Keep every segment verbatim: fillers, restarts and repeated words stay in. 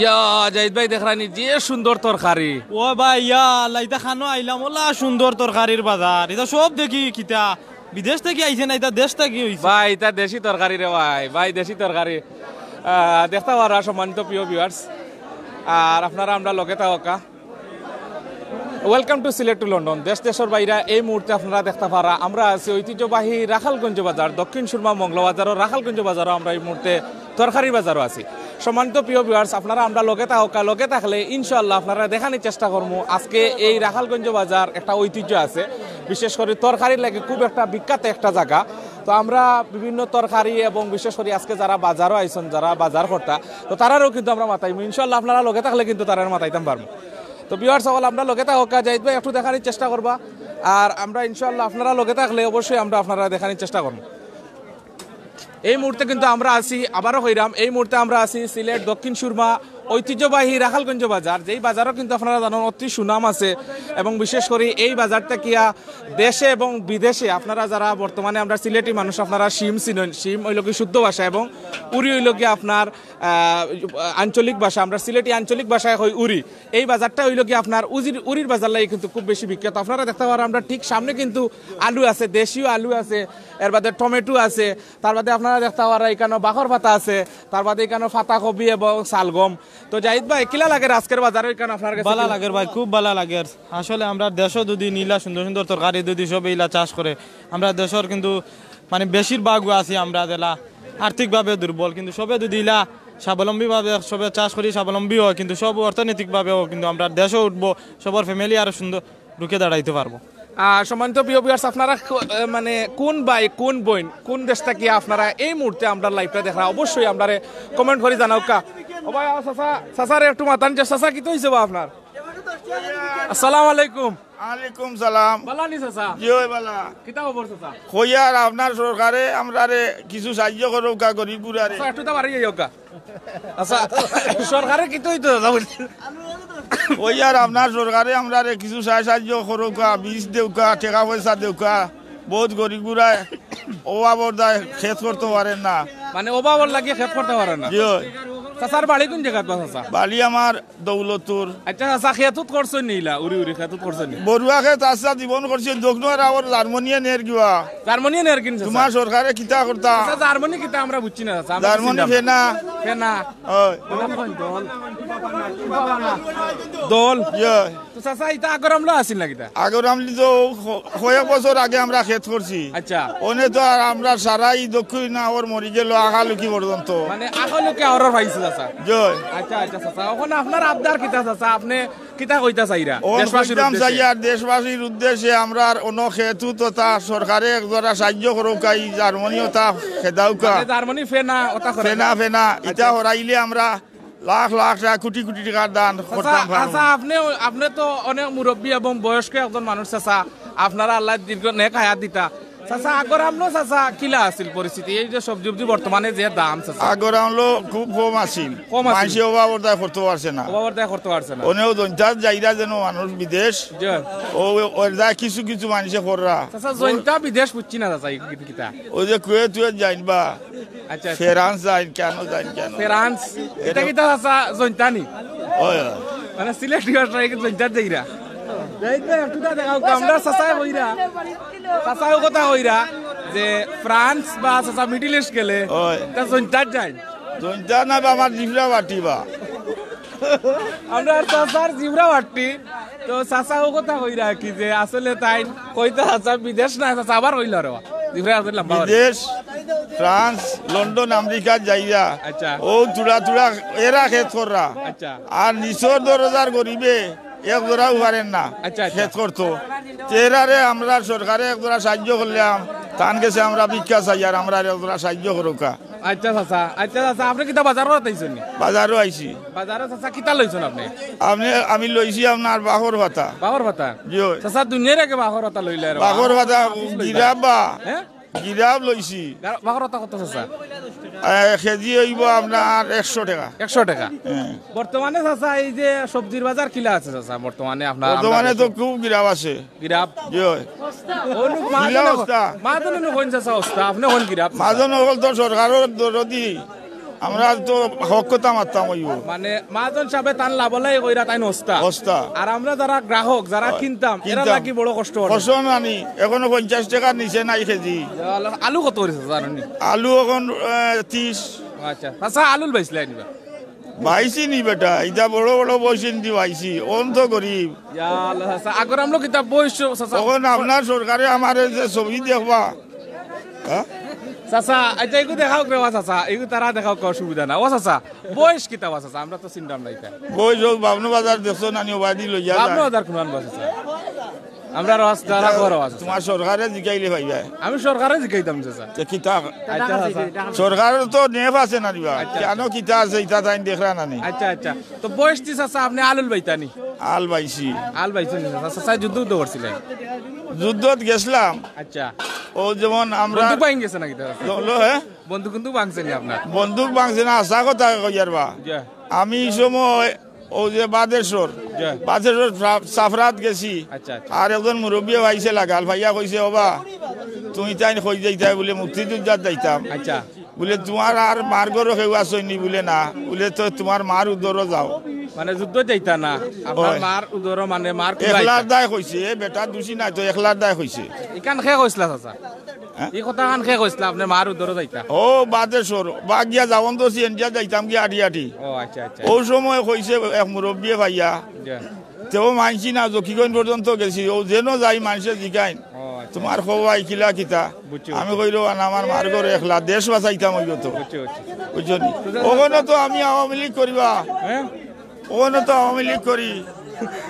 ইয়া, জাহিদ ভাই, দেখরানি যে সুন্দর তরকারি। ও ভাই, ইয়া আল্লাহ, ইতা খানো আইলাম, ওলা সুন্দর তরকারির বাজার। ইতা সব দেখি কিতা, বিদেশ থাকি আইছে না, ইতা দেশ থাকি অইছে। ভাই, ইতা দেশি তরকারি রে ভাই, ভাই, দেশি তরকারি। আহ, দেখতা পাররা সম্মানিত প্রিয় ভিউয়ার্স, আর আপনারা আমরার লগে থাকউক্কা। Welcome to Sylhet to London। দেশ দেশর বাইরা এই মুহূর্তে আপনারা দেখতা পাররা, আমরা আছি ঐতিহ্যবাহী রাখালগঞ্জ বাজার, দক্ষিণ সুরমা মংলা বাজারর রাখালগঞ্জ বাজারো আমরা এই মুহূর্তে তরকারি বাজারো আছি। সম্মানিত প্রিয় ভিউয়ার্স, আপনারা আমরার লগে থাকউক্কা, লগে থাকলে ইনশাআল্লাহ আপনারারে দেখানির চেষ্টা করমু। আজকে এই রাখালগঞ্জ বাজার একটা ঐতিহ্য আছে, বিশেষ করি তরকারির লাগি খুব একটা বিখ্যাত একটা জাগা। তো আমরা বিভিন্ন তরকারি এবং বিশেষ করি আজকে যারা বাজারো আইছইন, যারা বাজার করতা, তো তারারেও কিন্তু আমরা মাতাইমু। ইনশাআল্লাহ আপনারা লগে থাকলে কিন্তু তারারে মাতাইতাম পারমু। তো ভিউয়ার্স অকল, আমরার লগে থাকউক্কা, জাহিদ ভাই একটু দেখানির চেষ্টা করবা, আর আমরা ইনশাআল্লাহ আপনারা লগে থাকলে অবশ্যই আমরা আপনারারে দেখানির চেষ্টা করমু। এই মুহূর্তে কিন্তু আমরা আছি, আবারও কইরাম, এই মুহূর্তে আমরা আছি সিলেট দক্ষিণ সুরমা ঐতিহ্যবাহী রাখালগঞ্জ বাজার, যেই বাজারও কিন্তু আপনারা জানইন অতি সুনাম আছে, এবং বিশেষ করি এই বাজার থাকিয়া দেশে এবং বিদেশে আপনারা যারা বর্তমানে আমরা সিলেটি মানুষ, আপনারা শিম চিনইন, শিম অইলো কি শুদ্ধ ভাষা এবং উরি অইলো কি আপনার, আহ, আঞ্চলিক ভাষা, আমরা সিলেটি আঞ্চলিক ভাষায় কই উরি। এই বাজারটা অইলো কি আপনার উজির, উরির বাজার লাগি কিন্তু খুব বেশি বিখ্যাত। আপনারা দেখতা পাররা আমরার ঠিক সামনে কিন্তু আলু আছে, দেশীয় আলু আছে, এর বাদে টমেটো আছে, তার বাদে আপনারা দেখতা পাররা ইকানো বাখর পাতা আছে, তার বাদে ইকানো পাতাকপি এবং শালগম। তো জাহিদ ভাই, কিলা লাগের আজকের বাজারো ইকানো আপনার গেছে? ভালা লাগের ভাই, খুব ভালা লাগের। আসলে আমরার দেশো যদি ইলা সুন্দর সুন্দর তরকারি যদি সবে ইলা চাষ করে, আমরার দেশর কিন্তু মানে বেশিরভাগউ আছি আমরা যেলা আর্থিকভাবে দুর্বল, কিন্তু সবে যদি ইলা স্বাবলম্বীভাবে সবে চাষ করি, স্বাবলম্বী অয়, কিন্তু সব অর্থনৈতিকভাবেও কিন্তু আমরার দেশও উঠবো, সবর family আরো সুন্দর রুখে দাঁড়াইতে পারবো। আহ, সম্মানিত প্রিয় ভিউয়ার্স, আপনারা ক-, আহ, মানে কোন ভাই, কোন বইন, কোন দেশ থাকিয়া আপনারা এই মুহূর্তে আমরার liveটা দেখরা, অবশ্যই আমরারে comment করি জানাউক্কা। ও ভাই, আও চাচা, চাচারে একটু মাতান যে, চাচা, কিতা অইছে বা আপনার? আসসালামু আলাইকুম। ওয়ালাইকুম সালাম। ভালা নি চাচা? জি অয় ভালা। কিতা খবর চাচা? কইয়ার আপনার সরকারে আমরারে কিছু সাহায্য করউক্কা গরিব গুরারে। চাচা, একটু তো বাড়ি যাইউক্কা। আচ্ছা, সরকারে কিতা অইতো চাচা বুঝছি। কইয়ার আপনার সরকারে আমরারে কিছু সাহায্য করউক্কা, বীজ দেউক্কা, টেকা পয়সা দেউক্কা। বউত গরিব গুরায় অভাবর দায় খেত করতো পারের না। মানে অভাবর লাগি খেত করতো পারের না। জি অয়। চাচার বাড়ি কোন জাগাত বা চাচা? বাড়ি আমার দৌলতপুর। আচ্ছা, চাচা, খেতুত করছইন নি ইলা? উরি উরি খেতুত করছইন নি? বড়ুয়া খেত আচ্ছা জীবন করছি, দোকনোর আবার জার্মানিয়ে নের গিয়া। জার্মানিয়ে নের কিন চাচা? তুমার সরকারে কিতা করতা? চাচা, জার্মানি কিতা আমরা বুঝছি না চাচা, আমরা জার্মানি বুঝছি না। ফেনা। ফেনা। অয়। দল। ইয়ে। তো চাচা, ইতা আগর আমলো আছিল না কিতা? আগর আমলি তো ক-, কয়েক বছর আগে আমরা খেত করছি। আচ্ছা। অনে তো আর আমরা সারাই দক্ষিণ আওর মরি গেল আখালুকি পর্যন্ত। মানে আখালুকি আওরর পাইছে চাচা? জয়। আচ্ছা, আচ্ছা চাচা, অখন আপনার আবদার কিতা চাচা? আপনে কিতা কইতা চাইরা অন দেশবাসীর কইতাম উদ্দেশ্যে? চাইয়ার দেশবাসীর উদ্দেশ্যে আমরার অন খেতু তথা সরকারে এক জোড়া সাহায্য করউক্কা, ই জার্মানিও তা খেদাউক্কা। মানে জার্মানি ফেনা ওটা করে? ফেনা, ফেনা, ইটা আচ্ছা। হরাইলে আমরা লাখ লাখ টাকা, কোটি কোটি টাকার দান চাচা, করতাম পারমু। আচ্ছা, আপনে, আপনে তো অনেক মুরব্বী এবং বয়স্ক একজন মানুষ চাচা, আপনারে আল্লায় দীর্ঘ নেক হায়াত দিতা। চাচা, আগর আমলো চাচা কিলা আছিল পরিস্থিতি? এই যে সবজি উবজি বর্তমানে যে দাম চাচা। আগর আমলো খুব কম আছিল। কম আছিল। মানষে অভাবর দায় করতো পারছে না। অভাবর দায় করতো পারছে না। অনেও জৈন্তাত যাইরা যেন মানুষ বিদেশ। জি। ও, ওর দায় কিছু কিছু মানষে কররা। চাচা, জৈন্তা বিদেশ বুঝছি না চাচা, ই কিতা? ওই যে কুয়েত টুয়েত যাইন বা আচ্ছা, আচ্ছা। ফ্রান্স যাইন, কেন যাইন, কেন? ফ্রান্স? ইটা কিতা চাচা জৈন্তা নি? অয়, অয়। মানে সিলেটি ভাষায় কি জৈন্তাত যাইরা? যাইতে একটু তা দেখাও, আমরা চাচায় কইরা, চাচায় কথা কইরা যে ফ্রান্স বা চাচা Middle East গেলে অয়। তা জৈন্তাত যাইন। জৈন্তা না বা আমার জিফরা বাটি বা। আমরা আর চাচার জিফরা বাটি। তো চাচা ও কথা কইরা কি যে আসলে তাইন কইতা চাচা বিদেশ না, চাচা আবার কইলা রে বা। জিফরা আছে লম্বা করে। বিদেশ, ফ্রান্স, লন্ডন, আমেরিকা যাইরা। আচ্ছা। ও তুড়া তুড়া এরা খেত কররা। আচ্ছা। আর নিচর দরজার গরিবে এক জোড়াও পারের না। আচ্ছা, আচ্ছা। খেত করতো। তে এরারে আমরা সরকারে এক জোড়া সাহায্য করলাম, তান গেছে আমরা ভিক্ষা চাইয়ার, আমরারে এক জোড়া সাহায্য করউক্কা। আচ্ছা চাচা, আচ্ছা চাচা, আপনে কিতা বাজারো আইছইন নি? বাজারো আইছি। বাজারো চাচা কিতা লইছইন আপনে? আপনে, আমি লইছি আপনার বাখর পাতা। বাখর পাতা? জি অয়। চাচা দুনিয়ার আগে বাখর পাতা লইলা রে বা। বাখর পাতা, গিরাব বা। হ্যাঁ? গিরাব লইছি। গা-, বাখর পাতা কত চাচা? এ, কেজি অইবো আপনার একশো টাকা। একশো টাকা? হ্যাঁ। বর্তমানে চাচা এই যে সবজির বাজার কিলা আছে চাচা বর্তমানে আপনার? বর্তমানে তো খুব গিরাব আছে। গিরাব? জি অয়। অনু কিলা মাহাজন অবস্থা? মাহাজন অনু কোন চাচা অবস্থা? আপনে কোন গিরাব চাচা? মাহাজন অকল তো সরকারর দরদি। আমরা তো হক কথা মাততাম অইবো। মানে, মহাজন সাবে তান লাভলাই কইরা তাইন হস্তা। হস্তা। আর আমরা যারা গ্রাহক, যারা অয়, কিনতাম, এরা কিনতাম। লাগি বড় কষ্ট অর। কষ্ট নানি, এখনো পঞ্চাশ টেকার নিচে নাই কেজি। আলু, আলু কত করি চাচা, জানইন নি? আলু এখন, আহ, ত্রিশ। আচ্ছা, চাচা, আলুল বাইছলায় নি বা? বাইছি নি বেটা, ইতা বড় বড় বইছি নি বাইছি, অন তো গরিব। ইয়া আল্লাহ, চাচা, আগর আমলো কিতা বয়স, চাচা? তখন আপনার সরকারে আমারে যে ছবি দেখবা, হ্যাঁ? চাচা, আচ্ছা, এগু দেখাউক রে বা চাচা, এগু তারা দেখাউক, অসুবিধা না। ও চাচা, বয়স কিতা বা চাচা? আমরা তো চিনতাম না ইতা। বয়স অউ বাবনু বাজার দেখছো নানি, ওবাদি লইয়া যায়। বাবনু বাজার কুনান বা চাচা? আমরা রস যারা ঘর আছে। তোমার সরকারে জিকাইলে পাইবা। আমি সরকারে জিকাইতাম চাচা। তে কিতা? আচ্ছা, চাচা। সরকারর তো নেপ আছে না নি বা? আচ্ছা, কেন আচ্ছা। কিতা আছে, ইতা তাইন দেখরা না নি? আচ্ছা, আচ্ছা। তো বয়স দি চাচা, আপনে আলুল বাইতা নি? আল বাইছি। আল বাইছইন নি চাচা? চাচা, যুদ্ধ উদ্ধ করছিলা? যুদ্ধত গেছলাম। আচ্ছা। অউ যেমন আমরা বন্দুক ভাঙি গেছে নাকি চাচা? হলো, হ্যাঁ? বন্দুক কিন্তু ভাঙছে নি আপনার? বন্দুক ভাঙছে না, হাছা কথা কইয়ার বা। জি। আমি ই সময় অউ যে বাদেশ্বর, জি। বাদেশ্বর সা-, সাফরাত গেছি। আচ্ছা, আচ্ছা। আর একজন মুরব্বিয়ে পাইছে লাগাল, পাইয়া কইছে, "ওবা, তুমি তাইন কই যাইতায়?" বুলে, "মুক্তিযুদ্ধত যাইতাম।" আচ্ছা। বুলে, "তোমার আর মার ঘরো কেউ আছইন নি?" বুলে, "না।" বুলে, "তো তোমার মার উদরো যাও।" মানে যুদ্ধত যাইতা না, আপনার অয়। মার উদরো মানে মার কুলাইতা। একলার দায় কইছে, এ বেটা দুষী নায় তো, একলার দায় কইছে। ইখান কে কইছলা চাচা? হ্যাঁ? ই কথাখান কে কইছলা, আপনে মার উদরো যাইতা? অউ বাদেশ্বর, বাগিয়া যাওন তো সিএনজিত যাইতাম গি আটি আটি। ও আচ্ছা, আচ্ছা। অউ সময় কইছে এক মুরব্বিয়ে পাইয়া, জি। তেও মানছি না, জকিগঞ্জ পর্যন্ত গেছি, অউ যেন যাই মানষে জিকাইন, ও আচ্ছা। "তোমার খবর কিলা কিতা?" বুঝছি, আমি বুঝছি। কইলো, "আন আমার মার ঘরো একলা, দেশ বাঁচাইতাম অইবো তো।" বুঝছি, বুঝছি। বুঝছো নি? অখানো তো আমি আওয়ামী লীগ করিবা। হ্যাঁ? অখানো তো আওয়ামী লীগ করি।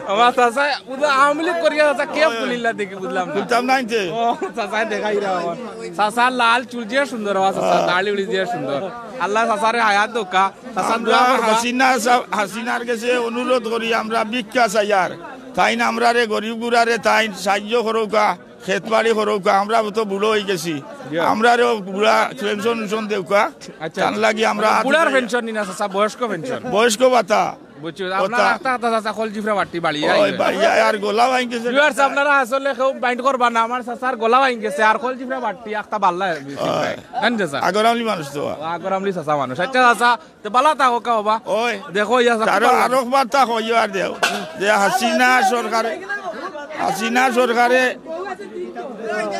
আমার চাচা, বুঝলা, আওয়ামী লীগ করিয়া চাচা কে খুলিলা দেখি, বুঝলাম না। খুলতাম না আনতে। ও, চাচা দেখাই রে আমার। চাচা লাল চুল যে সুন্দর, আমার চাচা, হ্যাঁ। দাড়ি উড়ি যে সুন্দর। আল্লাহ চাচারে হায়াত দউক্কা। চাচা আমরা দোয়া করবা। হাসিনা সাব-, হাসিনার গেছে অনুরোধ করি, আমরা ভিক্ষা চাইয়ার। তাইন আমরারে গরিব গুড়ারে তাইন সাহায্য করউক্কা। খেত বাড়ি করউক্কা, আমরা তো বুড়া অইগেছি। জি। আমরারেও বুড়া পেনশন উনশন দেউক্কা। আচ্ছা। তার লাগি আমরা বুড়ার পেনশন নি না, চাচা, বয়স্ক পেনশন। বয়স্ক ভাতা। বুঝছি, আপনার ভাতা। আখতা আখতা চাচা কলজিফরা বাট্টি বাড়ি ওই আইবে। ভাই, আর গলা ভাঙি গেছে। Viewers, আপনারা আসলে কেউ mind করবা না, আমার চাচার গলা ভাঙি গেছে, আর কলজিফরা বাট্টি আখতা বাল্লা। ওই। জানি চাচা? আগর আমলি মানুষ তো। ও, আগর আমলি চাচা মানুষ। আচ্ছা চাচা, তে বালা থাকউক্কা বাবা। ওই। দেখো, ইয়া, তারও আরো একবার তা কইও আর দেও। যে হাসিনা সরকারে, হাসিনা সরকারে,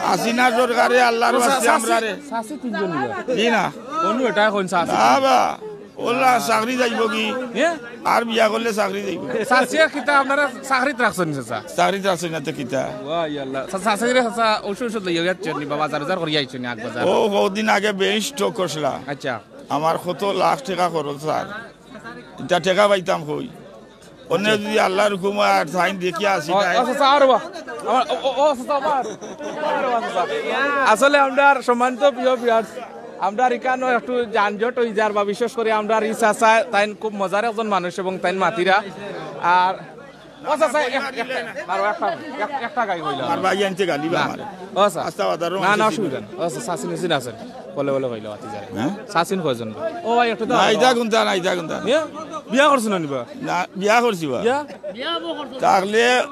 হাসিনা সরকারে আল্লাহর ও, ওয়াস্তে সা-, আমরারে। শাশি তিনজন নিবা? জি না। কোন এটা এখন শাশি? না বা, ওলা চাকরি যাইবো কি? এ? আর বিয়া করলে চাকরি যাইবো। শাশিয়ে কিতা আপনারা চাকরিত রাখছইন চাচা? চাকরিত রাখছইন না তো কিতা? ওয়া ইয়া আল্লাহ। চা-, চাচা রে চাচা, ঔষধ, ঔষধ লইয়া যাচ্ছেন নি বাবা? বাজার, বাজার করিয়া আইছেন নি এক বাজার? ও, কদিন আগে বেশ স্ট্রোক করছিলা। আচ্ছা। আমার কত লাখ টেকা খরচ, স্যার। ইতা টেকা পাইতাম কই? অন্য যদি আল্লাহর হুকুম হয় আর সাইন দেখিয়া আসি ও, তাই। ও, চাচা, আর বা। আমার, ও, ও, ও, চাচা, আবার। আবার বা, চাচা। আসলে আমরার সম্মানিত প্রিয় viewers, আমরার ইকানো একটু যানজট অই যার বা বিশেষ করি আমরার ই চাচা, তাইন খুব মজার একজন মানুষ এবং তাইন মাতিরা। আর ও চাচা, এক-, একটা, আরো একটা, এক-, একটা গাই কইলাম। আর ভাই আনতে গালি বা না। আমারে। ও চাচা। আস্তা বাজারও না, না, আনতে অসুবিধা নাই। ও চাচা, চাচিন উচিন আছেন। বলে বলে কইলো, আতি যায়। হ্যাঁ? চাচিন কয়জন? ও ভাই, একটু দাঁড়াও। না, ইতা কুনতা না, ইতা কুনতা না। এ? বিয়া করছো না নিবা? না, বিয়া করছি বা। বিয়া? তাহলে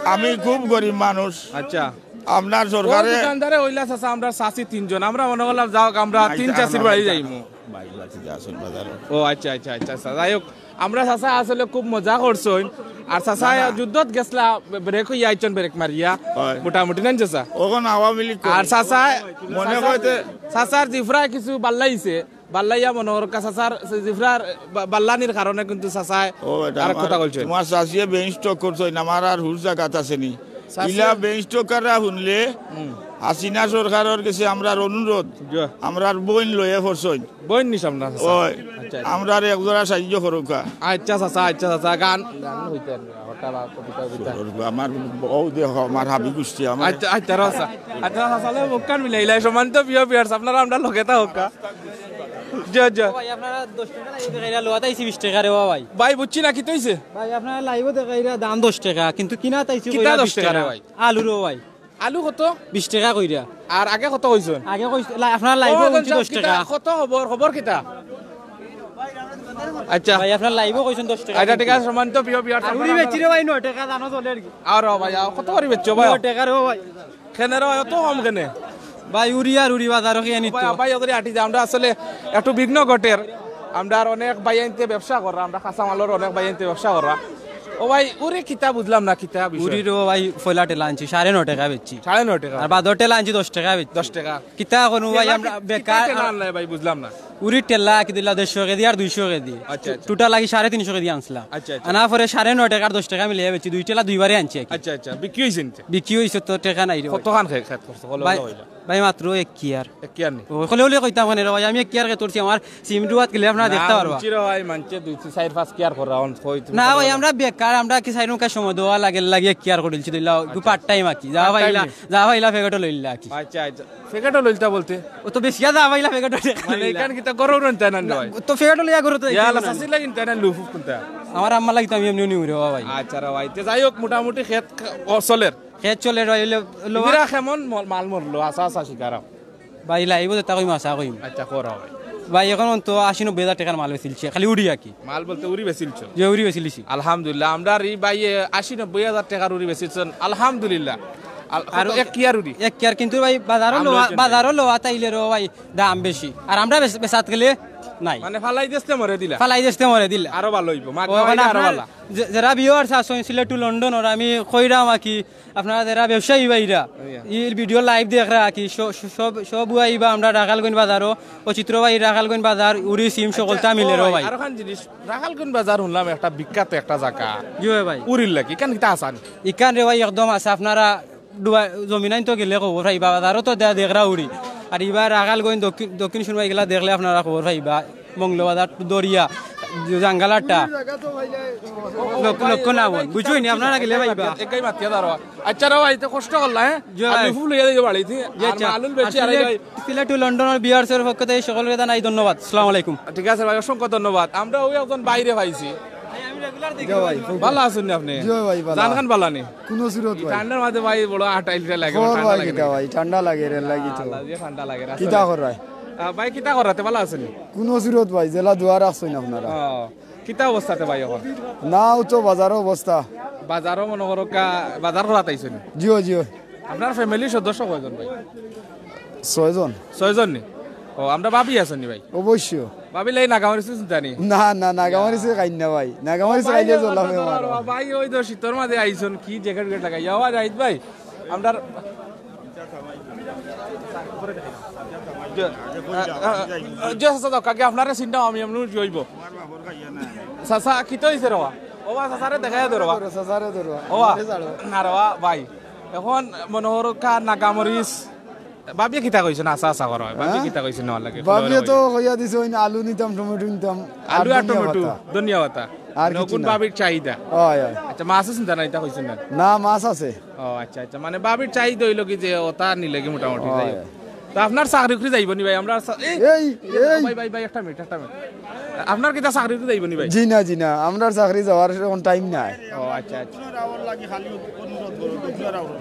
আমি খুব গরিব মানুষ। আচ্ছা। আপনার ও সরকারে দোকানদারে অইলা চাচা, আমরা চাচি তিনজন। আমরা মনে করলাম, যাও, আমরা না, তিন ইতা চাচির আমরা বাড়ি ইতা যাইমু। ভাই, ভাই, ঠিক আছে, বাজারও। ও আচ্ছা, আচ্ছা, আচ্ছা, আচ্ছা। যাই হোক, আমরা চাচা আসলে খুব মজা করছইন। আর চাচা না, না। যুদ্ধত গেছলা, ব্রেক অইয়া আইছইন, ব্রেক মারিয়া। হয়। মোটামুটি নাইন চাচা? অখন আওয়ামী লীগ আর করে। চাচা, মনে চাচা, কইতে চাচার জিফরা কিছু বাল্লাইছে। বাল্লাইয়া মনে করকা চাচার জিফরার বা-, বাল্লানির কারণে কিন্তু চাচায় ও, এটা আর আমার, কথা কইছে। তোমার চাচিয়ে বেইন স্ট্রোক করছইন, আমার আর হুশ জাগাত আছে নি। চাচিয়ে ইলা বেইন স্ট্রোকাররা হুনলে হুম। হাসিনা সরকারর গেছে আমরার অনুরোধ, জি। আমরার বইন লইয়া পড়ছইন। বইন নিছ আপনার চাচা? ওই, আচ্ছা, আচ্ছা। আমরারে একজোড়া সাহায্য করউক্কা। আচ্ছা চাচা, আচ্ছা চাচা, গান, গান হইতে আর না, হঠাৎ বা কবিতা, কবিতা। আমার বউ দেখো, আমার হাবি গুষ্টি, আমার আচ্ছা, আচ্ছা, রাসা। আচ্ছা, রাসা, তাহলে মুখখান মিলাইলাই, সম্মানিত প্রিয় viewers, আপনারা আমরার লগে থাকউক্কা। জি, জি। ভাই, আপনারা দশ টেকা লাইভো দেখাইরা, লওয়াত আইছি বিশ টেকা রে, ও ভাই। ভাই, বুঝছি না, কিতা অইছে? ভাই, আপনারা লাইভো দেখাইরা দাম দশ টেকা, কিন্তু কিনাত আইছি কিতা কইরা দশ বিশ টেকা রে টেকা। ভাই? আলু রে, ও ভাই। আলু কত? বিশ টেকা কইরা। আর আগে কত কইছইন? আগে কইছ-, লা-, আপনার লাইভো ও, কইছি দশ টেকা। কত খবর? খবর কিতা? আচ্ছা। ভাই, আপনার লাইভো কইছইন দশ টেকা আচ্ছা, ঠিক আছে, সম্মানিত প্রিয় viewers, আর উড়ি আপনারা বেচি রে ভাই, নয় টেকা জানো চলে আর কি। আর ও ভাই, আর কত করি বেচছো ভাই? নয় টেকা রে ভাই। কেনে রে ভাই, অত কম কেনে? ভাই, উড়ি আর উড়ি বাজারো খেয়ে নিত। ভাই, ভাই, ওগরে আটি যা, আমরা আসলে একটু বিঘ্ন ঘটের। আমরার অনেক ভাইয়াইন্তে ব্যবসা কররা, আমরা কাঁচামালর অনেক ভাইয়াইন্তে ব্যবসা কররা। ও ভাই, উরি কিতা বুঝলাম না, কিতা বিষয়? উরির ও ভাই, পয়লা টেলা আনছি, সাড়ে নয় টেকা বেচছি। সাড়ে নয় টেকা? আর বাদর টেলা আনছি দশ টেকা বেচছি। দশ টেকা? কিতা করমু ভাই, টেলা আমরা কি-, কিতা বেকার। টেলা আনলাই ভাই, বুঝলাম না। উরির টেলা কিতা দিলা দেড়শো কেজি আর দুইশো কেজি। আচ্ছা, আচ্ছা। টোটাল লাগি সাড়ে তিনশো কেজি আনছিলাম। আচ্ছা, আচ্ছা। আনার পরে সাড়ে নয় টেকার দশ টেকা মিলিয়া বেচছি, দুই টেলা দুইবারে আনছি আর কি। আচ্ছা, আচ্ছা। বিক্রি অইছে নি? বিক্রি অইছে তো, টেকা নাই রে ভাই। কতখান খে-, খেত করছো? কইলে ভাই, ভালা অইলো। ভাই, মাত্র এক কিয়ার। এক কিয়ার নি? ও, কইলে কইলে কইতাম কেনে রে ভাই, আমি এক কিয়ার খেত করছি, আমার সিম ডুবাত গেলে আপনারা না, দেখতা পারবা। বুঝছি রে ভাই, মানষে দুই, চাইর, পাঁচ কিয়ার কররা, অন কই তুমি না ভাই, করবা? আমরা বেকার, আমরা কিতা চাইর মুখা সময় দেওয়া লাগে, লাগি এক কিয়ার করিলছি, দিলা, একটু part time। Part time আর কি, যা পাইলা, যা পাইলা প্যাকেটো লইলা আর কি। আচ্ছা, আচ্ছা। প্যাকেটো লইলতা বলতে? ও তো বেশি যা পাইলা প্যাকেটো টেকা মানে, লইলা। ইখান কিতা গরু রইন তাই না না, ভাই? তো প্যাকেটো লইয়া গরু তো ইয়া, দেখলাম না। চাচি লাগি তাই না লুফুফ কুনতা? আমার আম্মা লাগি তো আমি এমনি উনি উড়ে বাবা ভাই। আচ্ছা রে ভাই, তে যাই হোক, মোটামুটি খেত খ-, ও চলের। খেত চলের ভাই, অইলে, অইলে ইরা কেমন মল-, মাল মরলো? আশা, আশা শিকারাম। ভাই, লাইবো যেটা কইমু, আশা কইমু। আচ্ছা, করো ভাই। ভাই, এখন তো আশি নব্বই হাজার টেকার মাল বেচিলছে, খালি উড়ি আর কি। মাল বলতে উড়ি বেচিলছো? যে উড়ি বেচিলিছি। আলহামদুলিল্লাহ, আমরার ই ভাইয়ে আশি নব্বই হাজার টেকার উড়ি বেচিলছেন, আলহামদুলিল্লাহ। আল-, আর কত, এক কিয়ার উড়ি? এক কিয়ার, কিন্তু ভাই, বাজারো দাম লওয়া, লইছেন ভাই। বাজারো লওয়া তাইলে রো ভাই, দাম বেশি। আর আমরা বেচ-, বেচাত গেলে নাই। মানে ফালাই দেশতে মরে দিলা? ফালাই দেশতে মরে দিলা। আরো ভালা অইবো, মাগ ও, না মানে অইলে আরো আপনার ভালা। যে-, যারা viewers আছইন সিলেট to লন্ডন, ওরা আমি কইরাম আর কি, আপনারা যারা ব্যবসায়ী ভাইরা, ইয়া। ই video live দেখরা কি, স-, স-, সব, সব আইবা আমরা রাখালগঞ্জ বাজারো, ও চিত্র ভাই রাখালগঞ্জ বাজার, উরি সিম সকলতা আচ্ছা, মিলে ও রে ভাই, ভাই। আরোখান জিনিস, রাখালগঞ্জ বাজার হুনলাম একটা বিখ্যাত একটা জাগা। জি ভাই, ভাই। উরির লাগি, ইখান কিতা হাছা নি? ইখান রে ভাই একদম হাছা, আপনারা ডুবা-, জমিনাইন তো গেলে খবর পাইবা, বাজারো তো দে-, দেখরা উরি। আর ইবার রাখালগঞ্জ দক্ষিণ, দক্ষিণ সুরমাই গেলা দেখলে আপনারা খবর পাইবা। মংলবাজার দরিয়া, জাঙ্গালাটা, লক্ষ, লক্ষ না বল, বুঝছইন নি? আপনারা গেলে পাইবা। একাই মাতিয়া দাঁড়াও। আচ্ছা রে ভাই, তো কষ্ট করলা, হ্যাঁ? জি ভাই। আমি ফুল হইয়া যাই বাড়িতে। জি, আর আচ্ছা। মালুল আর বেশি আর সিলেট, ভাই। সিলেট to লন্ডনর viewers-র পক্ষ থাকি সকলরে জানাই ধন্যবাদ। আসসালামু আলাইকুম। ঠিক আছে ভাই, অসংখ্য ধন্যবাদ। আমরা ওই একজন বাইরে পাইছি। জি ভাই। ভালা আছইন নি আপনি? জি ভাই, ভালা। জান খান ভালা নি? কুনু সুরত ভাই। ঠান্ডার মাঝে ভাই বড় আটাইল লাগে, খবর ঠান্ডা ভাই লাগে কিতা না? ভাই, ঠান্ডা লাগে, রেল লাগি তো। আল্লাহ, যে ঠান্ডা লাগে, কিতা রাস্তায়। করায়? আহ, ভাই, কিতা করাতে ভালা আছইন নি? কুনু সুরত ভাই, যেলা দোয়া রাখছইন আপনারা। ও, কিতা অবস্থাতে ভাই এখন? না, ও তো বাজারো অবস্থা। বাজারো মনো করো কা-, বাজার করাত আইছইন নি? জিও, জিও। আপনার family-র সদস্য কয়জন ভাই? ছয়জন। ছয়জন নি? ও, আমরা ভাবি আছইন নি ভাই? অবশ্য। ভাবি লাই নাগামরিচ চিন্তা নি? না, না, নাগামরিচ খাইন না ভাই। নাগামরিচ ভাই, খাইলে জ্বলা অবস্থা হয় তো আমার। আর ভাই, ওই তো শীতর মাঝে আইছইন, কি jacket উকেট লাগাই? আওয়াজ আইত ভাই। আমরার জি, আ, আ, আ, জি, চাচা, যাও, কাকে আপনারে চিনতাম আমি, এমনি উঠি অইবো। চাচা, কিতা অইছে রে বা? ও বা, চাচারে দেখাই দে রে বা। চাচারে দে রে বা। ও বা, আমারে ছাড়ো। না রে বা, ভাই। এখন মনো করো কা নাগামরিচ। ভাবিয়ে কিতা কইছে না, আশা, আশা করো। ভাবিয়ে হ্যাঁ? কিতা কইছে না, লাগে? ভাবিয়ে তো কইয়া দিছে, ওই আলু নিতাম, টমেটো নিতাম, আর আলু আর ধনিয়া টমেটো, পাতা। ধনিয়া পাতা। আর মানে, কিছু অখন না। ভাবির চাহিদা। অয়, অয়। আচ্ছা, মাছ আছে না, ইতা কইছেন না? না, মাছ আছে। ও, আচ্ছা, আচ্ছা। মানে, ভাবির চাহিদা অইলো কি যে, ওটা নিলে কি মোটামুটি অয়, যাই হোক। অয়। তো আপনার চাকরি উকরি যাইবো নি ভাই? আমরা চা-, এই, এই, এই। ভাই, ভাই, ভাই, একটা মিনিট, একটা মিনিট। আপনার কিতা চাকরি উকরি যাইবো নি ভাই? জি না, জি না, আমরার চাকরি যাওয়ার এখন time নাই। ও, আচ্ছা, আচ্ছা।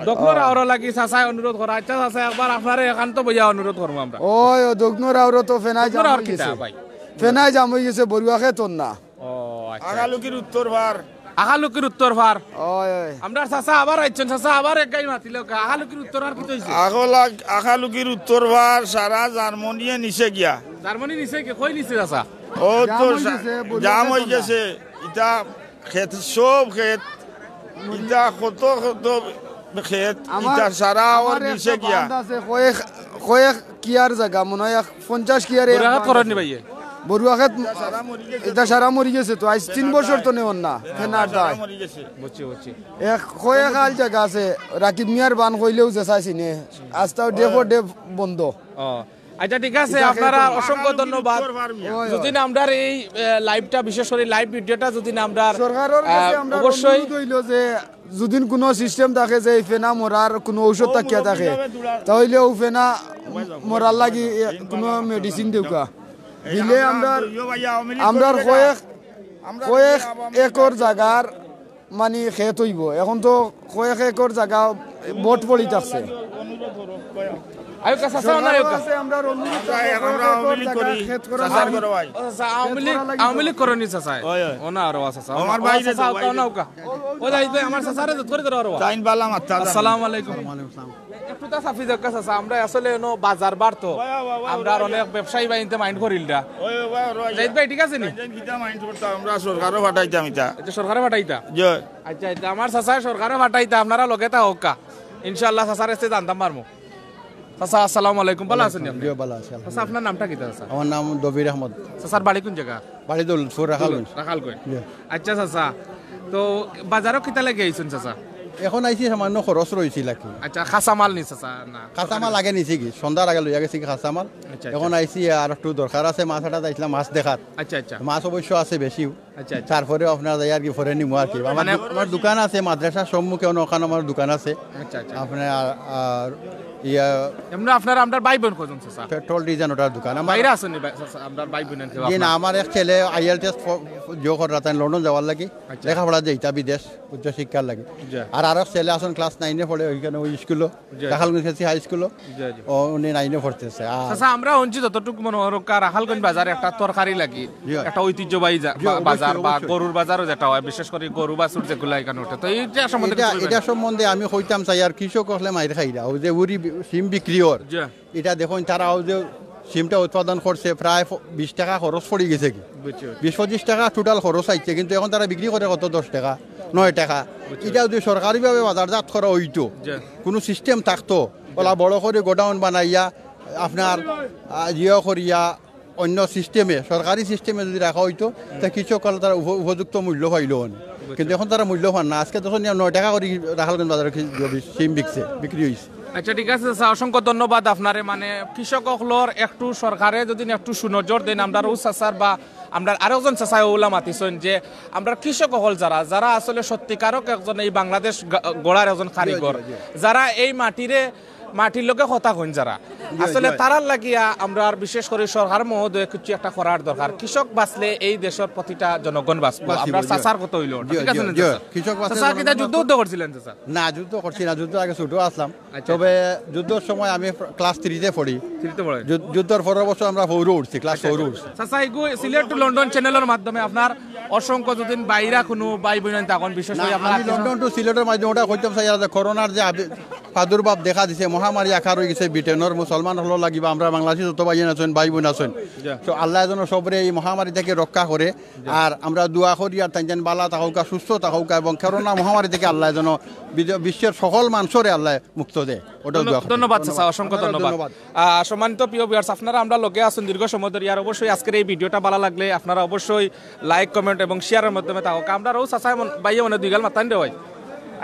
দক্ষিণ রাউরো লাগি চাচায় অনুরোধ করা। আচ্ছা, চাচা, একবার আপনারে একান্ত বইয়া অনুরোধ করবো আমরা। ওই, ও দক্ষিণ রাউরো তো ফেনায় দক্ষিণ জাম রাউর অই কিতা গেছে। ভাই? ফেনায় জাম অই গেছে, বড়ুয়া খেত না। ও, আচ্ছা। আখালুকির উত্তর পার। আখালুকির উত্তর পার। ওই, ওই। আমরার চাচা আবার আইছইন, চাচা আবার এক গাই মাতিলে, আখালুকির উত্তর পার কিতা অইছে? আখালা-, আখালুকির উত্তর পার সারা জার্মানিয়ে নিচে গিয়া। জার্মানি নিচে গিয়া, কই নিচে চাচা? ও তো জাম অই সা-, গেছে, বড়ুয়া জাম খেত অই না। গেছে। ইটা খেত, সব খেত, ইটা কত কত খেত, আমার, ইটা সারা আমার ওর একটা নিচে গিয়া। বান্ধ আছে, কয়েক, কয়েক কিয়ার জাগা, মনে হয় এক পঞ্চাশ কিয়ারে এক বড়ুয়া খেত বান্ধ করেন নি আছে। ভাইয়ে? বড়ুয়া খেত, ইটা সারা মরি গেছে ইটা তো। সারা মরি গেছে তো, আইজ তিন বছর তো নেওয়ার না, ফেনার দায়। মরি গেছে। বুঝছি, বুঝছি। এক কয়েক আল জাগা আছে, রাকিব মিয়ার বান কইলেও যে চাইছি নে, আস্তা ডেফো ডেফ বন্ধ। ও। আচ্ছা, ঠিক আছে, ইটা আপনারা খেয়ে তো অসংখ্য ধন্যবাদ। ওই, ওই। যদি না আমরার এই, আহ, live-টা, বিশেষ করে live video-টা যদি না আমরার, সরকারের কাছে আহ, আমরা অবশ্যই অনুরোধ হইলো যে যদি কোনো system থাকে যে এই ফেনা মরার কোনো ঔষধ থাকিয়া থাকে, তাহলে ও ফেনা মরার লাগি, এ, কোনো medicine দেউকা। দিলে আমরা, আমরা কয়েক, কয়েক একর জাগার মানে খেত অইবো। এখন তো কয়েক একর জাগা বট পড়ি থাকছে। আউক্কা চাচা, অনো আউক্কা। আছে, আমরা অনুরোধ করব, আমরা আওয়ামী লীগ করি, খেত করা চাচা লাগবে। বড় ভাই। ও চাচা, আওয়ামী লীগ, খেত করা লাগবে। আওয়ামী লীগ করনি চাচা। ওই, ওই। অনো আরো আছে চাচা। ও আমার ভাই রে, চাচা, ভাই আউক্কা, রে। অনো আউক্কা। ও যাইদ ভাই, আমার চাচারে জুত করি ধরো আরো। তাইন বালা মাত্তা। আসসালামু আলাইকুম। ওয়ালাইকুম আসসালাম। একটু তা সাফি যাউক্কা চাচা, আমরা আসলে অনো বাজার বার তো। ওই, ওই, ওই, আমরা অনেক ব্যবসায়ী ভাই ইনতে mind করিল না। ওই, ওই, ওই, ওই। যাইদ ভাই, ঠিক আছে নি? তাইন কিতা mind করতা, আমরা সরকারও পাঠাইতাম ইতা। আচ্ছা, সরকারও পাঠাইতা? জি। আচ্ছা, আচ্ছা, আমার চাচায় সরকারও পাঠাইতা, আপনারা লগে থাকউক্কা। ইনশাআল্লাহ চাচার কাছে জানতাম পারমু। চাচা, আসসালামু আলাইকুম, বালা আছইন নি আপনে? জি, বালা আছি, চাচা, আলহামদুলিল্লাহ। আপনার নামটা কিতা চাচা? আমার নাম দবির আহমদ। চাচার বাড়ি কুন জাগা? বাড়ি দৌলতপুর, রাখালগঞ্জ। রাখালগঞ্জ। জি। আচ্ছা চাচা, তো বাজারো কিতা লাগি আইছইন চাচা? এখন আইছি, সামান্য খরচ রইছিল আর কি। আচ্ছা, কাঁচা মাল নি চাচা? না। কাঁচা মাল আগে নিছি গি, সন্ধ্যার আগে লইয়া গেছি গি কাঁচা মাল। আচ্ছা, আচ্ছা। এখন আইছি আর একটু দরকার আছে, মাছ আটাত আইছিলাম, মাছ দেখাত। আচ্ছা, আচ্ছা। মাছ অবশ্য আছে বেশিউ। আচ্ছা, আচ্ছা। তারপরে আপনার যাই আর কি, পরে নিমু আর কি। আমার মানে দু-, আমার দোকান আছে মাদ্রাসার সম্মুখে, অনো ওখানো আমার দোকান আছে। আচ্ছা, আচ্ছা। আপনার আর, আর ইয়া এমনে আপনার, আমরার ভাই বইন কয়জন চাচা? পেট্রোল ডিজেল ওটার দোকান। আমার বাইরে আছইন নি ভাই, চাচা, আমরার ভাই বইন আর কি জি না, আপনার? আমার এক ছেলে আইএলটিএস ফ-, ফ-, জো করাত তাইন লন্ডন যাওয়ার লাগি, আচ্ছা। লেখাপড়া যাইতা বিদেশ, উচ্চ শিক্ষার লাগি। জি। আর আরো ছেলে আছইন ক্লাস নাইনে পড়ে, ওইখানে ওই স্কুলো, জি। রাখালগঞ্জ কেসি হাই স্কুলো। জি, জি। ও, উনি নাইনে পড়তেছে। আর চাচা, আমরা হুনছি যতটুকু মনো অয় রাখালগঞ্জ বাজারে একটা তরকারি লাগি, জি। একটা ঐতিহ্যবাহী জা-, জি, বা-, অবশ্যই, বাজার বা অবশ্যই। গরুর বাজারও যেটা অয়, বিশেষ করি গরু বাছুর যেগুলা এখানে উঠে। তো এইটা সম্বন্ধে এটা, কিছু কইবেন? এটা সম্বন্ধে আমি কইতাম চাই আর কৃষক অকলে মাইর খাইরা, ওই যে উরি বি-, সিম বিক্রি অর। জি। এটা দেখইন, তারা ওই যে সিমটা উৎপাদন করছে, প্রায় ফ-, বিশ টাকা খরচ পড়ি গেছে গি। বুঝছি, বুঝছি। বিশ পঁচিশ টাকা টোটাল খরচ আইছে, কিন্তু এখন তারা বিক্রি করে কত? দশ টাকা, নয় টাকা। বুঝছি। এটা যদি সরকারিভাবে বাজারজাত করা অইতো, জি। কুনু সিস্টেম থাকতো, ওলা বড় করি গোডাউন বানাইয়া আপনার, আহ, ইয়ে করিয়া অন্য সিস্টেমে, সরকারি সিস্টেমে যদি রাখা অইতো, তে কৃষক অকল তারা উপ-, উপযুক্ত মূল্য পাইলো অনে। বুঝছি। কিন্তু এখন তারা মূল্য পার না। আজকে দেখইন নয় টাকা করি রাখালগঞ্জ বাজারো কি-, সিম বিকছে, বিক্রি অইছে। আচ্ছা, ঠিক আছে চাচা, অসংখ্য ধন্যবাদ আপনারে। মানে, কৃষক অকলর একটু সরকারে যদি একটু সুনজর দেইন, আমরার ও চাচার বা আমরার আরো একজন চাচায় ওলা মাতিছইন যে আমরার কৃষক অকল যারা, যারা আসলে সত্যিকারক একজন এই বাংলাদেশ গা-, গড়ার একজন কারিগর, জি, জি। যারা এই মাটিরে, মাটির লগে কথা কইন যারা, জি, আসলে জি। তারার লাগিয়া আমরার বিশেষ করি সরকার মহোদয় কিছু একটা করার দরকার। কৃষক বাঁচলে এই দেশর প্রতিটা জনগণ বাঁচবো। বাঁচবো, আমরার জি। চাচার কথা অইলো ওটা, জি, ঠিক আছে জি, না জি। চাচা? কৃষক বাঁচলে চাচা, জনগণ কিতা যুদ্ধ বাঁচবো। উদ্ধ করছিলেন চাচা? না, যুদ্ধ করছি না, যুদ্ধ আগে ছোট আছলাম। আচ্ছা, তবে আচ্ছা। যুদ্ধর সময় আমি ফ-, ক্লাস থ্রিতে পড়ি। থ্রিতে পড়েন? যুদ-, যুদ্ধর পরের বছর আমরা ফৌরো উঠছি, ক্লাস আচ্ছা, ফৌরো আচ্ছা। উঠছি। চাচা, ইগু সিলেট টু লন্ডন চ্যানেলর মাধ্যমে আপনার অসংখ্য যদি বাইরা কুনু ভাই বইন তখন বিশেষ না, করি আপনার আমি আত্মীয় লন্ডন টু সিলেটর মাধ্যমে ওটা কইতাম চাই, যে করোনার যে আবি-, প্রাদুর্ভাব দেখা দিছে, মহামারী আকার অই গেছে ব্রিটেনর মুসলমান অকলর লাগি বা আমরার বাংলাদেশি যত ভাইয়াইন আছইন, ভাই বইন আছইন। জি। তো আল্লায় যেন সবরে এই মহামারী থাকি রক্ষা করে। জি। আর আমরা দোয়া করি আর তাইন যেন বালা থাকউক্কা, সুস্থ থাকউক্কা এবং করোনা মহামারী থাকি আল্লায় যেন বিদ-, বিশ্বর সকল মানষরে আল্লায় মুক্ত দেয়। ওটাও ধন্য-, দোয়া করি। ধন্যবাদ চাচা, অসংখ্য আপনারাও ধন্যবাদ। ধন্যবাদ। আহ, সম্মানিত প্রিয় ভিউয়ার্স, আপনারা আমরার লগে আছইন দীর্ঘ সময় ধরি। আর অবশ্যই আজকের এই ভিডিওটা ভালা লাগলে আপনারা অবশ্যই like, comment এবং share-র মাধ্যমে থাকউক্কা। আমরার ও চাচায় মন-, ভাইয়ে মনে দুইগাল মাতইন রে ভাই।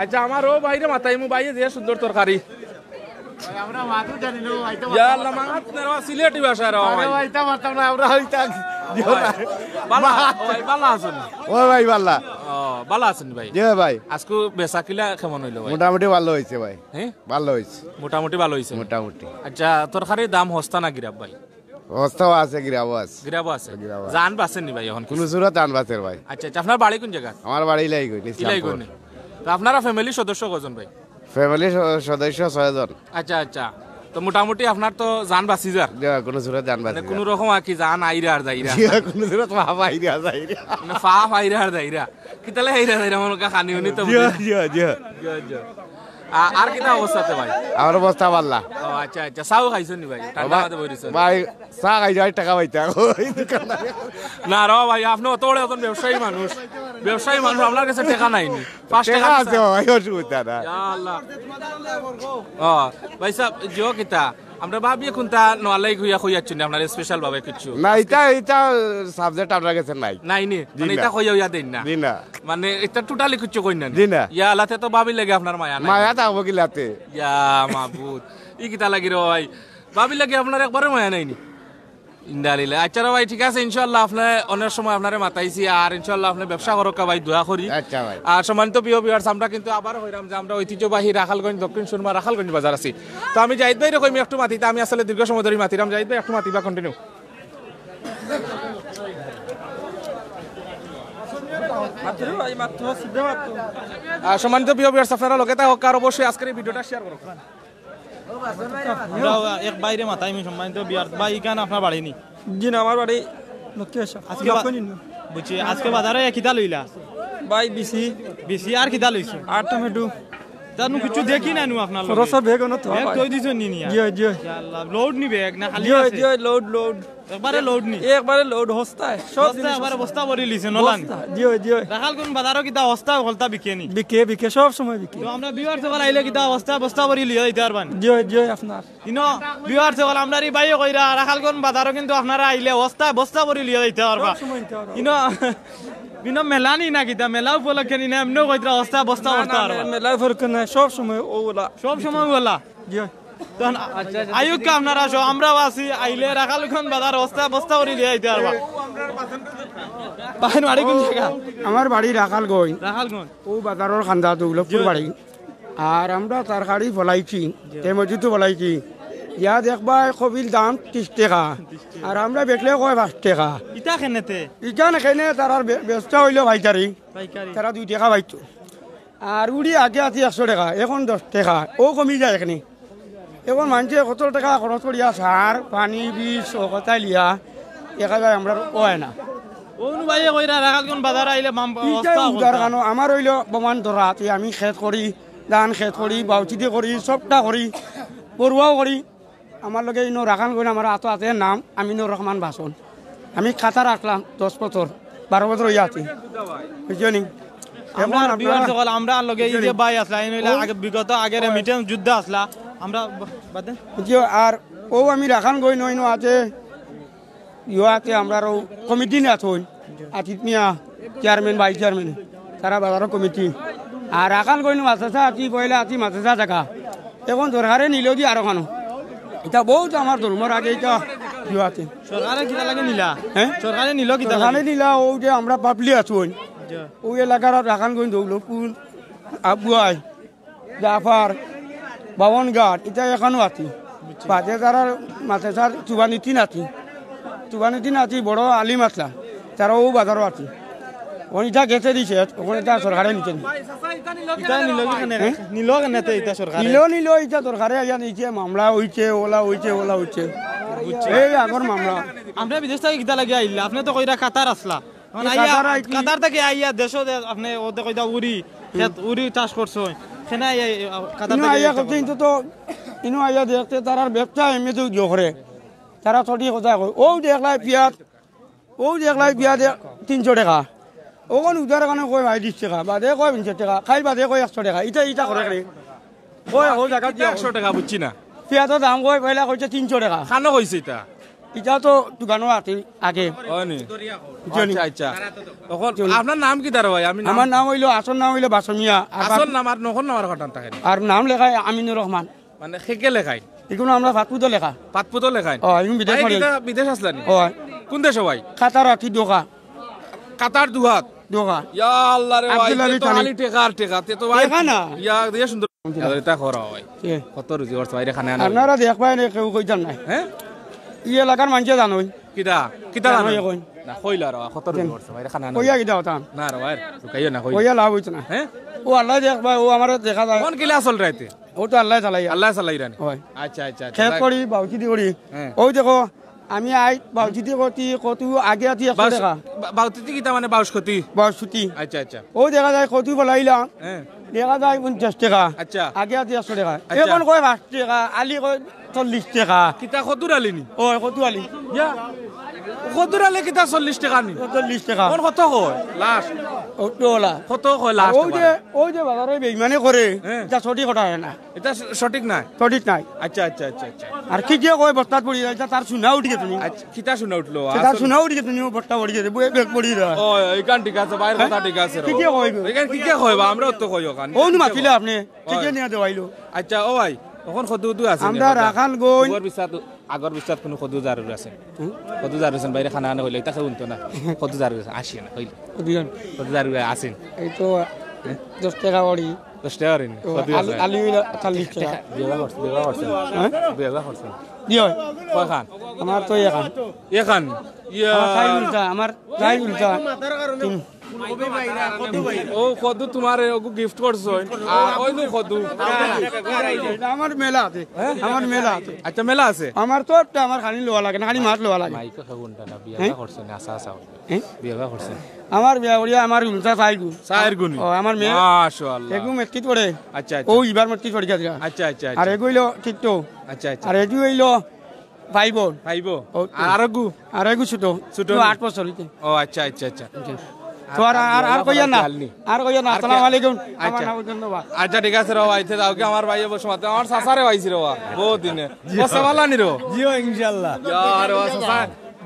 আচ্ছা, আমার ও ভাইরে মাতাইমু, ভাইয়ে যে সুন্দর তরকারি। ভাই, আমরা মাতু জানি না, ভাই, ইতা ইয়া মাততাম আল্লাহ, না। মাত না রে, সিলেটি ভাষা রে, আরে ভাই। ভাই, ইতা মাততাম না, আমরা হইতাম। ভাই, বালা, ও ভাই, বালা আছইন? ও ভাই, বালা। ও, বালা আছইন ভাই? জি ভাই। আজকু বেচা কিলা কেমন অইলো ভাই? মোটামুটি ভালা অইছে ভাই। হ্যাঁ? ভালা অইছে। মোটামুটি ভালা অইছে। মোটামুটি। আচ্ছা, তরকারির দাম হস্তা না গিরাব ভাই? হস্তাও আছে, গিরাবও আছে। গিরাবও আছে। গিরাবও আছে। জান বাঁচেনি ভাই এখন? কুনু সুরত জান বাঁচের ভাই। আচ্ছা, আচ্ছা, আপনার বাড়ি কুন জাগা? আমার বাড়ি ইলাইগঞ্জ, ইসলামপুর। ইলাইগঞ্জ। তো আপনারা family সদস্য কয়জন ভাই? Family স-, সদস্য ছয়জন। আচ্ছা, আচ্ছা। তো মোটামুটি আপনার তো জান বাঁচি যার। জি, কুনু সুরত জান মানে বাঁচি কুনু যার। রকম আর কি জান আইরা আর যাইরা। জি, কুনু সুরত ফাফ আইরা যাইরা। মানে ফাফ আইরা আর যাইরা। কিতালে আইরা যাইরা মনে হয় খানি উনি তো জি, বুঝে। জি, জি। জি, জি। আ-, আর কিতা অবস্থা আছে ভাই? আমার অবস্থা ভালা। ও, আচ্ছা, আচ্ছা। চাও খাইছইন নি ভাই? ঠান্ডা ভাই, মাঝে বই রইছইন। ভাই, চা খাই যাই, টেকা পাইতা। ওই দোকানদারে। না রে ভাই, আপনে অত বড় একজন ব্যবসায়ী মানুষ। ব্যবসায়ী মানুষ, আপনার কাছে টেকা নাই নি? পাঁচ টেকা টেকা আছে আছে। ভাই, অসুবিধা না। ইয়া আল্লাহ। ও, ভাই সাহেব, জিও কিতা? আমরা ভাবিয়ে কুনটা নোয়ালাই হইয়া কই যাচ্ছেন আপনার special ভাবে কিছু? না, ইটা, ইটা subject আপনার কাছে নাই। নাই নি? জি মানে না। ইটা কইয়া হইয়া দেন না? জি না। মানে ইটা totally কিছু কই না নি? জি না। ইয়া আল্লাহ, তে তো ভাবি লাগে আপনার মায়া নাই। মায়া থাকবো কিলাতে? ইয়া মাবুদ। ই কিতা লাগি রে ভাই? ভাবি লাগে আপনার একবারে মায়া নাই নি? ইন্দালিল্লাহ। আচ্ছা রে ভাই, ঠিক আছে, ইনশাআল্লাহ আপনে অনেক সময় আপনারে মাতাইছি, আর ইনশাআল্লাহ আপনে ব্যবসা করউক্কা ভাই, দোয়া করি। আচ্ছা ভাই। আর সম্মানিত প্রিয় viewers, আমরা কিন্তু আবার কইরাম যে আমরা ঐতিহ্যবাহী রাখালগঞ্জ, দক্ষিণ সুরমা রাখালগঞ্জ বাজার আছি। তো আমি জাহিদ ভাইরে কইমু একটু মাতিতা, আমি আসলে দীর্ঘ সময় ধরি মাতিরাম। জাহিদ ভাই, একটু মাতিবা, continue। আর সম্মানিত প্রিয় viewers, আপনারা লগে থাকউক্কা আর অবশ্যই আজকের এই video টা share করউক্কা। আমরা এক ভাইরে মাতাইমু, সম্মানিত বিয়ার ভাই, ইখান আপনার বাড়ি নি? জি না, আমার বাড়ি লক্ষ্মী আশা। আজকে বা-, লক্ষ্মী নিন। বুঝছি, আজকে বাজারে কিতা লইলা? ভাই, বিসি। বিসি আর কিতা লইছো? আর টমেটো। তার নু কিছু দেখি না নু আপনার লগে। রসা বেগ অনো তো, ব্যাগ ভাই। থই দিছো নি নিয়া? জি, জি। ইয়া আল্লাহ, লোড নি ব্যাগ না খালি জি, আছে? জি, লোড, লোড। একবারে লোড নি? একবারে লোড, হস্তায়। সব বস্তা, জিনিস একবারে হস্তায়। বস্তা ভরি লিছে, নলা নি? বস্তা, জি, জি। রাখাল কোন বাজারো কিতা হস্তা হলতা বিকে নি? বিকে, বিকে, সব সময় বিকে। তো আমরা ভিউয়ার সকল আইলে কিতা হস্তা বস্তা ভরি লিয়া দিতে পারবা নি? জি, জি, আপনার। ইনো ভিউয়ার সকল, আমরার ই ভাইয়ে কইরা, রাখালগঞ্জ বাজারো কিন্তু আপনারা আইলে বস্তা, বস্তা ভরি লিয়া যাইতা পারবা। সব সময় নিতে পারবা। ইনো, ইনো মেলা নি না কিতা? মেলা উপলক্ষে নি না, এমনেও কইতরা বস্তা, বস্তা না, ভরতা না, পারবা। মে-, মেলা উপলক্ষে না, সব সময় ওলা। সব সময় ওলা? জি। তখন আইউক্কা আপনারা সব, আমরাও আছি, আইলে রাখালগঞ্জ বাজার বস্তা, বস্তা ভরি লিয়া যাইতা পারবা। ভাইর বাড়ি কোন জাগা? আমার বাড়ি রাখালগঞ্জ। রাখালগঞ্জ। ও বাজারর কান্দা, দুর্লভপুর জি। বাড়ি। আর আমরা তরকারি ফলাইছি, জি। তে মজুতো ফলাইছি। ইয়া দেখবায় কপির দাম ত্রিশ টেকা, আর আমরা বেচলে কয় পাঁচ টেকা। ইটা কেনেতে? ইখান কেনে তারার বে-, বেচা অইলো পাইকারি, পাইকারি। তারা দুই টেকা পাইতো। আর উড়ি আগে আছি একশো টেকা, এখন দশ টেকা, অউ কমি যায় এখানে। এখন মানষে কত টেকা খরচ করিয়া সার, পানি, বীজ, অকলতা লিয়া দেখা যায় আমরার অয় না। অউ নু ভাইয়ে কইরা রাখালগঞ্জ বাজার আইলে মাম-, ইটাই অবস্থা উদার অবস্থা। কানো, আমার অইলো বমান ধরা, তে আমি খেত করি, ধান খেত করি, বাউচিদি করি, সবটা করি, বড়ুয়াও করি। আমার লগে ইনো রাখালগঞ্জ, আমার আতো আছে নাম আমিনুর রহমান বাসন। আমি কাতার আছলাম দশ বছর, বারো বছর অইয়া আছি, বুঝছো নি? এখন আমরা আপনারা বিয়ার সকল, আমরা লগে এই যে বুঝছো নি? ভাই আছলা, এই নইলে ও আগে বিগত আগে রেমিটেন্স যুদ্ধ আছলা, আমরা ব-, বাদে বুঝছো? আর অউ আমি রাখালগঞ্জ নই, ইনো আছে ইয়ো আছে আমরার অউ কমিটি নি আছইন, আতিফ মিয়া চেয়ারম্যান, ভাইস চেয়ারম্যান, তারা বাজারর কমিটি। আর রাখালগঞ্জ মাদ্রাসা আছি, পয়লা আছি মাদ্রাসা জাগা। এখন সরকারে নিলো দি আরো কানো। ইটা বউত আমার জন্মর আগে ইটা ইয়ো আছে। সরকারে কিতা লাগি নিলা? হ্যাঁ? সরকারে নিলো কিতা সরকারে লাগি? নিলা অউ যে আমরা পাবলিক আছইন। জি। অউ এলাকার রাখালগঞ্জ, দুর্লভপুর, আবুয়াই, জাফর, বামনঘাট, ইতা এখানো আছি। বুঝছি। বাদে তারার মাদ্রাসার চুবানিতি নাতি, চুবানিতি নাতি বড় আলিম আছলা, তারা অউ বাজারো আছি। অখন ইতা গেছে দিছে, অখন ইতা সরকারে নিছে নি। ইতা নিলো কেনে? হ্যাঁ? নিলো কেনে তে ইতা সরকারে? নিলো, নিলো, ইতা সরকারে আইয়া নিছে, মামলা অইছে, অলা অইছে, অলা অইছে। বুঝছি। এই আগর মামলা। আপনে বিদেশ থাকি কিতা লাগি আইলা? আপনে তো কইরা কাতার আছলা। মানে এই আইয়া, কাতার আই কি? কাতার থাকি আইয়া দেশো দে-, আপনে অতে কইতা উরি, খেত উরি চাষ করছইন। কেনে আইয়া, আ, কাতার ইনো থাকি আইয়া আইয়া করতে করলা? কিন্তু তো, ইনো আইয়া দেখতে তারার ব্যবসা এমনিতেউ জোহরে। তারা সঠিক কথা কয়। অউ দেখলাই পিয়াজ, অউ দেখলাই পিয়াজ তিনশো টেকা। অখন উদার কানো কয় ভাই বিশ টেকা, বাদে কয় পঞ্চাশ টেকা, খাইল বাদে কয় একশো টেকা। ইতা, ইতা করে রে। কয় অউ জাগাত কিতা দিয়া একশো টেকা বুঝছি না। পিয়াজর দাম কয়, পয়লা কইছে তিনশো টেকা। কানো কইছে ইতা? ইটা তো দোকানো আছে আগে। অয় নি? বুঝছো নি? আচ্ছা, আচ্ছা। অখন বুঝছো নি? আপনার নাম কিতা রে ভাই? আমি নাম আমার নাম অইলো, আসল নাম অইলো বাসমিয়া। আর আসল বাস- নাম আর নকল নাম আর কটান থাকে নি? আর নাম লেখায় আমিনুর রহমান। মানে, কে কে লেখায়? ইগুন আমরা ফাতফুতো লেখা। ফাতফুতো লেখায়? অয়, ইগুন বিদেশ ভাই, মারি। কিতা বিদেশ আছলা নি? অয়। কোন দেশো ভাই? কাতার আছি, দোহা। কাতার দুহাত। দোহা। ইয়া আল্লাহ রে ভাই, আব্দুল আলী তে তো থানি। খালি টেকা আর টেকা, তে তো ভাই টেকা না। ইয়া, দিয়া সুন্দর। আচ্ছা। ইতা করা ভাই। কে? কত রুজি করছে ভাইরে খানা আনা? আপনারা দেখবায় নি, কেউ কইতাম না। হ্যাঁ? ই এলাকার মানষে জানইন। কিতা? কিতা জানো জানো? এখন? না, কইলা রে, কত রুজি কেন? করছে ভাইরে খানা আনা? কইয়া কিতা কথা? না রে ভাই, লুকাইও না, কইও। কইয়া লাভ অইতো না। হ্যাঁ? অউ আল্লায় দেখবায়, অউ আমারে দেখা যায়। কোন কিলা চল রাইতে? অউ তো আল্লায় চালাইয়া। আল্লায় চালাইরা নি? অয়। আচ্ছা, আচ্ছা, আচ্ছা। খেত করি, বাউচিদি করি। হ্যাঁ। অউ দেখো, আমি আই বাউচিদি করতে কত আগে আছি একশো বাউস-, টেকা। বা-, বাউচিদি কিতা মানে বাউস ক্ষতি? বাউস ক্ষতি। আচ্ছা, আচ্ছা। অউ দেখা যায় কত বলাইলাম, হ্যাঁ। দেখা যায় পঞ্চাশ টেকা। আচ্ছা। আগে আছি একশো টেকা। আচ্ছা। এখন কয় পাঁচ টেকা, আলি কয় চল্লিশ টেকা। কিতা কদুর আলি নি? অয়, কদু আলি। ইয়া, কদুর আলি কিতা চল্লিশ টেকা নি? চল্লিশ টেকা। এখন কত কয় লাস্ট? অউ তো অলা। কত কয় লাস্ট অউ যে, এবারে? অউ যে বাজারে বেইমানি করে, হ্যাঁ। ইটা সঠিক কথা অয় না। ইটা স-, সঠিক নায়? সঠিক নায়। আচ্ছা, আচ্ছা, আচ্ছা, আচ্ছা। আর কিতা কয় বস্তাত পড়ি যায়, ইটা তার চুনা উঠি গেছে নি। আচ্ছা, কিতা চুনা উঠলো? ইটা তার আসল চুনা উঠি গেছে নি, অউ বস্তা পড়ি গেছে, বয়ে বেগ পড়ি যায়। ও, ইখান ঠিক আছে, ভাইর হ্যাঁ? কথা ঠিক আছে রে। কিতা কয়? ইখান কিতা কয় বা? আমরাও তো কই অখান। অউ নু মাতিলে আপনে, কিতা অয়? নিয়া দেওয়াইলো? আচ্ছা, ও ভাই, অখন কদু কদু আছে নি আমরা কদু? রাখাল গই। আগর বিস্তাত, আগর বিস্তাত কুনু কদু জারুর আছে? হুম? কদু জারুর আছে, ভাইরে খানা আনা অইলে, ইতা কেউ হুনতো না। কদু জারুর আছে, আসি না, অইলে। কদু জারুর? কদু জারুর আছে। এই তো দশ টেকা করি। দশ টেকা করি নি? ও, কত আলু, আছে? আলু অইলো চল্লিশ টেকা। দুই হাজার করছে, দুই হাজার করছে। হ্যাঁ? দুই হাজার করছে। জি অয়। কয়খান? আমার তো এখান। এখান? ইয়া। আমার সাইজ উল্টা, আমার সাইজ উল্টা। তিন। ও কদু তুমারে ওগু গিফট করছইন। আর ওই নু কদু। আমার মেলা আছে, আমার মেলা আছে। আচ্ছা, মেলা আছে। আমার তো একটা আমার খানি লওয়া লাগে না, খানি মাছ লওয়া লাগে। মাইকে খাগুনটা না, বিয়া হ্যাঁ? করছইন, আচ্ছা, আচ্ছা। হ্যাঁ? বিয়া করছইন। আমার বিয়া করিয়া আমার রুমটা চাইগু। চাইর গুণী। ও, আমার মেয়ে। মাশাআল্লাহ। এগু মেট্রিক পড়ে। আচ্ছা, আচ্ছা। ও ইবার মেট্রিক পরীক্ষা দিলা। আচ্ছা, আচ্ছা, আর আচ্ছা। এগু অইলো টিকটো। আচ্ছা, আচ্ছা। আর এগু অইলো ফাইভ। ফাইভ। ও। আর আরেগু? আর এগু ছোট। ছোট ও নি? আট বছর অইছে। ও, আচ্ছা, আচ্ছা, আচ্ছা। তো আর, আর, আর কইয়া না। আর কইয়া না। আর আসসালামু আলাইকুম। আচ্ছা। আমার নাম ধন্যবাদ। আচ্ছা, ঠিক আছে রে বাবা, ইতে যাও কি আমার ভাই অবশ্য মাতে। আমার চাচারে পাইছি রে বাবা, বহুত দিনে। ও, সে বালা নি রে? জি, ও, ইনশাআল্লাহ। ইয়া, আরে বাবা, চাচা,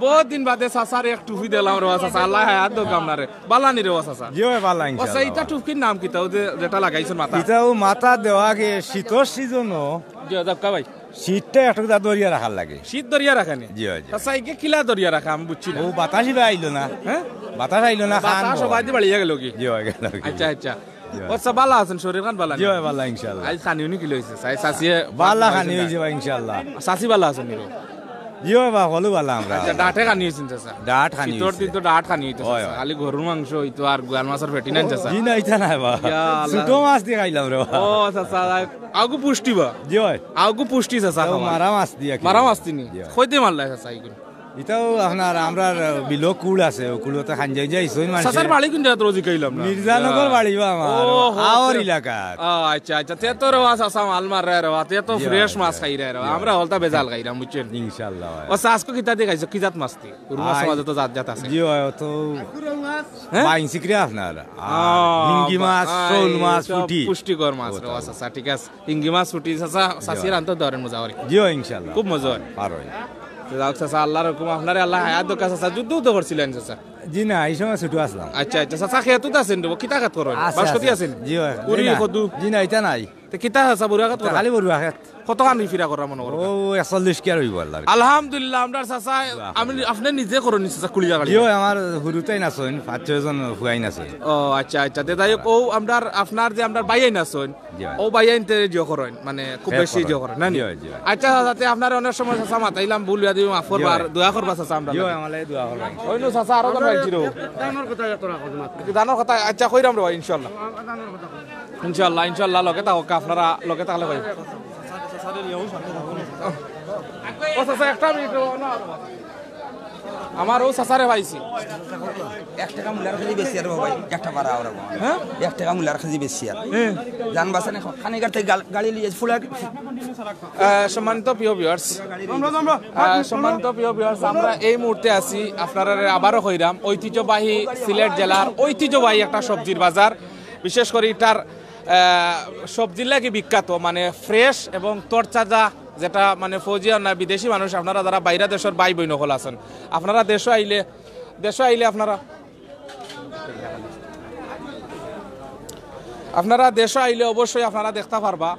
বহুত দিন বাদে চাচারে এক টুপি দিলাম রে বাবা, চাচা। আল্লাহ হায়াত দেউক আপনারে। বালা নি রে বাবা, চাচা? জি, ও, বালা, ও, আচ্ছা, ইনশাআল্লাহ। ইটা টুপির নাম কিতা? ও যে, যেটা লাগাইছইন মাথা? ইটা ও মাথা দেওয়া গে শীতর সিজনও। জি, যাউক্কা ভাই। শীতটা একটু দা ধরিয়া রাখার লাগে। শীত ধরিয়া রাখা নি? জি, জি। আচ্ছা, ইগে কিলা ধরিয়া রাখা? আমি বুঝছি না। ও বাতাস ইবা আইলো না। হ্যাঁ? বাতাস আইলো না, খান বাতাস বল। সবাই দি বাড়িয়া গেল কি? জি, হয়ে গেল কি? আচ্ছা, আচ্ছা। জি। ও, আচ্ছা, বালা আছেন, শরীর খান বালা নি? জি, ভাই, বালা, ইনশাআল্লাহ। আজ খানি উনি কিলা অইছে? চাই, চাচিয়ে বালা খানি অইছে, ভাই, ইনশাআল্লাহ। চাচি বালা আছেন নি? জি, ভাই, বা, হলো বালা আমরা। আচ্ছা, ডাটে খানি অইছেন, চাচা? ডাট খানি শীতর অইছে। দিন তো ডাট খানি অইতো, হয়, চাচা। হয়। খালি গরুর মাংস অইতো আর গুয়ার মাছর ফেটি নাই, চাচা। জি না, ইটা নাই, বা। ইয়া আল্লাহ। ছোট মাছ দি খাইলাম রে, বা। ও, চাচা, আগু পুষ্টি, বা। জি, হয়। আগু পুষ্টি, চাচা, তাও খাওয়া। মারা মাছ দিয়া কি? মারা মাছ দি নি? জি, হয়। কই দি মারলা, চাচা, ইগুন? ইটাও আপনার আমরার বিলো কুল আছে, ও কুলতে খান যাই যাই, সই মারছে। চাচার বাড়ি কোন জাগাত রোজি খাইলাম না? মির্জানগর বাড়ি বা আমার, ও, হো, আওর তে-, এলাকাত। ও, আচ্ছা, আচ্ছা, তে তো রে বা চাচা মাল মাররা রে বা, তে তো জি, ফ্রেশ জি, মাছ খাইরা রে বা, জি। আমরা হলতা বেজাল খাইরাম, বুঝছইন? ইনশাআল্লাহ, ভাই। ও, চাচা, আজকে কিতা দি খাইছো? কি জাত মাছ দি? গরু মাছ আই, মাঝে তো জাত জাত আছে। জি, হয়, ও তো হ্যাঁ? বাইন সিকরে আপনার। আর ও, হিঙ্গি মাছ, বা-, শোল আই, মাছ, সব পুটি। পুষ্টিকর মাছ ও, রে বা, তাই। চাচা, ঠিক আছে। হিঙ্গি মাছ ফুটি, চাচা, চাচিয়ে রানতে দেওয়ার মজা করে। জি, ইনশাআল্লাহ। খুব মজা হয়। পারো। তো যাউক, চাচা, আল্লাহর হুকুম, আপনারে আল্লাহ হায়াত দেউক্কা, চাচা। যুদ্ধ উদ্ধ করছিলেন, চাচা? জি না, এই সময় ছুটু আসলাম। আচ্ছা, আচ্ছা, চাচা, খেত তো আছেন রে, কিতা খেত করেন? আছে, বাঁশখেতি আছে। আছেন? জি, হয়। পুরি, জি না, কদু? জি না, ইটা নাই। তো কিতা, চাচা, বড়ুয়া খেত করেন? খালি বড়ুয়া খেত। কতখান ফিরা করা মনে করো? ও, একচল্লিশ কিয়ার অইবো আল্লাহর। আলহামদুলিল্লাহ, আমরার চাচা, বাহ। আমি, আপনে নিজে করইন নি, চাচা, কুলি জাগা? জি, হয়, আমার হুরুতাইন আছইন, পাঁচ ছয় জন ফুয়াইন আছইন। ও, আচ্ছা, আচ্ছা, তে যাই হোক, ও, আমরার, আপনার যে আমরার ভাইয়াইন আছইন, জি, ভাই। ও ভাইয়াইন্তে জিও করইন, মানে, খুব বেশি জিও করইন, না নি? জি, জি। আচ্ছা, চাচা, তে আপনারে অনেক সময়, চাচা, মাতাইলাম, ভুল অইয়া দিমু, মাফ করবা, জি, আর ভাই। দোয়া করবা, চাচা, আমরার জি, লাগি। ভাই, আমারে দোয়া করবা। অইলো, চাচা, আরো জন পাইছি রে। দানোর কথা এত রাখো, মাত। দানোর কথা, আচ্ছা, কইরাম রে ভাই, ইনশাআল্লাহ। ইনশাআল্লাহ, ইনশাআল্লাহ, লগে থাকউক্কা, আপনারা লগে থাকলে কই। ও, চাচা, একটা মিনিট, ও, না, আমার ও চাচারে পাইছি। এক টেকা মূলার কেজি বেশি আর ভাই, একটা পারা ওরা। হ্যাঁ? এক টেকা মূলার কেজি বেশি আর। হ্যাঁ। জান বাঁচানি খানিকার থেকে গাল-, গাড়ি লিয়ে ফুলা। আহ, সম্মানিত প্রিয় ভিউয়ার্স, আহ, সম্মানিত প্রিয় ভিউয়ার্স, আমরা এই মুহূর্তে আছি, আপনারা আবারও কইরাম, ঐতিহ্যবাহী সিলেট জেলার ঐতিহ্যবাহী একটা সবজির বাজার। বিশেষ করি ইটার, আহ, সবজির লাগি বিখ্যাত, মানে, ফ্রেশ এবং তরতাজা, যেটা, মানে, ফৌজিয়া না, বিদেশি মানুষ, আপনারা যারা বাইরা দেশর ভাই বইন অকল আছইন, আপনারা দেশো আইলে, দেশো আইলে আপনারা, আপনারা দেশো আইলে অবশ্যই আপনারা দেখতা পারবা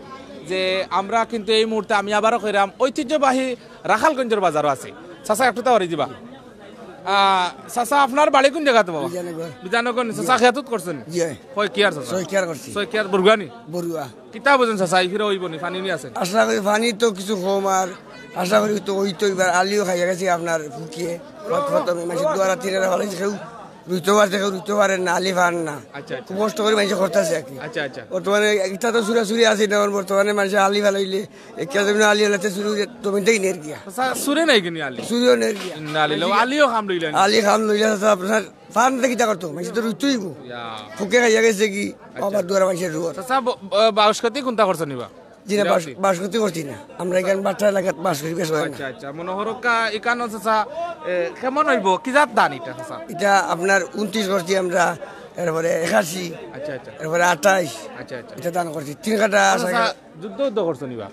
যে আমরা কিন্তু এই মুহূর্তে, আমি আবারও কইরাম, ঐতিহ্যবাহী রাখালগঞ্জর বাজারো আছি। চাচা, একটু তাওয়ারি দিবা। আহ, চাচা, আপনার বাড়ি কোন জাগাত, বাবা? বিজয়নগর। বিজয়নগর নি? চাচা, জি। খেতুত করছইন? জি। কয় কিয়ার, চাচা? ছয় কিয়ার করছি। ছয় কিয়ার বরুয়া নি? বরুয়া। কিতা বুঝইন, চাচা, ইফিরে অইবো নি, পানি নি আছে? আশা করি পানি তো কিছু কম আর, আশা করি তো অইতো, ইবার আলিও খাইয়া গেছে আপনার ফুকিয়ে। কত, কত মাসে দুয়ারা তিনারা ফালাইছে, কেউ রুইতো পারছে, কেউ রুইতো পারে না, আলি পার না। আচ্ছা, আচ্ছা। খুব কষ্ট করি মাইনষে করতাছে আর কি। আচ্ছা, আচ্ছা। বর্তমানে ইটা তো ছুরাছুরি আছে, যেমন বর্তমানে মাইনষে আলি ফালাইলে, একটা জমিন আলি ফালাইতে ছুরি জমিন থাকি নের গিয়া। চাচা, ছুরে নাই কিনি আলি? ছুরিও নের গিয়া। ইন্না লিল্লাহি, আলিও কাম লইলা নি? আলি কাম লইলা, চাচা, আপনার পার না কিতা করতো? মাইনষে তো রুইতোউ অইবো। ইয়া। ফুকে খাইয়া গেছে কি? আচ্ছা। আবার দুয়ারা মাইনষে রুয়ার। চাচা, ব-, ব-, বাঁশখেতি কুনটা করছইন ইবা? জি না, বাঁশ-, বাঁশখেতি করছি না। আমরা ইখান বাট্টা এলাকাত বাঁশখেতি বেশ হয় না। আচ্ছা, আচ্ছা। মনে করউক্কা, ইখান চাচা, এ, কেমন অইবো? কি জাত ধান ইটা, চাচা? ইটা আপনার ঊনত্রিশ করছি আমরা, এরপরে একাশি, আচ্ছা, আচ্ছা। এরপরে আটাইশ। আচ্ছা, আচ্ছা। ইটা ধান করছি। তিন কাটা আচ্ছা, আছে। চাচা, যুদ্ধ যুদ্ধ করছইন ইবা?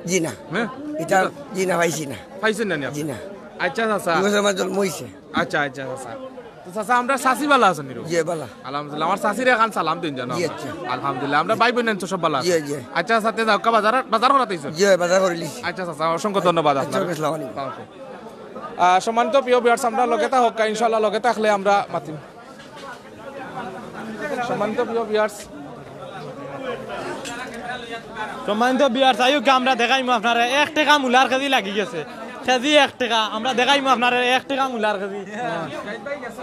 জি না। হ্যাঁ? ইটা জি না, পাইছি না। পাইছইন না নি আপনে? জি না। আচ্ছা, চাচা। দুই বছর আমার জন্ম অইছে। আচ্ছা, আচ্ছা, চাচা। তো চাচা, আমরার চাচি বালা আছইন নি? জি, বালা। আলহামদুলিল্লাহ, আমার চাচিরে এখান সালাম দিন জানো। জি, আচ্ছা। আলহামদুলিল্লাহ, আমরার ভাই বইন তো সব বালা আছে। জি, জি। আচ্ছা, চাচা, তে যাউক্কা বাজার, বাজার করাত আইছইন? জি, বাজার করি লিছি। আচ্ছা, চাচা, অসংখ্য ধন্যবাদ আচ্ছা, আপনারে। আসসালামু আলাইকুম। আহ, সম্মানিত প্রিয় ভিউয়ার্স, আমরার লগে থাকউক্কা, ইনশাআল্লাহ লগে থাকলে আমরা মাতিম। সম্মানিত প্রিয় ভিউয়ার্স, সম্মানিত ভিউয়ার্স, আইউক্কা আমরা দেখাইমু আপনারে এক টেকা মূলার কেজি লাগি গেছে। কেজি এক টেকা, আমরা দেখাইমু আপনারে এক টেকা মূলার কেজি।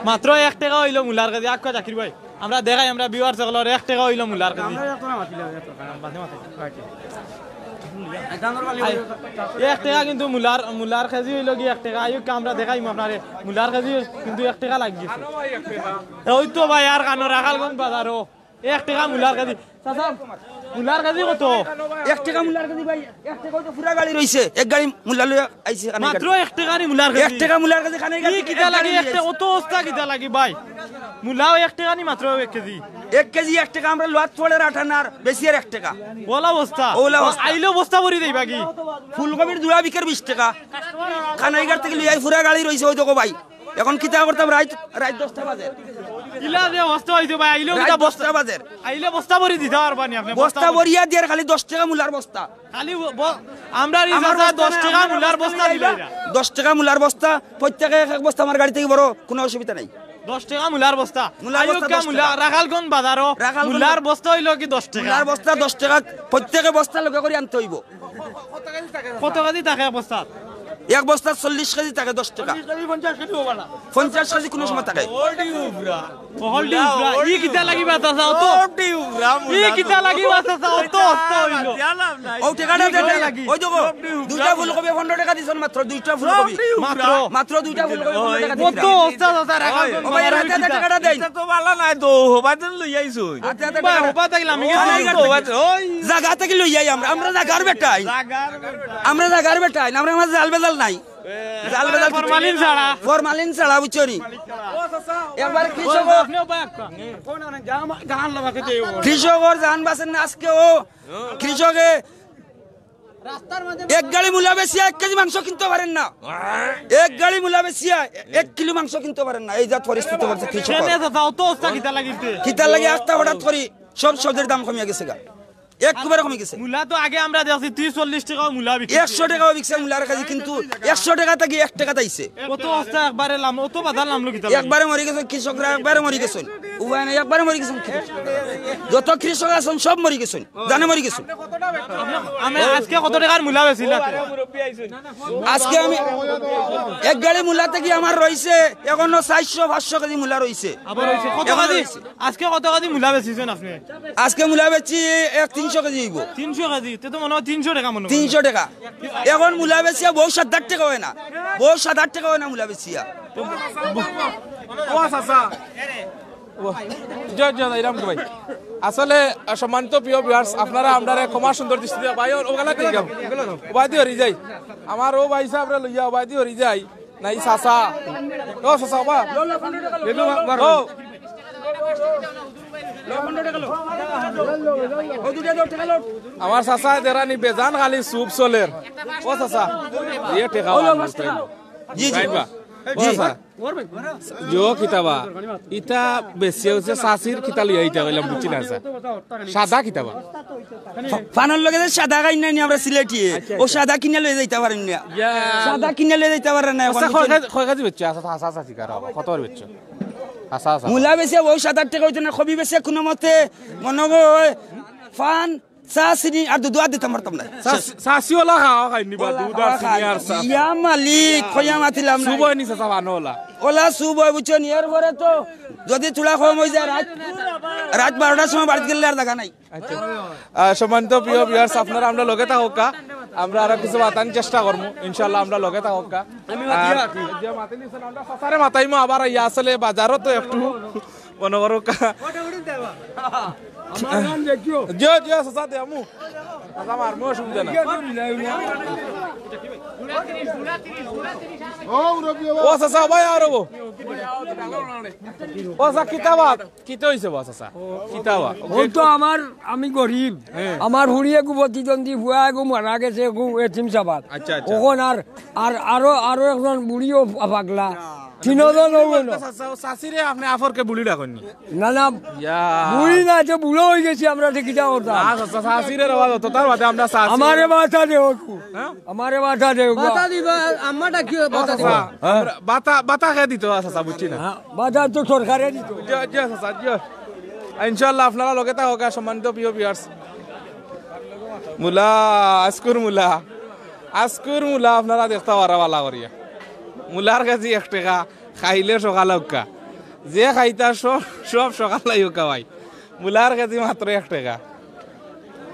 মাত্র এক টেকা অইলো মূলার কেজি। আক্কা জাকির ভাই, আমরা দেখাই, আমরা viewers অকলরে এক টেকা অইলো মূলার কেজি। এক টেকা কিন্তু মূলার, মূলার কেজি অইলো কি এক টেকা। আইউক্কা, আমরা দেখাইমু আপনারে মূলার কেজি কিন্তু এক টেকা লাগি গেছে। ওই তো ভাই, আর কানো রাখালগঞ্জ বাজারো এক টেকা মূলার কেজি। চাচা, মূলার কেজি কত? এক টেকা মূলার কেজি ভাই, এক টেকা অইতো পুরা গাড়ি রইছে, এক গাড়ি মূলা লইয়া আইছে কানাইঘাট। মাত্র এক টেকা নি মূলার কেজি? এক টেকা মূলার কেজি কানাইঘাট। ই কিতা লাগি এক টেকা? অত অস্তা কিতা লাগি ভাই? মূলাও এক টেকা নি মাত্র এক কেজি? এক কেজি এক টেকা, আমরা লওয়াত পড়ের আটানার, বেচিয়ার এক টেকা। ওলা বস্তা? ওলা বস্তা। আইলেও বস্তা ভরি দেইবা কি? ফুলকপির জোড়া বিকের বিশ টেকা। কানাইঘাট থাকি লইয়া আই পুরা গাড়ি রইছে, ওই দেখো ভাই। এখন কিতা করতাম, রাইত, রাইত দশটা বাজে। ইলা যে অবস্থা অইছে ভাই, আইলেও রাইত কিতা বস্তা, দশটা বাজে। আইলে বস্তা ভরি দিতা পারবা নি আপনে? বস্তা বস্তা ভরি। ভরিয়া দিয়ার খালি দশ টেকা মূলার বস্তা। খালি ব-, ব-, আমরার ই আমার চাচা বস্তা দশ নাই, টেকা আমার মূলার বস্তা বস্তা লইয়া লইলা। আইবা। দশ টেকা মূলার বস্তা, প্রত্যেকে এক এক বস্তা আমার গাড়ি থাকি ভরো, কুনু অসুবিধা নাই। দশ টেকা মূলার বস্তা। মূলার বস্তা আইউক্কা দশ মূলা, টেকা। রাখালগঞ্জ বাজারো রাখালগঞ্জ মূলার বস্তা অইলো কি দশ টেকা? মূলার বস্তা দশ টেকা, প্রত্যেকে বস্তা লগে করি আনতে অইবো। কত কেজি থাকে এক বস্তাত? এক বস্তাত চল্লিশ কেজি থাকে দশ টেকা। পঞ্চাশ কেজি কুনু সময় থাকে। হলডি উবরা। ই কিতা লাগি বাতাসা অত? ই কিতা লাগি বাতাসা অত? অত অইলো। ও টেকাটা দেন। ওই দেখো, দুইটা ফুলকপি পনেরো টেকা দিছইন মাত্র, দুইটা ফুলকপি। মাত্র? মাত্র দুইটা ফুলকপি পনেরো টেকা দিছইন। কত অস্তা চাচা, রাখাল ও ভাই, হাতে হাতে টেকাটা দেন। ইটা তো বালা নাই তো, হবাই দেন লই আইছইন। হাতে হাতে ভাই, টেকাটা। হবাই দেখলাম, ইগু ওই তো হবাই। ওই জাগা থাকি লই আই আমরা, আমরা জাগার বেটাইন। জাগার বেটাইন। আমরা জাগার বেটাইন, আমরা, আমরা জাল বেজাল নাই। জাল বেজাল কিচ্ছু ফরমালিন ছাড়া। ফরমালিন ছাড়া, বুঝছো নি? একবার কৃষক, কৃষকর জান বাঁচের না আজকে ও। কৃষকে এক গাড়ি মূলা বেচিয়া এক কেজি মাংস কিনতে পারের না। এক গাড়ি মূলা বেচিয়া এক কিলো মাংস কিনতে পারের না। এই জাত পরিস্থিতি বলছে কৃষক। কেনে দাদা, অত অবস্থা কিতা লাগিতে? কিতা লাগি আস্তা হঠাৎ করি সব সবজির দাম কমিয়া গেছে গা। একবারে কমি গেছে। মূলা তো আগে আমরা দেখছি ত্রিশ চল্লিশ টেকাও মূলা বিক্রি। একশো টেকাও বিকছে মূলার কেজি, কিন্তু একশো টেকা থাকি এক টেকা তাইছে। কত অবস্থা একবারে লাম-, অত বাজার লামলো কিতা লাগি? একবারে মরি গেছে কৃষকরা, একবারে মরি গেছে। উপায় নাই, একবারে মরি গেছে। যত কৃষক আছইন সব মরি গেছে, জানে মরি গেছে। আমি আজকে কত টেকার মূলা বেচিলা? আজকে আমি এক গাড়ি মূলা থাকি আমার রইছে এখনো চাইরশো পাঁচশো কেজি মূলা রইছে। আবার রইছে? কত এখনো কেজি? রইছে। আজকে কত কেজি মূলা বেচিছইন আপনে? আজকে মূলা বেচছি এক তিনশো কেজি অইবো। তিনশো কেজি? তে তো মনে হয় তিনশো টেকা মনে হয়। তিনশো টেকা। এখন মূলা বেচিয়া বউ সাত আট টেকা অয় না, বউ সাত আট টেকা অয় না মূলা বেচিয়া। ও চাচা। ও, জি, জি, যাইরাম তো ভাই। আসলে, আহ, সম্মানিত প্রিয় viewers, আপনারা আমরারে ক্ষমা সুন্দর দৃষ্টিতে, ভাই, ও, ওগুলা দিয়ে যাও। ওবায়দি হরি যাই। আমার ও ভাই সাহেবরে লইয়া ওবায়দি হরি যাই। না, ই চাচা। ও চাচা, ওবা। ও। আমার চাচা দেরানি বেজান খালি চুপ চলের। ও চাচা, ইয়ে টেকা জি, জি। পাইবা। ও জি। চাচা। ইয়ো কিতাবা, ইতা বেশি অইছে চাচির কিতা লইয়া ইতা কইলাম, বুঝছি না চাচা। সাদা কিতাবা। ফা-, ফানর লগে যে সাদা খাই না নি আমরা সিলেটি, আচ্ছা, ও আচ্ছা। সাদা কিনা লইয়া যাইতা পারেন না। ইয়া। সাদা কিনা লইয়া যাইতা পারেন না, এখন আচ্ছা, কয় বুঝছেন? কেজি, কয় কেজি বেচছো? আচ্ছা, আচ্ছা, আচ্ছা, ঠিক আছে, কত করে বেচছো? আচ্ছা, আচ্ছা। মূলা বেচে ও সাত আট টেকা অইতো না, কবি বেচে কোনো মতে মনে হয় ফান চা, চিনি আর দুধ আর দিতাম পারতাম না। চা, চা, চি ওলা খাওয়া খাইনি বা, ওলা দুধ আর খাওয়া চিনি খাই। আর চা। ইয়া মালিক, কইয়া মাতিলাম না। সুবয় নি চাচা ফানো ওলা। ওলা সুবয় বুঝছো নি, এরপরে তো যদি থুড়া কম অই যায়, রাইত, রাইত বারোটার সময় বাড়িত গেলে আর জাগা নাই। আচ্ছা। আহ, সম্মানিত প্রিয় viewers, আপনারা আমরা লগে থাকউক্কা, আমরা আরো কিছু বাতানি চেষ্টা করমু, ইনশাআল্লাহ আমরা লগে থাকউক্কা। আমি মাতিয়া আর আছি। যে মাতিলিছেন, আমরা চাচারে মাতাইমু আবার আইয়া, আসলে বাজারও তো একটু মনে করো কা-, আমার গান দেখিও। জিও, জিও, চাচা দে আমু। চাচা মারমু, অসুবিধা নাই। ও, রবি বাবা। ও, চাচা, ভাই, আর হবো। ও, চাচা, কিতা বাত? কিতা অইছে বা, চাচা? কিতা বা? অউ তো আমার, আমি গরিব। হ্যাঁ। আমার হুড়ি এগু প্রতিদ্বন্দ্বী, ফুয়া এগু মারা গেছে, এগু এতিম সাবাল। আচ্ছা, আচ্ছা। অখন আর, আর, আরো, আরো একজন বুড়িও পাগলা। তিনজন অইলো। চাচা, ও চাচিরে আপনে আফরকে বুড়ি ডাকইন নি? না, না, ইয়া। বুড়ি না, তো বুড়া অই গেছি আমরা, তো কিতা করতাম? না, চাচা, চাচিরে রেওয়াজ অতো, তার বাদে আমরা চাচি। আমারে বাতা দেও। হ্যাঁ? আমারে বাতা দেও। বাতা দিবা, আম্মা ডাকিও, বাতা দিবা। চাচা, আমরা বাতা, বাতা কে দিতো, চাচা, বুঝছি না। হ্যাঁ, বাতা তো সরকারে দিতো। জি, জি, চাচা, জি। ইনশাআল্লাহ, আপনারা লগে থাকউক্কা, সম্মানিত প্রিয় viewers। মুলা, আজকুর মুলা। আজকুর মূলা আপনারা দেখতা পাররা ভালা করিয়া। মূলার কেজি এক টেকা, খাইলে সকাল অউক্কা। যে খাইতা সব, সব সকাল অউক্কা ভাই। মূলার কেজি মাত্র এক টেকা।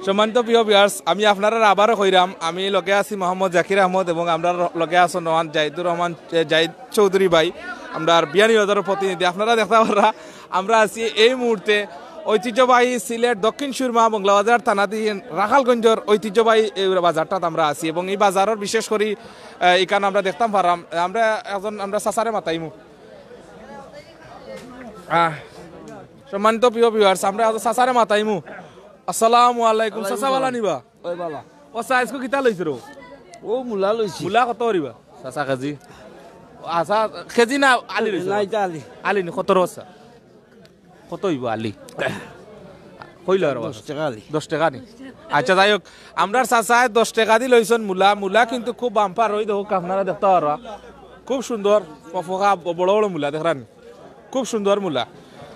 সম্মানিত প্রিয় ভিউয়ার্স, আমি আপনারারে আবারও কইরাম, আমি লগে আছি মোহাম্মদ জাকির আহমদ এবং আমরার লগে আছইন রহমান জাহিদুর রহমান, এ, জাহিদ চৌধুরী ভাই, আমরার বিয়ানীবাজারর প্রতিনিধি। আপনারা দেখতা পাররা, আমরা আছি এই মুহূর্তে ঐতিহ্যবাহী সিলেট দক্ষিণ সুরমা মংলাবাজার থানাধীন রাখালগঞ্জর ঐতিহ্যবাহী এই বাজারটাত আমরা আছি এবং এই বাজারর বিশেষ করি, আহ, ইখান আমরা দেখতাম পাররাম। আমরা একজন আমরা চাচারে মাতাইমু। আহ, সম্মানিত প্রিয় ভিউয়ার্স, আমরা একজন চাচারে মাতাইমু। আসসালামু আলাইকুম, চাচা ভালা নিবা? ওই বালা। ও চাচা, আইজকু কিতা লইছো রে? ও মূলা লইছি। মূলা কত করিবা? চাচা কেজি। আচ্ছা, কেজি না আলি লইছো? না, ইটা আলি। আলি নি, কত রসা? কত অইবো আলি? কইলা আর দশ টেকা আলি। দশ টেকা নি? আচ্ছা, যাই হোক, আমরার চাচায় দশ টেকা দি লইছইন মূলা। মূলা কিন্তু খুব বাম্পার, ওই দেখউক্কা, আপনারা দেখতা পাররা। খুব সুন্দর, ফকফকা, ব-, বড় বড় মূলা, দেখরা নি? খুব সুন্দর মূলা।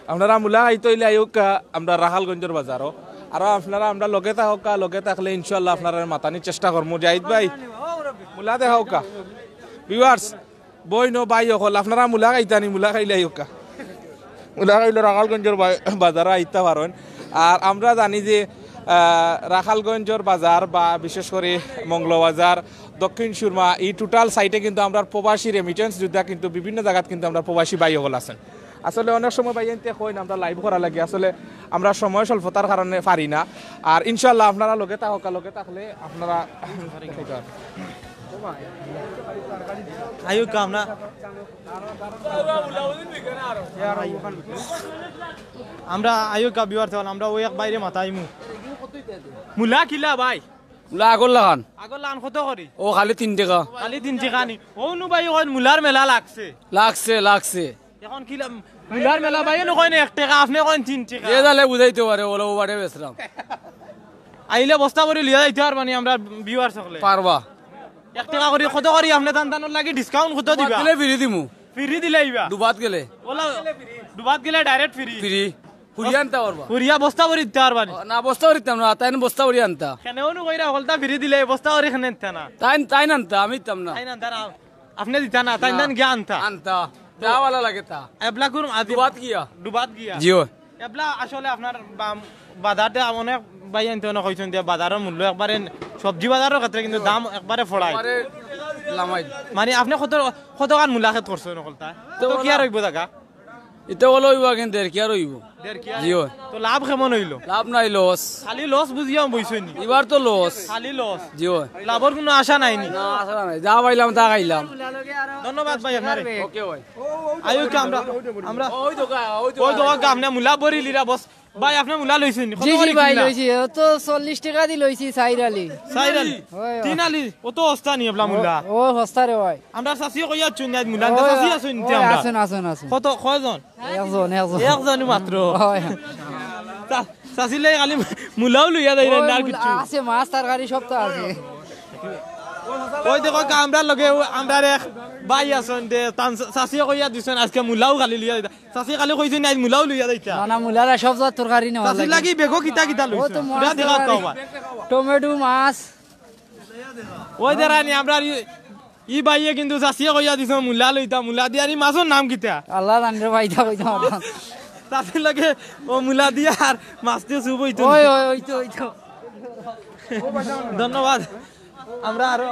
আপনারা মূলা খাইতা অইলে আইউক্কা, আমরার রাখালগঞ্জর বাজারো। আর আপনারা আমরার লগে থাকউক্কা, লগে থাকলে ইনশাআল্লাহ আপনারারে মাতানির চেষ্টা করমু। জাহিদ ভাই, মূলা দেখাউক্কা। ভিউয়ার্স, বইন ও ভাই অকল, আপনারা মূলা খাইতা নি, মূলা খাইলে আইউক্কা। মূলা খাইলে রাখালগঞ্জর বা-, বাজারো আইতা পারইন। আর আমরা জানি যে, আহ, রাখালগঞ্জর বাজার বা বিশেষ করি মংলাবাজার, দক্ষিণ সুরমা, এই টোটাল সাইডে কিন্তু আমরার প্রবাসী রেমিটেন্স যোদ্ধা কিন্তু বিভিন্ন জাগাত কিন্তু আমরার প্রবাসী ভাই অকল আছইন। আসলে অনেক সময় ভাইয়াইন্তে কইন আমরা live করার লাগি, আসলে আমরা সময় স্বল্পতার কারণে পারি না। আর ইনশাআল্লাহ আপনারা লগে থাকউক্কা, লগে থাকলে আপনারা আইউক্কা আমরা, আমরা আইউক্কা ভিউয়ার্স অকল, আমরা ওই এক ভাইরে মাতাইমু। মূলা কিলা ভাই? মূলা আগর লাখান। আগর লাখান কত করি? ও খালি তিন টেকা। খালি তিন টেকা নি? অউ নু ভাই কইন মূলার মেলা লাগছে। লাগছে, লাগছে। এখন কিলা, মূলার মেলা ভাই নু কইন এক টেকা, আপনে কইন তিন টেকা। যে জানে বুঝাইতে পারে, অলা অউ বাটে বেচরাম। আইলে বস্তা ভরি লইয়া যাইতা পারবা নি আমরার ভিউয়ার্স অকলে? পারবা। এক টেকা করি, কত করি আপনে তান তানর লাগি discount কত দিবা? দিলে ফ্রি দিমু। ফ্রি দিলাইবা? ডুবাত গেলে। অলা, ডুবাত গেলে direct ফ্রি। ফ্রি। হুরিয়া আনতা পারবা। হুরিয়া বস্তা ভরি দিতা পারবা নি? না, বস্তা ভরি দিতাম না, তাইন বস্তা ভরি আনতা। কেনে অউ নু কইরা হকলতা ফ্রি দিলে, বস্তা ভরি কেনে দিতা না? তাইন, তাইন আনতা, আমি দিতাম না। তাইন আনতা না, আপনে দিতা না, তাইন না। তান গিয়া আনতা। আনতা। যা ভালা লাগে তা। এবলা কুরুম আজি ডুবাত গিয়া। ডুবাত গিয়া। জি অয়। এবলা আসলে আপনার বা-, বাজারটা অনেক ভাইয়াইন্তে অনেক কইছইন যে বাজারর মূল্য একবারে, সবজি বাজারর ক্ষেত্রে কিন্তু দাম একবারে ফড়াই। একবারে লামাই। মানে আপনে কত, কতখান মূলা খেত করছইন হকলতা? তো তো কিয়ার অইবো জাগা? ইটা অলা অইবো কিন্তু দেড় কিয়ার অইবো। দেড় কিয়ার? জি অয়। তো লাভ কেমন অইলো? লাভ নাই, লস। খালি লস বুঝিয়া বইছইন নি? ইবার তো লস। খালি লস? জি অয়। লাভর কুনু আশা নাই নি? না, আশা নাই। যা পাইলাম তা খাইলাম। ধন্যবাদ ভাই আপনারে। ওকে ভাই। আইউক্কা আমরা, আমরা ওই তো গা, ওই তো ওই তো গা। গা, আপনে মূলা ভরিলিরা বস। ভাই, আপনে মূলা লইছইন নি? কত জি, জি, করি ভাই, কিনলা? লইছি। অউ তো চল্লিশ টেকা দি লইছি, চাইর আলি। চাইর আলি? অয়, অয়। তিন আলি? অত হস্তা নি এবলা মূলা? অউ হস্তা রে ভাই। আমরার চাচিয়ে কইয়া আছইন নি, আজ মূলা আনতা, অয়, চাচি আছইন নি অয়, আমরার? আছইন, আছইন, আছইন। কত, কয়জন? একজন, একজন। একজনই মাত্র। অয়। চা-, চাচির লাগি খালি মূলাউ লইয়া যাইরা নি, অয়, আর মূলা কিচ্ছু? আছে, মাছ, তরকারি সব তো আছে। ওই দেখউক্কা, আমরার লগে অউ, আমরার এক ভাই আছইন দে, তান চা-, চাচিয়ে কইয়া দিছইন, আজকে মূলাউ খালি লইয়া যাইতা। চাচি খালি কইছইন নি, আজ মূলাউ লইয়া যাইতা। না, না, মূলার সব জাত তরকারি নেওয়া চাচির লাগে। লাগি বেগো কিতা কিতা অউ লইছইন? তো মাছ পুরা দেখাও তো তরকারি, আবার। টমেটো, মাছ। ওই দেখরা নি, আমরার ই, ই ভাইয়ে কিন্তু চাচিয়ে কইয়া দিছইন, মূলা লইতা, মূলা দি। আর ই মাছর নাম কিতা? আল্লাহ জানে রে ভাই, ইতা কইতাম পারতাম। চাচির লগে অউ মূলা দিয়া আর মাছ দিয়া soup অইতো নি। অয়, অয়, অইতো, অইতো। ধন্যবাদ। আমরা আরো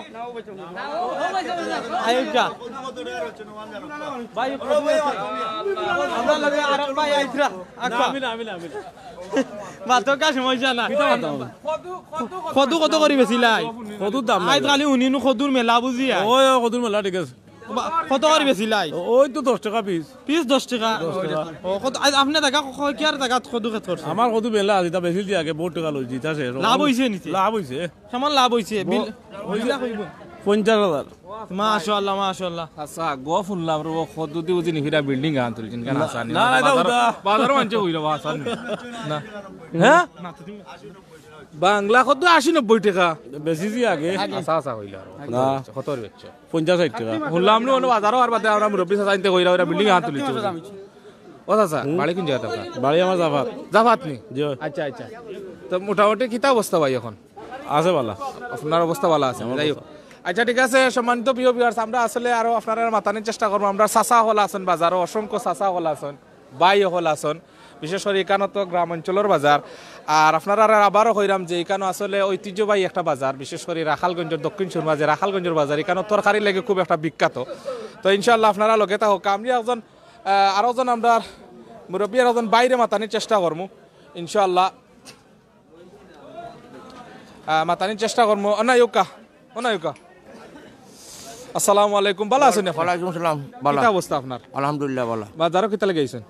আইউক্কা। ভাই, আমরার লগে আরো ভাই আইতরা। আক্কা। আমি না, আমি না, আমি না। মাতউক্কা, সমস্যা নাই। কিতা মাততাম? কদু কত করি বেচিলাই? কদুর দাম নাই। আইজ কালি হুনিনু কদুর মেলা বুঝিয়া। অয়, অয়, কদুর মেলা, ঠিক আছে। বা-, কত করি বেচিলাই? অউ তো দশ টেকা পিস। পিস দশ টেকা? দশ টেকা। অউ, কত, আইজ আপনে জাগা ক-, ক-, কিয়ার জাগাত কদু খেত করছইন? আমার কদু মেলা আছে, ইতা বেচিলছি আগে, বউত টেকা লইছি, ইতা শেষ। লাভ অইছে নি তে? লাভ অইছে। কেমন লাভ অইছে? বিল-, অইলা কইবো। পঞ্চাশ হাজার। মাশাআল্লাহ, মাশাআল্লাহ। আচ্ছা, গফ হুনলাম রে, অউ কদু দি বুঝি নি ফিরা বিল্ডিং আহান তুলছইন, কেন না, হাছা নি? না, না, ইটা বাজারো, হুদা। বাজারো মানষে কইরা বা হাছা নি। না। হ্যাঁ? বাংলা কদু আশি নব্বই টেকা। বেচিছি আগে। আচ্ছা, আচ্ছা, অইলা আর। না। কত করি বেচছো? পঞ্চাশ ষাইট টেকা। হুনলাম নু, অনো বাজারো আর বাদে আমরা মুরব্বি চাচাইন্তে কইরা, কইরা বিল্ডিং আহান তুলছইন। ও চাচা, হুম? বাড়ি কুন জাগাত আপনার? বাড়ি আমার জাফাত। জাফাত নি? জি। আচ্ছা, আচ্ছা। তো মোটামুটি কিতা অবস্থা ভাই এখন? আছে ভালা। আপনার অবস্থা ভালা আছে? আমার যাই হোক। অবস্থা। আচ্ছা, ঠিক আছে, সম্মানিত প্রিয় ভিউয়ার্স, আমরা আসলে আরো আপনারারে মাতানির চেষ্টা করমু। আমরার চাচা অকল আছইন বাজারো, অসংখ্য চাচা অকল আছইন, ভাই অকল আছইন, বিশেষ করি ইখানো তো গ্রাম অঞ্চলর বাজার। আর আপনারারে আবারও কইরাম যে ইখানো আসলে ঐতিহ্যবাহী একটা বাজার, বিশেষ করি রাখালগঞ্জর দক্ষিণ সুরমা যে রাখালগঞ্জর বাজার, ইখানো তরকারির লাগি খুব একটা বিখ্যাত। তো ইনশাআল্লাহ আপনারা লগে থাকউক্কা। আমি একজন, আহ, আরো একজন আমরার মুরব্বী, আরো একজন ভাইরে মাতানির চেষ্টা করমু ইনশাআল্লাহ। আহ, মাতানির চেষ্টা করমু। অনাইউক্কা, অনাইউক্কা। আসসালামু আলাইকুম, ভালা আছইন আপনি? ওয়ালাইকুম আসসালাম, ভালা। কিতা অবস্থা আপনার? আলহামদুলিল্লাহ, ভালা। বাজারো কিতা লাগি আইছইন?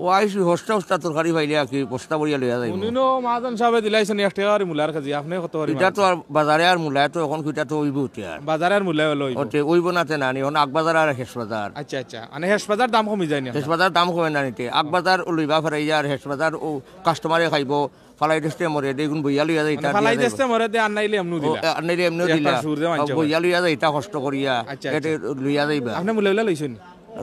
ও আইছি, হস্তা হস্তা তরকারি পাইলে আর কি, বস্তা ভরিয়া লইয়া যাইমু। উনিও মহাজন সাবে দিলাইছইন এক টেকা করি মূলার কেজি, আপনে কত করি ইটা মারইন? তো আর বাজারে আর মূলায় তো এখন কিতা তো অইবো ইতা আর। বাজারে আর মূলায় অইলে অইবো। ওতে অইবো না তে না নি, এখন আগ বাজার আর হেস বাজার। আচ্ছা, আচ্ছা, মানে হেস বাজার দাম কমি যায় নি হেস আপনার? বাজার দাম কমে না নি তে, আগ বাজার ও লইবা ফেরাইয়া আর হেস বাজার ও কাস্টমারে খাইবো, ফালাই দেশতে মরে দে, এগুন বইয়া লইয়া যাইতা, মানে ফালাই দিয়া দেশতে যাইবো। মরে দে, আর নাইলে এমনু ও, দিলা। আর নাইলে এমনু একটা দিলা। সুর দে মানছে ও, বইয়া লইয়া যাইতা কষ্ট করিয়া, আচ্ছা, এতে আচ্ছা। লইয়া যাইবা। আপনে মূলা উলা লইছইন?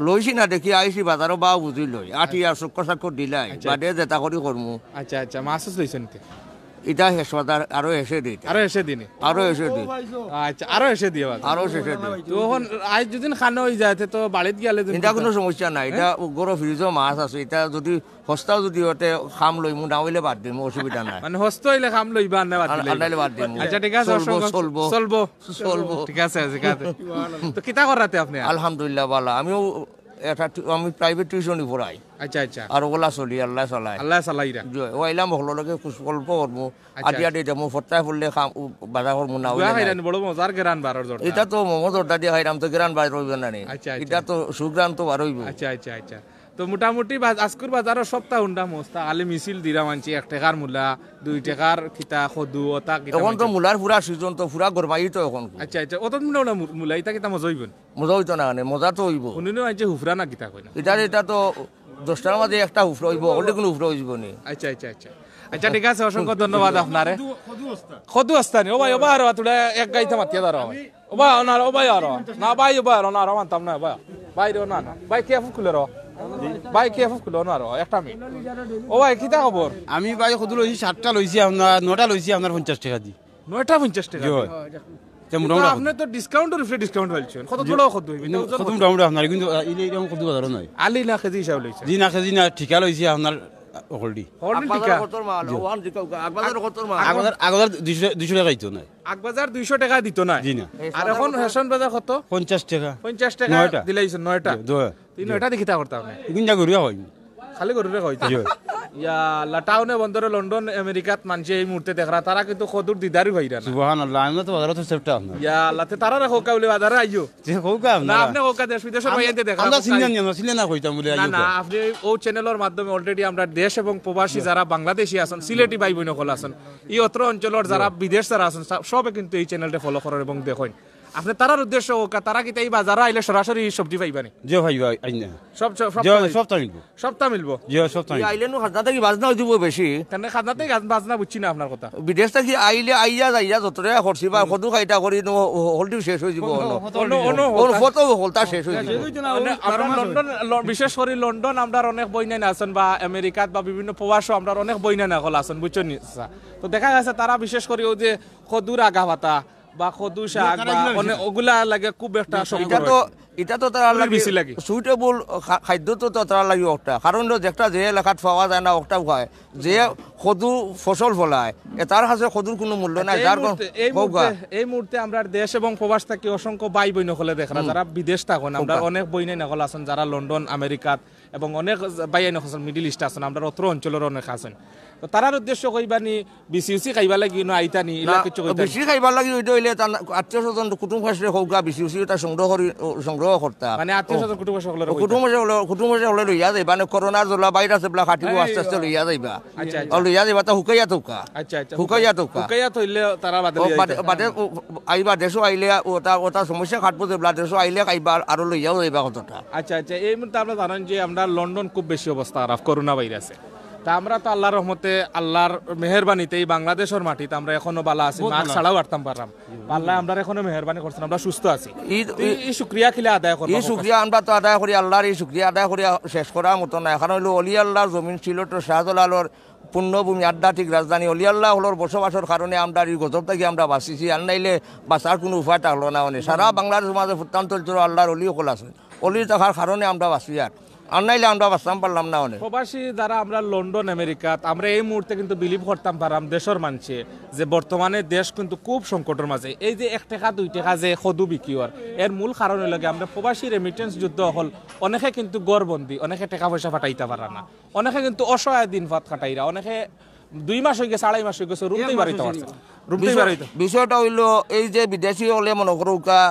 লইছি না, দেখি আইছি বাজারো বা বুঝি লই। আটি আর চক্কর চাক্কর দিলাই, আচ্ছা। বাদে যেতা করি করমু। আচ্ছা, আচ্ছা, মাছ উছ লইছইন তে? ইটা হেস বাজার, আরো হেসে দি ইটা। আরো হেসে দি নি? আরো হেসে দি। আচ্ছা, আরো হেসে দি বাজার। আরো হেসে দি। তো এখন আইজ যদি খানো অই যায়, তে তো বাড়িত গেলে যদি ইটা কিতা? কুনু সমস্যা নাই, হ্যাঁ? ইটা গরো ফ্রিজো মাছ আছে, ইটা যদি হস্তাও যদি ওতে খাম লইমু, না অইলে বাদ দিমু, অসুবিধা নাই। মানে হস্তা অইলে খাম লইবা, আর না বাদ আর, দিলে আর নাইলে বাদ দিমু। আচ্ছা, ঠিক আছে, চলবো, অসংখ্য চলবো। চলবো। চলবো। ঠিক আছে, ঠিক আছে। তো কিতা কররা তে আপনে? আলহামদুলিল্লাহ, ভালা। আমিও একটা টি-, আমি প্রাইভেট টিউশনি পড়াই। আচ্ছা, আচ্ছা। আর ওগুলা চলি, আল্লায় চালায়। আল্লায় চালাইরা। জি, ও আইলাম হকলর লগে কুশ গল্প করমু। আচ্ছা, আড্ডি আচ্ছা। আড্ডি দিমু, ফত্তায় পড়লে খাম, উ, বাজার করমু, না অইলে নাই। খাইরানি বড় মজার গেরান বার অর জর্দা। ইটা তো মোমো জর্দা দিয়া খাইরাম, তো গেরান বার অইবো না নি? আচ্ছা, আচ্ছা। ইটা তো সুগরান তো বার অইবো। আচ্ছা, আচ্ছা, আচ্ছা। তো মোটামুটি বাজ-, আজকুর বাজারো সবতা হুন্ডা মস্তা, খালি মিছিল দিরা মানছি, এক টেকার মূলা, দুই টেকার কিতা, কদু, ওতা কিতা এখন তো মানছি। মূলার পুরা সিজন তো, পুরা গরমাই তো এখন। আচ্ছা, আচ্ছা, অত মূলা, মূলা, মূলা, ইতা কিতা মজা অইবো নি? মজা অইতো না, মানে, মজা তো অইবো। হুনিনো মানছি হুফরা না কিতা কয় না? ইটার, ইটা তো দশটার মাঝে একটা হুফরা অইবো, হকলটি কুনু হুফরা অইবো নি। আচ্ছা, আচ্ছা, আচ্ছা। আচ্ছা, ঠিক আছে, অসংখ্য ধন্যবাদ আপনারে। কদু, কদু হস্তা। কদু হস্তা নি? ও ভাই, ও ভাই, আরো তুলে এক গাইতে মাতিয়া দাঁড়াও। ও ভাই, ও না, ও ভাই, আরো। না ভাই, ও ভাই, আরো না, আরো মানতাম না, ভাই। ভাই রে, ও না, না। ভাই, কে ফুক খুলে রো? ভাই, কে ফুক খুলে, ও না, রো, একটা মিনিট। ও ভাই, কিতা খবর? আমি ভাই কদু লইছি, সাতটা লইছি আপনার, নয়টা লইছি আপনার পঞ্চাশ টেকা দি। নয়টা পঞ্চাশ টেকা জি দি? অয়। তে মোটামুটি আপনে তো discount-অর উপরে discount ফালছেন। কত জি। বড় কদু অইবো? ইনো ইটা ওজন কত কত? মোটামুটি আপনার, কিন্তু, আহ, ইলে এরকম কদু বাজারো নাই। আলি না কেজি হিসাব লইছে? জি না, কেজি না, ঠিকা লইছি আপনার, আহ, হকলটি। হকলটি ঠিকা? কত মাল? জি। ওয়ান ঠিকা, আগ বাজার কত মাল? আগ বাজার, আগ বাজার দুইশো, দুইশো টেকা দিতো নায়। আগ বাজার দুইশো টেকা দিতো নায়? জি না। আর এখন হেসন বাজার কত? পঞ্চাশ টেকা। পঞ্চাশ টেকা নয়টা। দিলাইছেন, নয়টা। জি, দুই। তিন নয়টা দি কিতা করতা আপনে? ইগুন যা গরুয়া হয়। খালি গরুরে খাওয়াইতা? জি। ইয়া আল্লাহ, টাউনে বন্দরে লন্ডন, আমেরিকাত মানষে এই মুহূর্তে দেখরা, তারা কিন্তু কদুর দিদারই পাইরা না। সুবহানাল্লাহ, আমি তো বাজারো তো সেফটা আপনার। ইয়া আল্লাহ, তে তারারে কউক্কা বুলে বাজারো আইও। যে কউক্কা না, আপনারা। আপনে কউক্কা দেশ বিদেশর আমরা, ভাইয়াইন্তে দেখরা, আমরা কউক্কা চিনি আইও। না, চিনি না কইতাম বুলে না, আইও না, তো। আপনে অউ চ্যানেলর মাধ্যমে already আমরা দেশ এবং প্রবাসী জি। যারা বাংলাদেশি আছইন, সিলেটি ভাই বইন অকল আছইন, ই অত্র অঞ্চলর যারা জি। বিদেশ যারা আছইন, সা-, সবে কিন্তু এই চ্যানেলটা follow করইন এবং দেখইন। আপনে তারার উদ্দেশ্য কউক্কা, তারা কিতা ই বাজারো আইলে সরাসরি সবজি পাইবা নি? জি পাইবা, আইন না। সব, সব, জি, সবতা মিলবো। সবতা মিলবো? জি, সবতা ই মিলবো। আইলে নু খাজনা থাকি বাজনা অইযিবো বেশি। কেনে খাজনা থাকি গাজ-, বাজনা বুঝছি না আপনার কথা। বিদেশ থাকি আইলে আইয়া যাইয়া যতরে করছি বা হুম। কদু খাইতা করি নু হ-, হকলটি শেষ অইযিবো অনো। অনো, অনো, অনো, অনো। হকলতা শেষ অইযিবো। শেষ অইতো না, মানে, ও আমরা বারো মাস লন্ডন, অইবো। ল-, বিশেষ করি লন্ডন আমরার অনেক বইনাইন আছইন বা আমেরিকাত বা বিভিন্ন প্রবাসও আমরার অনেক বইনাইন অকল আছইন, বুঝছইন নি? তো দেখা গেছে তারা বিশেষ করি অউ যে কদুর আগা পাতা, বা কদু শাক তারা বা এগুলা অনেক বেশি অগুলা লাগে খুব একটা না, শখ ইটা করে। তো, ইটা তো তারার লাগি বেশি লাগে। Suitable খা-, খাদ্য তো, তো তারার লাগি অকটা। কারণ অইলো যেটা যে এলাকাত পাওয়া যায় না, অকটাউ খায়। যে কদু ফসল ফলায়, এ তার কাছে কদুর কুনু মূল্য নাই। আচ্ছা, এই যার কোন মুহূর্তে, এই মুহূর্তে, এই মুহূর্তে আমরার দেশ এবং প্রবাস থাকি অসংখ্য ভাই বইন অকলে দেখরা, হুম। যারা বিদেশ থাকইন, আমরার অনেক বইনাইন অকল আছইন, যারা লন্ডন, আমেরিকাত, এবং অনেক ভাইয়াইন অকল Middle East আছইন, আমরার অত্র অঞ্চলর অনেক আছইন। তো তারার উদ্দেশ্য কইবা নি, বিসিউসি খাইবার লাগি না আইতা নি, ইলা না, কিচ্ছু কইতা নি? বিসি খাইবার লাগি অইতে অইলে তার আত্মীয় স্বজন, কুটুম কাছরে কউক্কা, বিসিউসি ওটা সংগ্রহ করি, ও, সংগ্রহ করতা। মানে আত্মীয় স্বজন, ও, কুটুম কাছরে কইতা? কুটুম কাছরে অকলে, কুটুম কাছরে অকলে লইয়া যাইবা, মানে করোনার জ্বালা ভাইরাস এবলা কাটিবো, আস্তে আস্তে লইয়া যাইবা। আচ্ছা, আচ্ছা। আর লইয়া যাইবা, তা হুকাইয়া থউক্কা। আচ্ছা, আচ্ছা। হুকাইয়া থউক্কা। হুকাইয়া থইলে তারা বাদে ও, লইয়া বাদে, আইতা। বাদে, ও, আইবা, দেশো আইলে, ওটা, ওটা সমস্যা কাটবো যেবলা, দেশো আইলে খাইবা, আরো লইয়াও যাইবা কতটা। আচ্ছা, আচ্ছা, এই মুহূর্তে আপনারা জানইন যে আমরার লন্ডন খুব বেশি অবস্থা খারাপ করোনা ভাইরাসে। তা আমরা তো আল্লাহর রহমতে, আল্লাহর মেহেরবানিতে এই বাংলাদেশর মাটিত আমরা এখনো ভালা আছি, বহুত মাস্ক ভালা ছাড়াও আছি। আটতাম পাররাম। আল্লায় আমরার এখনো মেহেরবানি করছইন, আমরা সুস্থ আছি। ই, তো ই, ই শুকরিয়া কিলা আদায় করবা? ই শুকরিয়া আমরা তো আদায় করি, আল্লাহর ই শুকরিয়া আদায় করি শেষ করার মতো নায়। কারণ অইলো অলি আল্লাহর জমিন সিলেটর শাহজালালর পুণ্যভূমি, আধ্যাত্মিক রাজধানী, অলি আল্লাহ অকলর বসবাসর কারণে আমরার ই গজব থাকি আমরা বাঁচিছি। আর নাইলে বাঁচার কুনু উপায় থাকলো না। মানে সারা বাংলাদেশর মাঝে প্রত্যন্ত অঞ্চলো আল্লাহর অলি অকল আছইন। অলি থাকার কারণে আমরা বাঁচি আর, আর নাইলে আমরা বাঁচতাম পারলাম না। মানে প্রবাসী যারা আমরা লন্ডন, আমেরিকাত, আমরা এই মুহূর্তে কিন্তু বিলিভ করতাম পারাম দেশর মানষে যে বর্তমানে দেশ কিন্তু খুব সংকটর মাঝে। এই যে এক টেকা দুই টেকা যে কদু বিক্রি অর, এর মূল কারণ অইলো গিয়া আমরা প্রবাসী রেমিটেন্স যোদ্ধা অকল। অনেকে কিন্তু ঘরবন্দি, অনেকে টেকা পয়সা পাঠাইতা পারা না, অনেকে কিন্তু অসহায় দিন ভাত কাটাইরা, অনেকে দুই মাস অই গেছে, আড়াই মাস অই গেছে, রুম থাকি বারইতা পারছে না। রুম থাকি বারইতা। বিষয়টা অইলো, এই যে বিদেশি অকলে মনো করউক্কা,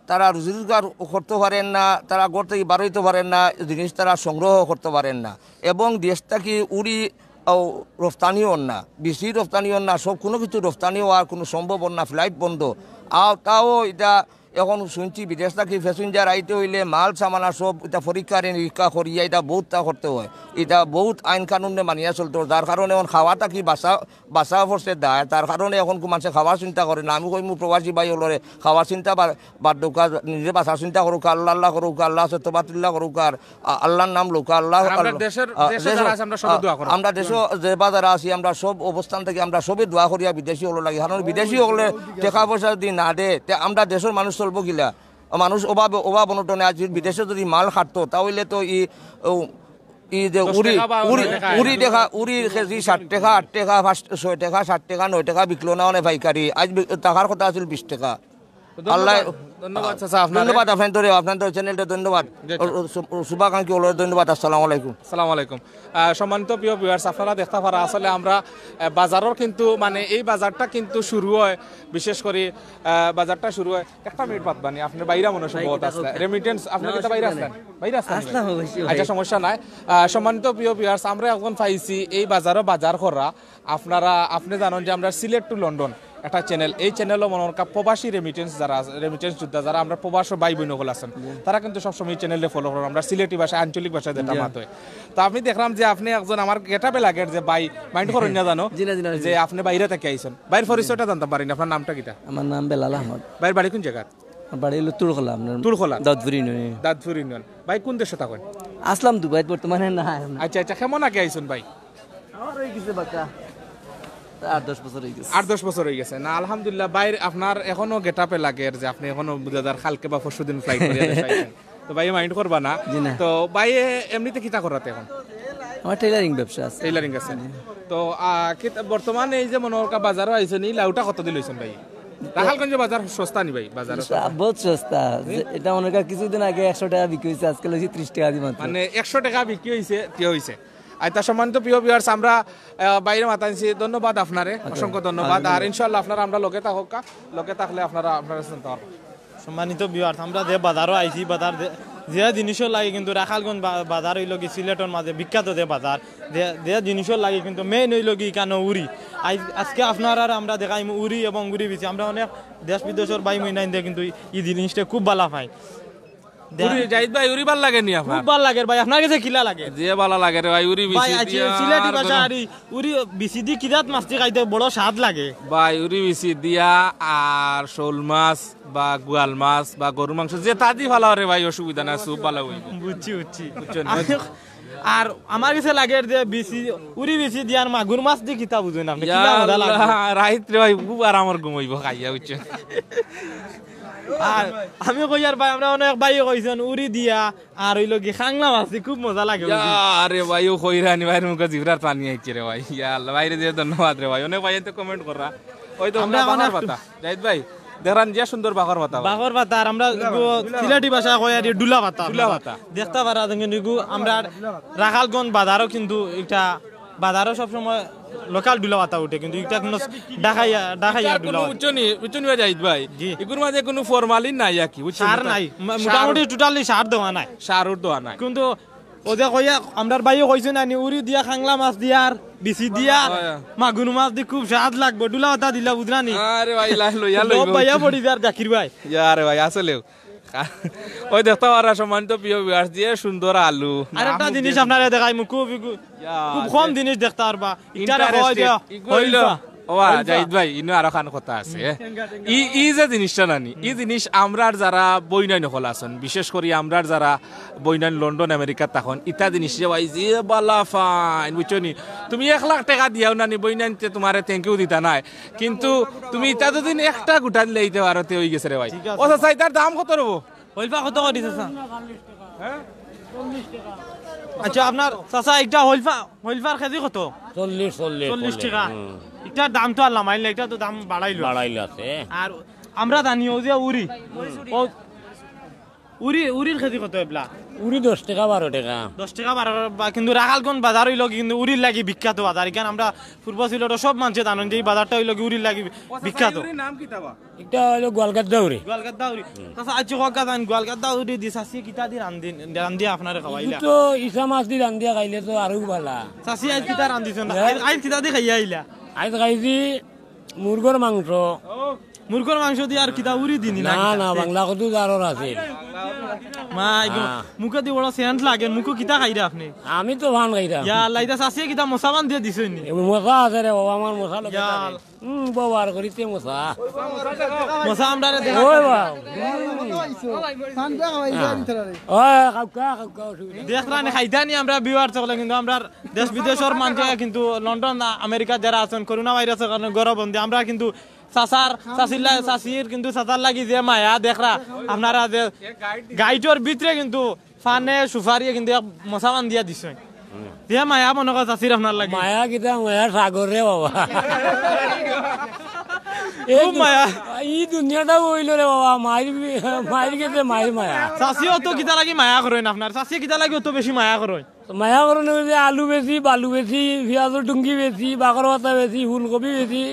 তারা রুজি রোজগার করতো পারের না, তারা ঘর থাকি বারইতো পারের না, জিনিস তারা সংগ্রহ করতো পারের না, এবং দেশ থাকি উরি, ও, রফতানি অর না, বিসি রফতানি অর না, সব কুনু কিছু রফতানি অওয়ার কুনু সম্ভব অর না, ফ্লাইট বন্ধ। আর তাও ইটা অখন হুনছি বিদেশ থাকি প্যাসেঞ্জার আইতে অইলে মাল সামানা সব ইটা পরীক্ষা নিরীক্ষা করিয়া ইটা বউততা করতে অয়। ইটা বউত আইন কানুনে মানিয়া চলতো, যার কারণে অখন খাওয়া থাকি বাঁচা বাঁচা পড়ছে দায়, তার কারণে অখন কুনু মানষে খাওয়ার চিন্তা করে না। আমি কইমু প্রবাসী ভাই অকলরে খাওয়ার চিন্তা বা-, বাদ দেউক্কা, নিজে বাঁচার চিন্তা করউক্কা, আল্লাহ আল্লাহ করউক্কা, আল্লাহ আছে তবাতুল্লাহ করউক্কা, আর আ-, আল্লাহর নাম লউক্কা, আল্লাহ আর আমরা আল্লাহ- দেশের, আ, দেশে দেশো- যারা আছে আমরা সবে আ, দোয়া করো। আমরা দেশো যে বাজারে আছি, আমরা সব অবস্থান থাকি আমরা সবে দোয়া করিয়া বিদেশি অকলর লাগি, কারণ বিদেশি অকলে টেকা পয়সা যদি না দে, তে আমরা দেশর মানুষ চলবো কিলা? মানুষ অভাব, অভাব অনটনে আজ বিদেশে যদি মাল খাটতো, তা অইলে তো ই, ও, ই যে দশ উরি, টেকা বা উরি, নয় টেকা। উরি টেকা, উরির কেজি সাত টেকা, আট টেকা, পাঁচ, ছয় টেকা, সাত টেকা, নয় টেকা বিকলো না অনে পাইকারি। আজ বি-, থাকার কথা আছিল বিশ টেকা। তো ধন্যবাদ, আল্লাহ, ধন্যবাদ চাচা আপনারে। ধন্যবাদ আপনার ধরে, আপনার ধরে চ্যানেলটা ধন্যবাদ। জি, আচ্ছা। ও, ও, শু-, ও, শুভাকাঙ্ক্ষী অকলরে ধন্যবাদ। আসসালামু আলাইকুম। আসসালামু আলাইকুম। আহ, সম্মানিত প্রিয় ভিউয়ার্স, আপনারা দেখতা পারা আসলে আমরা, আহ, বাজারর কিন্তু মানে এই বাজারটা কিন্তু শুরু অয় বিশেষ করি, আহ, বাজারটা শুরু অয় একটা মিনিট বাদ বানি, আপনার বাইরা মনে হয় সম্ভবত আসলা। রেমিটেন্স, আপনার কিতা বাইরা আসলা? বাইরা আসলা নি ভাই? আসলাম অবশ্যই ভাই। আচ্ছা, সমস্যা নাই। আহ, সম্মানিত প্রিয় ভিউয়ার্স, আমরা অখন পাইছি এই বাজারো বাজার করা। আপনারা, আপনে জানইন যে আমরা সিলেট টু লন্ডন একটা চ্যানেল, এই চ্যানেলও মনে হয় প্রবাসী রেমিটেন্স যারা আছে, রেমিটেন্স যোদ্ধা যারা আমরা প্রবাসী ভাই বইন অকল আছইন, তারা কিন্তু সবসময় এই চ্যানেলে ফলো করইন। আমরা সিলেটি ভাষায়, আঞ্চলিক ভাষায় যেটা মাত অয়। তো আমি দেখলাম যে আপনে একজন আমার গেটআপে লাগের যে ভাই, মাইন্ড করইন না জানো, জি না, জি না, জি না। যে আপনে বাইরে থাকি আইছইন। ভাইর পরিচয়টা জানতাম পারি না, আপনার নামটা কিতা? আমার নাম বেলাল আহমদ। ভাইর বাড়ি কোন জাগাত? আমার বাড়ি অইলো তুলখোলা, আপনার তুলখোলা। দাউদপুর ইউনিয়নে। দাউদপুর ইউনিয়ন। ভাই কোন দেশো থাকইন? আসলাম দুবাইত, বর্তমানে না। আচ্ছা, আচ্ছা, কেমন আগে আইছইন ভাই? আমার অই গেছে বাক্কা আট দশ বছর অই গেছে। আট দশ বছর অই গেছে। না, আলহামদুলিল্লাহ, ভাইর আপনার অখনো গেটআপে লাগের যে আপনে অখনো বুঝা যার কালকে বা পরশু দিন ফ্লাইট করিয়া দেশো আইছইন। তো ভাই মাইন্ড করবা না। জি না। তো ভাই এমনিতে কিতা করইন অখন? আমার টেইলারিং ব্যবসা আছে। টেইলারিং আছে। তো, আহ, কিতা-, বর্তমানে এই যে মনে হয় বাজারো আইছইন, ই লাউটা কত দি লইছইন ভাই? রাখালগঞ্জর বাজার সস্তা নি ভাই? বাজার সস্তা, বহুত সস্তা। যে, এটা মনে হয় কিছুদিন আগে একশো টেকা বিক্রি অইছে, আজকে লইছি ত্রিশ টেকা দি মাত্র। মানে একশো টেকা বিক্রি অইছে, তে অইছে। আচ্ছা, সম্মানিত প্রিয় ভিউয়ার্স, আমরা, আহ, বাইরে মাতাইছি। ধন্যবাদ আপনারে, অসংখ্য ধন্যবাদ। আর ইনশাআল্লাহ আপনারা আমরা লগে থাকউক্কা, লগে থাকলে আপনারা, আপনারা চিনতে পারবেন। সম্মানিত ভিউয়ার্স, আমরা যে বাজারো আইছি, বাজার যে, যে জিনিসর লাগি কিন্তু রাখালগঞ্জ বা-, বাজার অইলো গি সিলেটর মাঝে বিখ্যাত যে বাজার, যে, যে জিনিসর লাগি কিন্তু মেইন অইলো গি ইকানো উরি। আইজ, আজকে আপনারারে আমরা দেখাইমু উরি এবং উরি বিচি। আমরা অনেক দেশ বিদেশর ভাই মুইনাইন্দে কিন্তু ই জিনিসটা খুব ভালা পাই। দে- উরি, জাহিদ ভাই, উরি ভালা লাগে নি আপনার? খুব ভালা লাগে ভাই, আপনার গেছে কিলা লাগে? যে ভালা লাগে রে ভাই, উরি ভাই, বিচি আচ্ছা, দিয়া সিলেটি আর ভাষা গরম। আর ই উরি বিচি দি কিজাত মাছ দি খাইতে বড় স্বাদ লাগে। ভাই, উরি বিচি দিয়া আর শোল মাছ বা গোয়াল মাছ বা গরুর মাংস যেতা দি ফালাও রে ভাই, অসুবিধা নাই, খুব ভালা অইবো। বুঝছি, বুঝছি। বুঝছেন? আমি, আর আমার গেছে লাগে যে বিচি, উরি বিচি দিয়া আর মাগুর মাছ দি কিতা বুঝইন আপনে? কিলা মজা লাগে? আল্লাহ, রাইত রে ভাই, খুব আরামর ঘুম অইবো খাইয়া, বুঝছেন? আর আমি কইয়ার ভাই, আমরা অনেক ভাইয়ে কইছইন উরি দিয়া আর অইলো গি খাংলা মাছ দি খুব মজা লাগে, বুঝলি? ইয়া, আরে ভাই, ও কইরা নি ভাইর মুখো জিভরার পানি আইছে রে ভাই। ইয়া আল্লাহ, ভাইরে যে ধন্যবাদ রে ভাই। অনেক ভাইয়ে তো কমেন্ট কররা। ওই তো আমরা আমরা এখন বাখর একটু পাতা। জাহিদ ভাই, দেখরান যে সুন্দর বাখর পাতা ভাই। বাখর পাতা, আর আমরা সিলেটি ভাষায় কই আর ডুলা পাতা। ডুলা পাতা। দেখতা পারা কিন্তু ইগু আমরা রাখালগঞ্জ বাজারও কিন্তু একটা বাজারও সবসময় লোকাল ডুলা পাতা উঠে, কিন্তু এটা কোনো ঢাকাইয়া, ঢাকাইয়া এটার ডুলা কোনো পাতা। উচ্চ নি-, উচ্চ নিয়ে যাইত ভাই। জি। এগুর মাঝে কোনো ফরমালিন নাই আর কি, বুঝছেন সার তো? নাই, ম-, সার মোটামুটি টোটালি সার দেওয়া নাই। সার উর দেওয়া নাই। কিন্তু ও যে কইয়া, আমরার ভাইয়ে কইছে না নি, উরি দিয়া খাংলা মাছ দিয়া আর বিচি দিয়া আর হয়। মাগুর মাছ দি খুব স্বাদ লাগবো। ডুলা পাতা দিলা বুঝরা নি? আরে ভাই, লাই লইয়া লইব। ভাইয়া পড়ি যার জাকির ভাই। ইয়ারে ভাই, আসলেও। ওই দেখতা পারা সম্মানিত প্রিয় ভিউয়ার্স, যে সুন্দর আলু। আর একটা জিনিস আপনারে দেখাইমু, খুব, ইগু-, ইয়া, খুব কম যে জিনিস দেখতা পারবা। ইটারে কয় যে ইন্টারেস্টেড। ইগু হইল হইল। ওবা, জাহিদ ভাই, ইনো আরো খান কথা আছে, এ? ই, ই যে জিনিসটা নানি, ই জিনিস আমরার যারা বইনাইন অকল আছইন, বিশেষ করি আমরার যারা বইনাইন লন্ডন, আমেরিকাত থাকইন, ইতা জিনিস যে ভাই, যে বালা ফাইন, বুঝছো নি? তুমি এক লাখ টেকা দিয়াও নানি, বইনাইন্তে তুমারে thank you দিতা নায়, কিন্তু তুমি ইতা যদি একটা গুটা দিলে ইতে পারো, তে অইগেছে রে ভাই। ও চাচা, ইতার দাম কত রবো? হইলফা কত করি চাচা? আচ্ছা, আপনার চাচা, একটা হইলফা, হইলফার কেজি কত? চল্লিশ, চল্লিশ, চল্লিশ টেকা। হুম। ইটার দাম তো আর লামাইল না, ইটা তো দাম বাড়াইল। বাড়াইল আছে। আর আমরা জানি ও যে উরি, ও উরি, উরির কেজি কত এবলা? উরি দশ টেকা, বারো টেকা। দশ টেকা, বারো টেকা, কিন্তু রাখালগঞ্জ বাজার অইলো কি কিন্তু উরির লাগি বিখ্যাত বাজার। ইখান আমরা পূর্ব সিলেটর সব মানষে জানইন যে ই বাজারটা অইলো কি উরির লাগি বিখ্যাত। উরির নাম কিতা বা? ইটা অইলো গোয়ালগাদ্দা উরি। গোয়ালগাদ্দা উরি। চাচা, আইজ কওকা জান, গোয়ালগাদ্দা উরি দি চাচিয়ে কিতা দি রান্ধি, রান্ধিয়া আপনারে খাওয়াইলা? তো ইছা মাছ দি রান্ধিয়া খাইলে তো আরো বালা। চাচি আইজ কিতা রান্ধিছইন? হ্যাঁ? আইজ, আইজ কিতা দি খাইয়া আইলা? আইজ খাইছি মুরগর মাংস। মুরগর মাংস দি আর কিতা উরি দিনি না না, কিতা? না, বাংলা কদু জারর আছে। মা, ইগো, হ্যাঁ। মুখে দি বড় সেন্ট লাগে, মুখো কিতা খাইরা আপনে? আমি তো পান খাইরাম। ইয়া আল্লাহ, ইটা চাচিয়ে কিতা মশা বান্ধিয়া দিছইন নি? এ মশা আছে রে বাবা, আমার মশা লগে ইয়া থাকে। আল্লাহ। হুম, ব্যবহার করিতে মশা। মশা আমরারে দেখা। ওই বাবা। ওই, খাউক্কা, খাউক্কা, অসুবিধা নাই। দেখরা নি খাইতা নি আমরা viewer সকলে, কিন্তু আমরার দেশ বিদেশর মানষে কিন্তু লন্ডন, আমেরিকা যারা আছইন, করোনা ভাইরাসর কারণে ঘরো বন্দি। আমরা কিন্তু চাচার, চাচির লা-, চাচির কিন্তু চাচার লাগি যে মায়া দেখরা, আপনারা যে গাইটর ভিতরে কিন্তু পানে সুপারিয়ে কিন্তু এক মশা বান্ধিয়া দিছইন। যে মায়া মনো কয় চাচির আপনার লাগি। মায়া কিতা মায়া সাগর রে বাবা। এই খুব দু-, মায়া। ই দুনিয়াটা অইলো রে বাবা, মাইর, মাইর গেছে মাইর মায়া। চাচিও তো কিতা লাগি মায়া করইন আপনার, চাচিয়ে কিতা লাগি অত বেশি মায়া করইন? তো মায়া করইন অউ যে আলু বেচি, বালু বেচি, পিয়াজর টুঙ্গি বেচি, বাকর পাতা বেচি, ফুলকপি বেচি,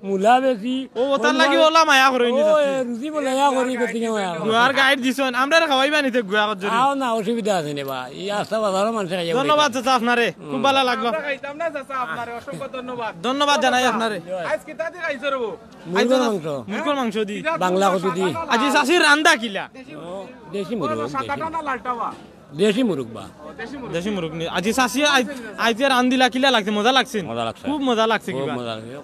মূলা বেচি। ও, ওটার লাগি ওলা মায়া করইন নি ও, চাচি? এ, রুজি বলে ইয়া করি, করতে গিয়ে মায়া করি। গুয়ার গাইড দিছইন, আমরারে খাওয়াইবা নি তে গুয়া কত জরি? আও না, অসুবিধা আছে নি বা। ই আস্তা বাজারর মানষে খাইয়া ধন্যবাদ চাচা আপনারে, খুব ভালা লাগলো। আমরা খাইতাম না চাচা আপনারে, অসংখ্য ধন্যবাদ। ধন্যবাদ জানাই আপনারে। আইজ কিতা দি খাইছো রে বউ? মুরগর মাংস। মুরগর মাংস দি। বাংলা কদু দি। আজি চাচির রান্দা কিলা? ও, দেশি মুরগ, সাদাটা দেশি। না লালটা বা? দেশি মুরগ বা। দেশি মুরগ নি। আজি চাচিয়ে আই-, আইজে রান্দিলা, কিলা লাগছে? মজা লাগছে? মজা লাগছে। খুব মজা লাগছে খুব কিবা? মজা লাগছে।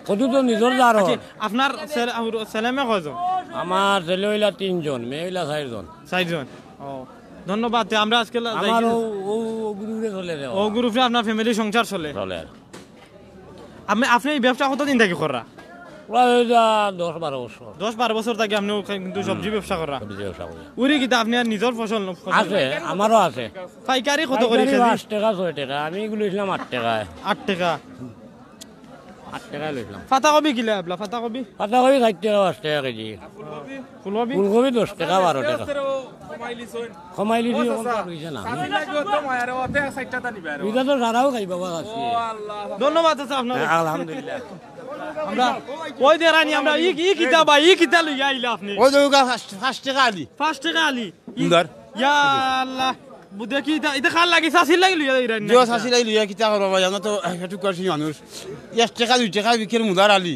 কদু তো নিজর জারর। আচ্ছা, আপনার ছেলে, ছেলে মেয়ে কয়জন? আমার ছেলে অইলা তিনজন, মেয়ে অইলা চাইরজন। চাইরজন। ও, ধন্যবাদ। তে আমরা আজকে লা-, আমার যাই। ও, ও, ও গ্রুপে চলে রে ও বাবা। গ্রুপে আপনার family সংসার চলে? চলে। আপনে, আপনে ই ব্যবসা কতদিন থাকি কররা? প্রায় অইলা দশ বারো বছর। দশ বারো বছর থাকি আপনে ওখানে কিন্তু সবজি ব্যবসা কররা? সবজি ব্যবসা করি। উরি কিতা আপনে আর নিজর ফসল ন-, ফসল? আছে, আমারও আছে। পাইকারি কত করি পাইকারি কেজি? পাঁচ টেকা, ছয় টেকা, আমি ইগু লইছলাম আট টেকায়। আট টেকা। আট টেকায় লইছলাম। পাতাকপি কিলা এবলা? পাতাকপি? পাতাকপি ষাইট টেকা, পাঁচ টেকা কেজি। ফুলকপি? ফুলকপি দশ টেকা, বারো টেকা। কমাইলিছি, অখন তো আর অইছে না। ইটা তো সারাও খাইবা, বাস আছে। ধন্যবাদ চাচা আপনারে। হ্যাঁ, আলহামদুলিল্লাহ। আমরা ওই দেরানি আমরা ই, ই কিতা বা, ই কিতা লইয়া আইলা আপনে? ওই যে ওগা পাঁচ, পাঁচ টেকা আলি। পাঁচ টেকা আলি? ই, মুদার। ইয়া আল্লাহ। বু-, দেখি ইটা, ইটা কার লাগি, চাচির লাগি লইয়া আইরা নি? জিও, চাচির লাগি লইয়া কিতা করবা ভাই, আমরা তো, আহ, একটু কষ্ট মানুষ। এক টেকা, দুই টেকা বিকের মুদার আলি।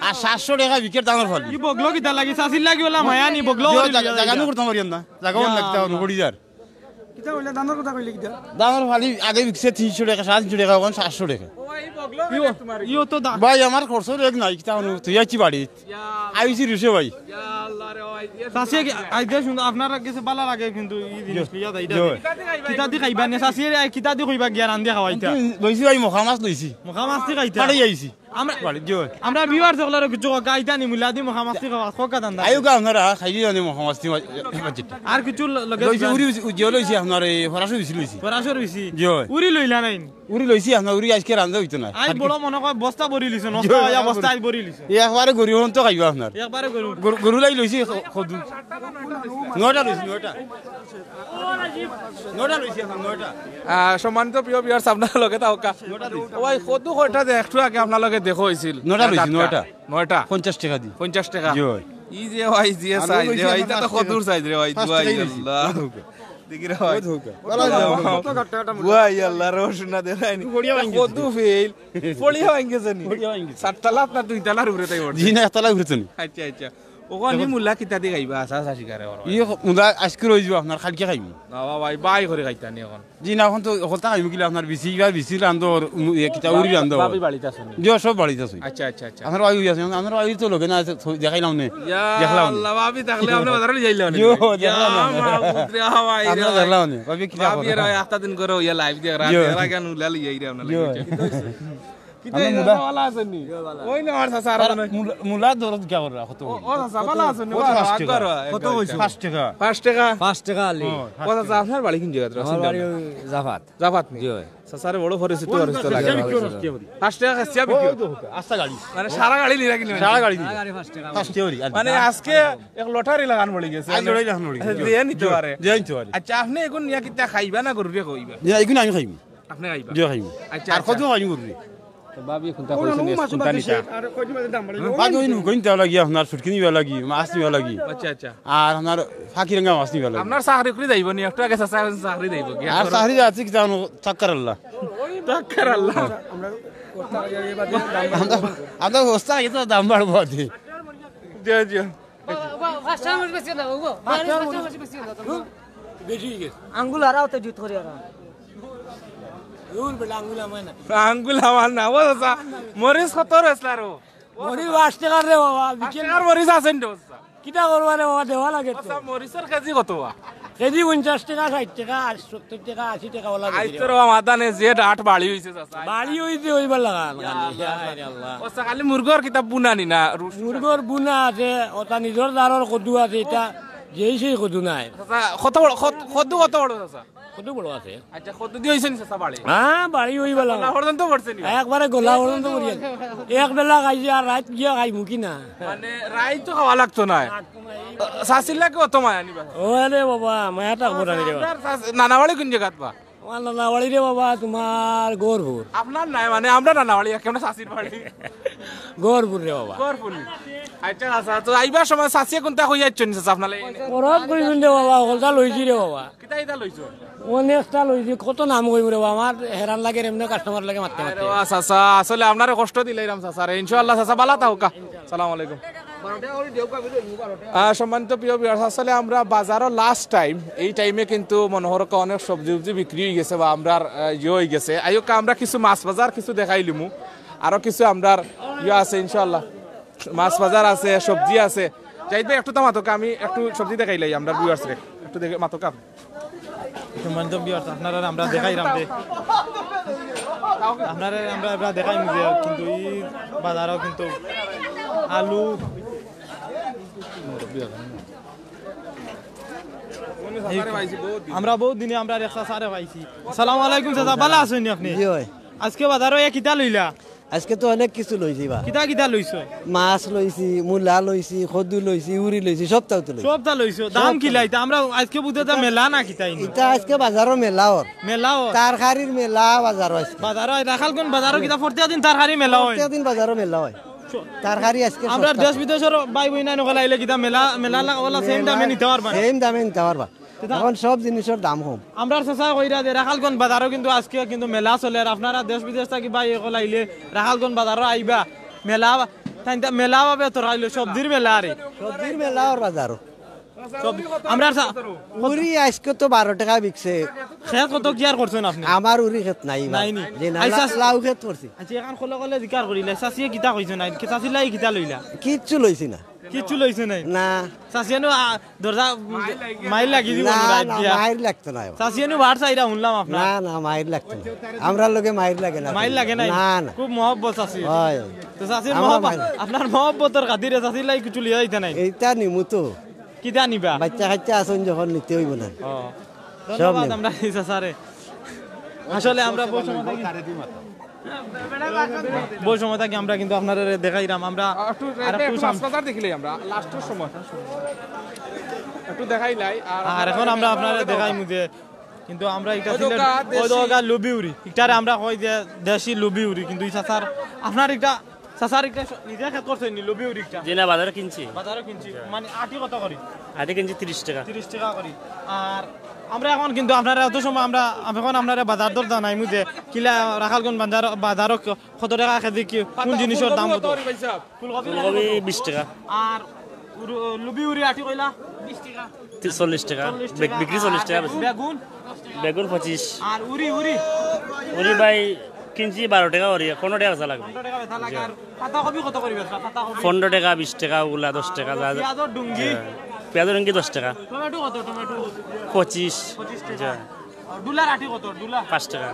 আর সাতশো টেকা বিকের ধানর ফালি। ই বগলো কিতা লাগি, চাচির লাগি ওলা মায়া নি, বগলো জিও, করি জাগা, লইয়া জাগা আইরা। নু করতাম পারিয়াম না। জাগা অন্য কিতা অন্য পড়ি যার। কিতা কইলা? ধানর কথা কইলে কিতা? ধানর ফালি আগে বিকছে তিনশো টেকা, সাড়ে তিনশো টেকা, অখন সাতশো টেকা। ও, এই বগলো ইও, কিতা তোমার? ইও তো দা- ভাই, আমার খরচ রেগ নাই, কিতা অনো, তুই আছি বাড়িত। ইয়া আল্লাহ। আইছি রুশে ভাই। ইয়া আল্লাহ রে ভাই। চাচিয়ে কি, আইতে শুন, আপনার গেছে ভালা লাগে কিন্তু ই জিনিস জি। লইয়া যাই, ইটা জি। কিতা দি খাইবা নি? চাচিয়ে কিতা দি কইবা গিয়া রান্দিয়া খাওয়াইতা? লইছি ভাই, মখা মাছ লইছি। মখা মাছ দি খাইতা? পাড়ি আইছি। আমরা, বাড়ি, জি ভাই। আমরা viewer সকলরে কিছু কওকা, ইতা নি মুলা দি মখা মাছ দি খাওয়া, কওকা দান্দা। আইওকা আপনারা, খাইলি জানি মখা মাছ দি মা-, বাজেট। আর কিছু ল-, লগে লইছি, দিবা? উরি উজি-, উজিও লইছি আপনার এই ফরাসও বেশি লইছি। ফরাসও বেশি? জি ভাই। উরি লইলা নাইন? উরি লইছি আপনার, উরি আজকে রান্ধা অইতো না। আই আর কি? বড় মনো কয় বস্তা ভরি লিছো, জি নষ্ট ভাই, হইয়া বড় বস্তা ভরি। আই ভরি লিছো। এই একবারে গরু হন তো খাইবা আপনার। একবারে গরু। গরু, গরু লাগি লইছি খ-, খদু। নয়টা লইছি, নয়টা। নয়টা লইছি আপনার, নয়টা। আহ, সম্মানিত প্রিয় viewers, আপনার লগে থাকা। নয়টা লইছি। ও ভাই, কদু কয়টা যে একটু আগে আপনার লগে দেখা হইছিল। নয়টা লইছি, টাটকা। নয়টা। নয়টা। পঞ্চাশ টেকা দি। পঞ্চাশ টেকা। জি ভাই। ই যে ভাই, জি আর সাইজ রে ভাই, ইটা তো পাঁচ কদুর টেকা। সাইজ রে ভাই, পাঁচ দুয়াই টেকা দিছি। আল্লাহ। দেখি রে ভাই। বহুত হৌকা। ভালা হইছে। কত ঘাটটা ঘাটটা মোটা। দুয়াই আল্লাহ, রস না দেখায়নি। একটু গড়িয়া ভাঙ্গি কদু গেছে। ফেল। পড়িয়া ভাঙ্গি গেছে নি? পড়িয়া ভাঙ্গি গেছে। চারতলা আপনার দুইতলার উপরে তাই ওঠে? জি না, একতলা উপরে তো নি। আচ্ছা, আচ্ছা। অখন ই মুলা কিতা দি খাইবা? আশা আশা শিকারে করো। ই মুলা আইজকে রইযিবো, আপনার কাইলকে খাইমু। না বাবা, ভাই, বাই করি খাইতা নি অখন। জি না, অখন তো অকলতা খাইমু কিলা, আপনার বিচি বা বিচি রান্ধো, উম, ইয়ে, কিতা উরি রান্ধো। ভাবি বাড়িত আছইন নি? জি, সব বাড়িত আছইন। আচ্ছা, আচ্ছা, আচ্ছা। আপনার ভাবি আছইন, আপনার ভাবি তো লগে না, আছে, থ-, দেখাইলাম নে। ইয়া দেখলাম নে। আল্লাহ, ভাবি থাকলে আপনি বাজারো লই যাইলাম নে। জি, ও, ইয়া দেখলাম নে। মাবুদ রে, হাওয়াই রে, আপনারা হাওয়াই। দেখলাম নে, ভাবি কিতা ভাবি করে? এরা একটা দিন করে ইয়া live দেখরা, জি। এরা কেন উলা লই যাই রে আপনার জি। লগে? কিতা আমরা হইছে? মুলা চাচা ভালা আছইন নি? ওই না আমার চাচা, আর আর কোনো মুলা, মুলা দরদ কিয়া কররা? কত ও, ও চাচা, ভালা আছইন নি? কত পাঁচ টেকা? কত কইছো? পাঁচ টেকা। পাঁচ টেকা? পাঁচ টেকা আলি। ও, ও চাচা, আপনার বাড়ি কোন জাগাত? আমার বাড়ি ওই জাফাত। জাফাত নি? জি অয়। চাচারে বড় পরিচিত, পরিচিত লাগে। পাঁচ টেকা খাসিয়া বিক্রি অয়। আস্তা গাড়ি। মানে সারা গাড়ি নিরা কিনে? সারা গাড়ি নিরা। সারা গাড়ি পাঁচ টেকা। পাঁচ টেকা করি। মানে আজকে এক লটারি লাগান পড়ি গেছে। আজ লটারি লাগান পড়ি গেছে। যে নিতে পারে। যে নিতে পারে। আচ্ছা, আপনি এখন নিয়া কিতা খাইবা না গরুরে কইবা? জি, এখন আমি খাইমু। আপনি খাইবা? জি, খাইমু। আচ্ছা, আর আচ্ছা। কত খাইমু গরুরে? তো ভাবি কোনটা কইছেন, কোনটা নিতা? বাদ ওই নুকইন তা লাগি, আপনার সুটকি নিবা লাগি, মাছ নিবা লাগি। আচ্ছা, আচ্ছা। আর আপনার ফাঁকি রাঙ্গা মাছ নিবা লাগি। আপনার চাকরি করি যাইবো নি? একটু আগে চাচা কইছেন চাকরি যাইবো কি? আর চাকরি যাচ্ছে কি জানো? তাক্কার আল্লাহ। তাক্কার আল্লাহ। আমরা, আমরা অবস্থা, এত দাম বাড়বো আজ। জি, জি। পাঁচ টেকা বেশি না, ওগো। পাঁচ টেকা বেশি না। বেশি হয়ে গেছে। আঙ্গুল হারাও তো জুত করি হারাও। দূর বেটা, আঙ্গুল আমার না। আঙ্গুল আমার না, ও চাচা, মরিচ কত রয়েছিল আরো? মরিচ পাঁচ টেকার রে বাবা, পাঁচ বিকেল টেকার মরিচ আছে নি রে, চাচা? কিতা করবা রে বাবা, দেওয়া লাগে তো। আচ্ছা, মরিচের কেজি কত বা? কেজি পঞ্চাশ টেকা, ষাইট টেকা, আশি, সত্তইর টেকা, আশি টেকা ওলা আইজ বিক্রি তো হয়। রে বাবা, মাদানে যে ডাট বাড়ি হইছে, চাচা। বাড়ি হইতে হইবার লাগা, ইয়া খালি। আল্লাহ। হায় রে আল্লাহ। ও, চাচা, খালি মুরগর কিতা বুনানি না? রুশ মুরগর বুনা আছে, ওটা নিজর জারর কদু আছে, এটা যেই সেই কদু নাই। চাচা, কত বড়, কত, কদু কত বড়, চাচা? কত বড় আছে? আচ্ছা, কত দিয়ে হইছে নি চাচা বাড়ি? হ্যাঁ, বাড়ি ওই বেলা। গোলা পর্যন্ত পড়ছে নি? একবারে গোলা পর্যন্ত পড়ি আছে। এক বেলা খাইছি আর রাইত গিয়া খাইমু কি না? মানে, রাইত তো খাওয়া লাগতো না। চাচির লাগে অত মায়া নি বা? ও রে বাবা, মায়া থাকবো না রে বাবা। আপনার চাচ-, নানা বাড়ি কোন জায়গাত বা? আমার নানা বাড়ি রে বাবা, তোমার গহরপুর। আপনার নাই, মানে, আমরা নানা বাড়ি, কেমন চাচির বাড়ি? গহরপুর রে বাবা। গহরপুর নি? আচ্ছা, আচ্ছা, তো আইবার সময় চাচিয়ে কোনটা কই যাচ্ছেন চাচা আপনার লাগি? পরব কইবেন রে বাবা, হকলতা লইছি রে বাবা। কিতা কিতা লইছো? অনেকটা লইছি, কত নাম কইব রে বাবা, আমার হেরান লাগে এমনি কাস্টমার লাগে মারতে আরে মারতে। বাহ, চাচা, আসলে আপনারে কষ্ট দিলাইরাম চাচা রে। ইনশাআল্লাহ চাচা, বালা থাকউক্কা। সালাম আলাইকুম। আহ, সম্মানিত প্রিয় ভিউয়ার্স, আসলে আমরা বাজারো লাস্ট টাইম, এই টাইমে কিন্তু মনে করো অনেক সবজি উবজি বিক্রি হয়ে গেছে বা আমরা, আহ, ইয়ে হয়ে গেছে। আইউক্কা আমরা কিছু মাছ বাজার কিছু দেখাইলিমু, আরো কিছু আমরার ইয়ে আছে ইনশাআল্লাহ। মাছ বাজার আছে, সবজি আছে। জাহিদ ভাই, একটু তো মাতউক্কা, আমি একটু সবজি দেখাইলাই আমরা ভিউয়ার্স রে, একটু দেখে মাতউক্কা। সম্মানিত ভিউয়ার্স, আপনারা আমরা দেখাইলাম যে, আপনারা আমরা, আমরা দেখাইমু যে, কিন্তু এই বাজারও কিন্তু আলু, আমরা বহুত দিনে আমরা এক চাচারে পাইছি। আসসালামু আলাইকুম চাচা, ভালা আছইন নি আপনি? জি অয়। আজকে বাজারো এ কিতা লইলা? আজকে তো অনেক কিছু লইছি বা। কিতা কিতা লইছো? মাছ লইছি, মূলা লইছি, কদু লইছি, উরি লইছি, সবতাউ তো লইছি। সবতা লইছো। দাম কিলা ইতা? আমরা আজকে বুঝে তা মেলা না কিতা ইনো? ইতা আজকে বাজারো মেলা অর। মেলা অর? তরকারির মেলা বাজারো আজকে। বাজারো, রাখালগঞ্জ বাজারো কিতা প্রত্যেক দিন তরকারি মেলা অয়? প্রত্যেক দিন বাজারো মেলা অয়। তরকারি আজকে আমরা সস্তা। দেশ বিদেশর ভাই বইন অকল আইলে কিতা মেলা, মেলা লাগা ওলা সেম দামে নিতা পারবা? সেম দামে নিতা পারবা। এখন সব জিনিসর দাম কম। আমরার চাচা কইরা যে রাখালগঞ্জ বাজারো কিন্তু আজকে কিন্তু মেলা চলের, আর আপনারা দেশ বিদেশ থাকি ভাই অকল আইলে রাখালগঞ্জ বাজারো আইবা, মেলা, তাইন তা মেলা ভাবে তো আইলো, সবজির মেলা আরে। সবজির মেলা অর বাজারো। সব, আমরার চা-, উরি আজকে তো বারো টেকা বিকছে। খেত কত কিয়ার করছইন আপনি? আমার উরি খেত নাই বা। নাই নি? যে না, আচ্ছা, লা-, লাউ খেত করছি। আচ্ছা, এখন কলে কলে জিকার করিলে, চাচিয়ে কিতা কইছে নাই? চাচির লাগি কিতা লইলা? কিচ্ছু লইছি না। কিচ্ছু লইছে নাই? না। চাচিয়ানো, আ, দরজা, মাইর লাগি দিব না, না, রাইত না, দিয়া। মাইর লাগতো না এবার। চাচিয়ানো বার চাইরা শুনলাম আপনার। না, না, মাইর লাগতো না। আমরার লগে মাইর লাগে না। মাইর লাগে নাই? না, না। খুব মহব্বত চাচি। অয়। তো চাচির আমরা মহব্বত, মাইর আপনার মহব্বতর খাতিরে চাচির লাগি কিছু লিয়া যাইতা নাই? এইটা নিমু তো। কিতা নিবা? বাচ্চা কাচ্চা আছইন যখন নিতে অইবো না। ও। সব ধন্যবাদ নিমু। আমরা এই চাচারে। আসলে আমরা বহু সময় থাকি, বহু সময় থাকি আমরা কিন্তু আপনারে দেখাইরাম। আমরা আর একটু, আর একটু একটু সাম- মাছ বাজার দেখিলাই আমরা, লাস্টর সময়। একটু দেখাইলাই, আর আর এখন আমরা আপনারে দেখাইমু যে, কিন্তু আমরা ইটা ওই সিলেট, দোকা ওই দেশি। দোকা লুবি উরি। ইটারে আমরা কই যে দেশি লুবি উরি, কিন্তু ই চাচার, আপনার ইটা, চাচার ইটা নিজে খেত করছইন নি লুবি উরি ইটা? জি না, বাজারো কিনছি। বাজারো কিনছি। মানে আটি কত করি? আটি কিনছি তিরিশ টেকা। তিরিশ টেকা করি। আর আমরা এখন কিন্তু আপনারে অত সময় আমরা, এখন আপনারে বাজার দর জানাইমু যে কিলা রাখালগঞ্জ বাজার, বাজারো কত টেকা কেজি কি, কোন জিনিসর দাম কত? ফুলকপি ফুলকপি বিশ টেকা। আর উরু-, লুবি উরি আটি কইলা? তি-, চল্লিশ টেকা। চল্লিশ বিক-, টেকা। বিক্রি চল্লিশ টেকা আর বেশি। বেগুন? বেগুন পঁচিশ। আর উরি, উরি? উরি ভাই কিনছি বারো টেকা উরি, পনেরো টেকা বেচা লাগবো। পনেরো টেকা বেচা লাগে। জি। আর পাতাকপি কত করি বেচরা? পাতাকপি? পনেরো টেকা, বিশ টেকা, ওগুলা দশ টেকা, যা, যা। পিয়াজর ডুঙ্গি? জি। পিয়াজর ডুঙ্গি দশ টেকা। টমেটো কত? টমেটো? পঁচিশ। পঁচিশ টেকা। জি। আর ডুলার আটি কত? ডুলা? পাঁচ টেকা।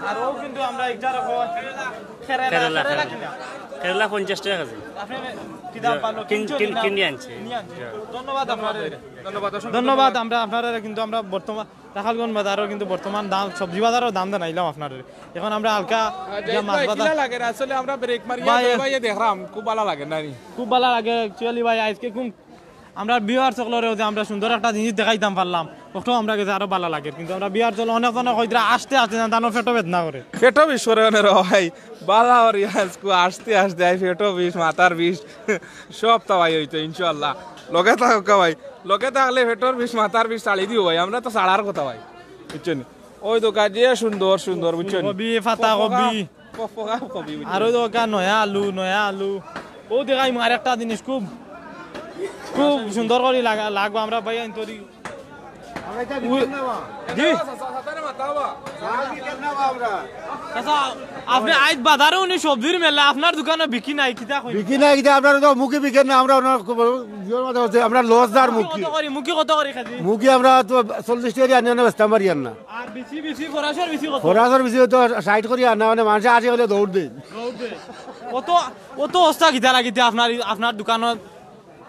আর ও কিন্তু আমরা একটা রকম কেরেলা, কেরেলা, কেরেলা কেরেলা। কিনা? কেরেলা পঞ্চাশ টেকা কেজি। আপনি কি দাম জি। পারলো? কিন-, কিনছইন কিন-, না? কিনে আনছি। কিনে আনছি। জি। ধন্যবাদ আপনারে। ধন্যবাদ, অসংখ্য ধন্যবাদ। ধন্যবাদ। আমরা আপনারে কিন্তু আমরা বর্তমান রাখালগঞ্জ বাজারও কিন্তু বর্তমান দাম, সবজি বাজারও দাম জানাইলাম আপনারে। এখন আমরা হালকা আহ, গিয়া জাহিদ মাছ ভাই, বাজার। কিলা লাগে রে? আসলে আমরা ব্রেক মারিয়া ভাই, দুই ভাইয়ে দেখলাম, খুব ভালা লাগে, নানি? খুব ভালা লাগে actually ভাই, আজকে খুব আমরা ভিউয়ার্স সকলরেও যে আমরা সুন্দর একটা জিনিস দেখাইতাম পারলাম, ওটাও আমরা গেছে আরো ভালা লাগে। কিন্তু আমরা ভিউয়ার্স সকল অনেক জনে কইতরা আসতে আসতে না, তানো পেটো বেদনা করে। পেটো বিষ করে অনে রে ভাই, বালা ওর ইয়াস কু আসতে আসতে আই পেটো বিষ, মাথার বিষ, সব তাওয়াই হইতো ইনশাআল্লাহ। লগে থাকো ভাই, লগে থাকলে পেটোর বিষ, মাথার বিষ ছাড়ি দিও ভাই, আমরা তো ছাড়ার কথা ভাই, বুঝছো নি? ওই তো কাজিয়া সুন্দর সুন্দর, বুঝছো নি? কপি, পাতা কপি। কপি, কপি, বুঝছো? আর ওই তো কা নয়া আলু, নয়া আলু। ও দেখাই মার একটা জিনিস খুব, খুব সুন্দর করি লাগা-, লাগবো আমরা ভাই আইন তৈরি। জি। আচ্ছা, আপনি আইজ বাজারো উনি সবজির মেলা, আপনার দোকানো বিকি নাই, কিতা কই? বিকি নাই, কিতা আপনার তো মুখে বিকেন না, আমরা ওনার খুব জোর মাথা হচ্ছে, আমরা লস যার মুখে। কত করি, মুখে কত করি কেজি? মুখে আমরা তো চল্লিশ টেকা আনি, আনি বেচতাম পারি আর না। আর বিচি, বিচি, ফরাসর বিচি কত? ফরাসর বিচি তো ষাট করি আর না, মানে মানুষে আশি হলে দৌড় দেয়। দৌড় দেয়। অত, অত অবস্থা কিতা লাগিতে আপনার, আপনার দোকানো?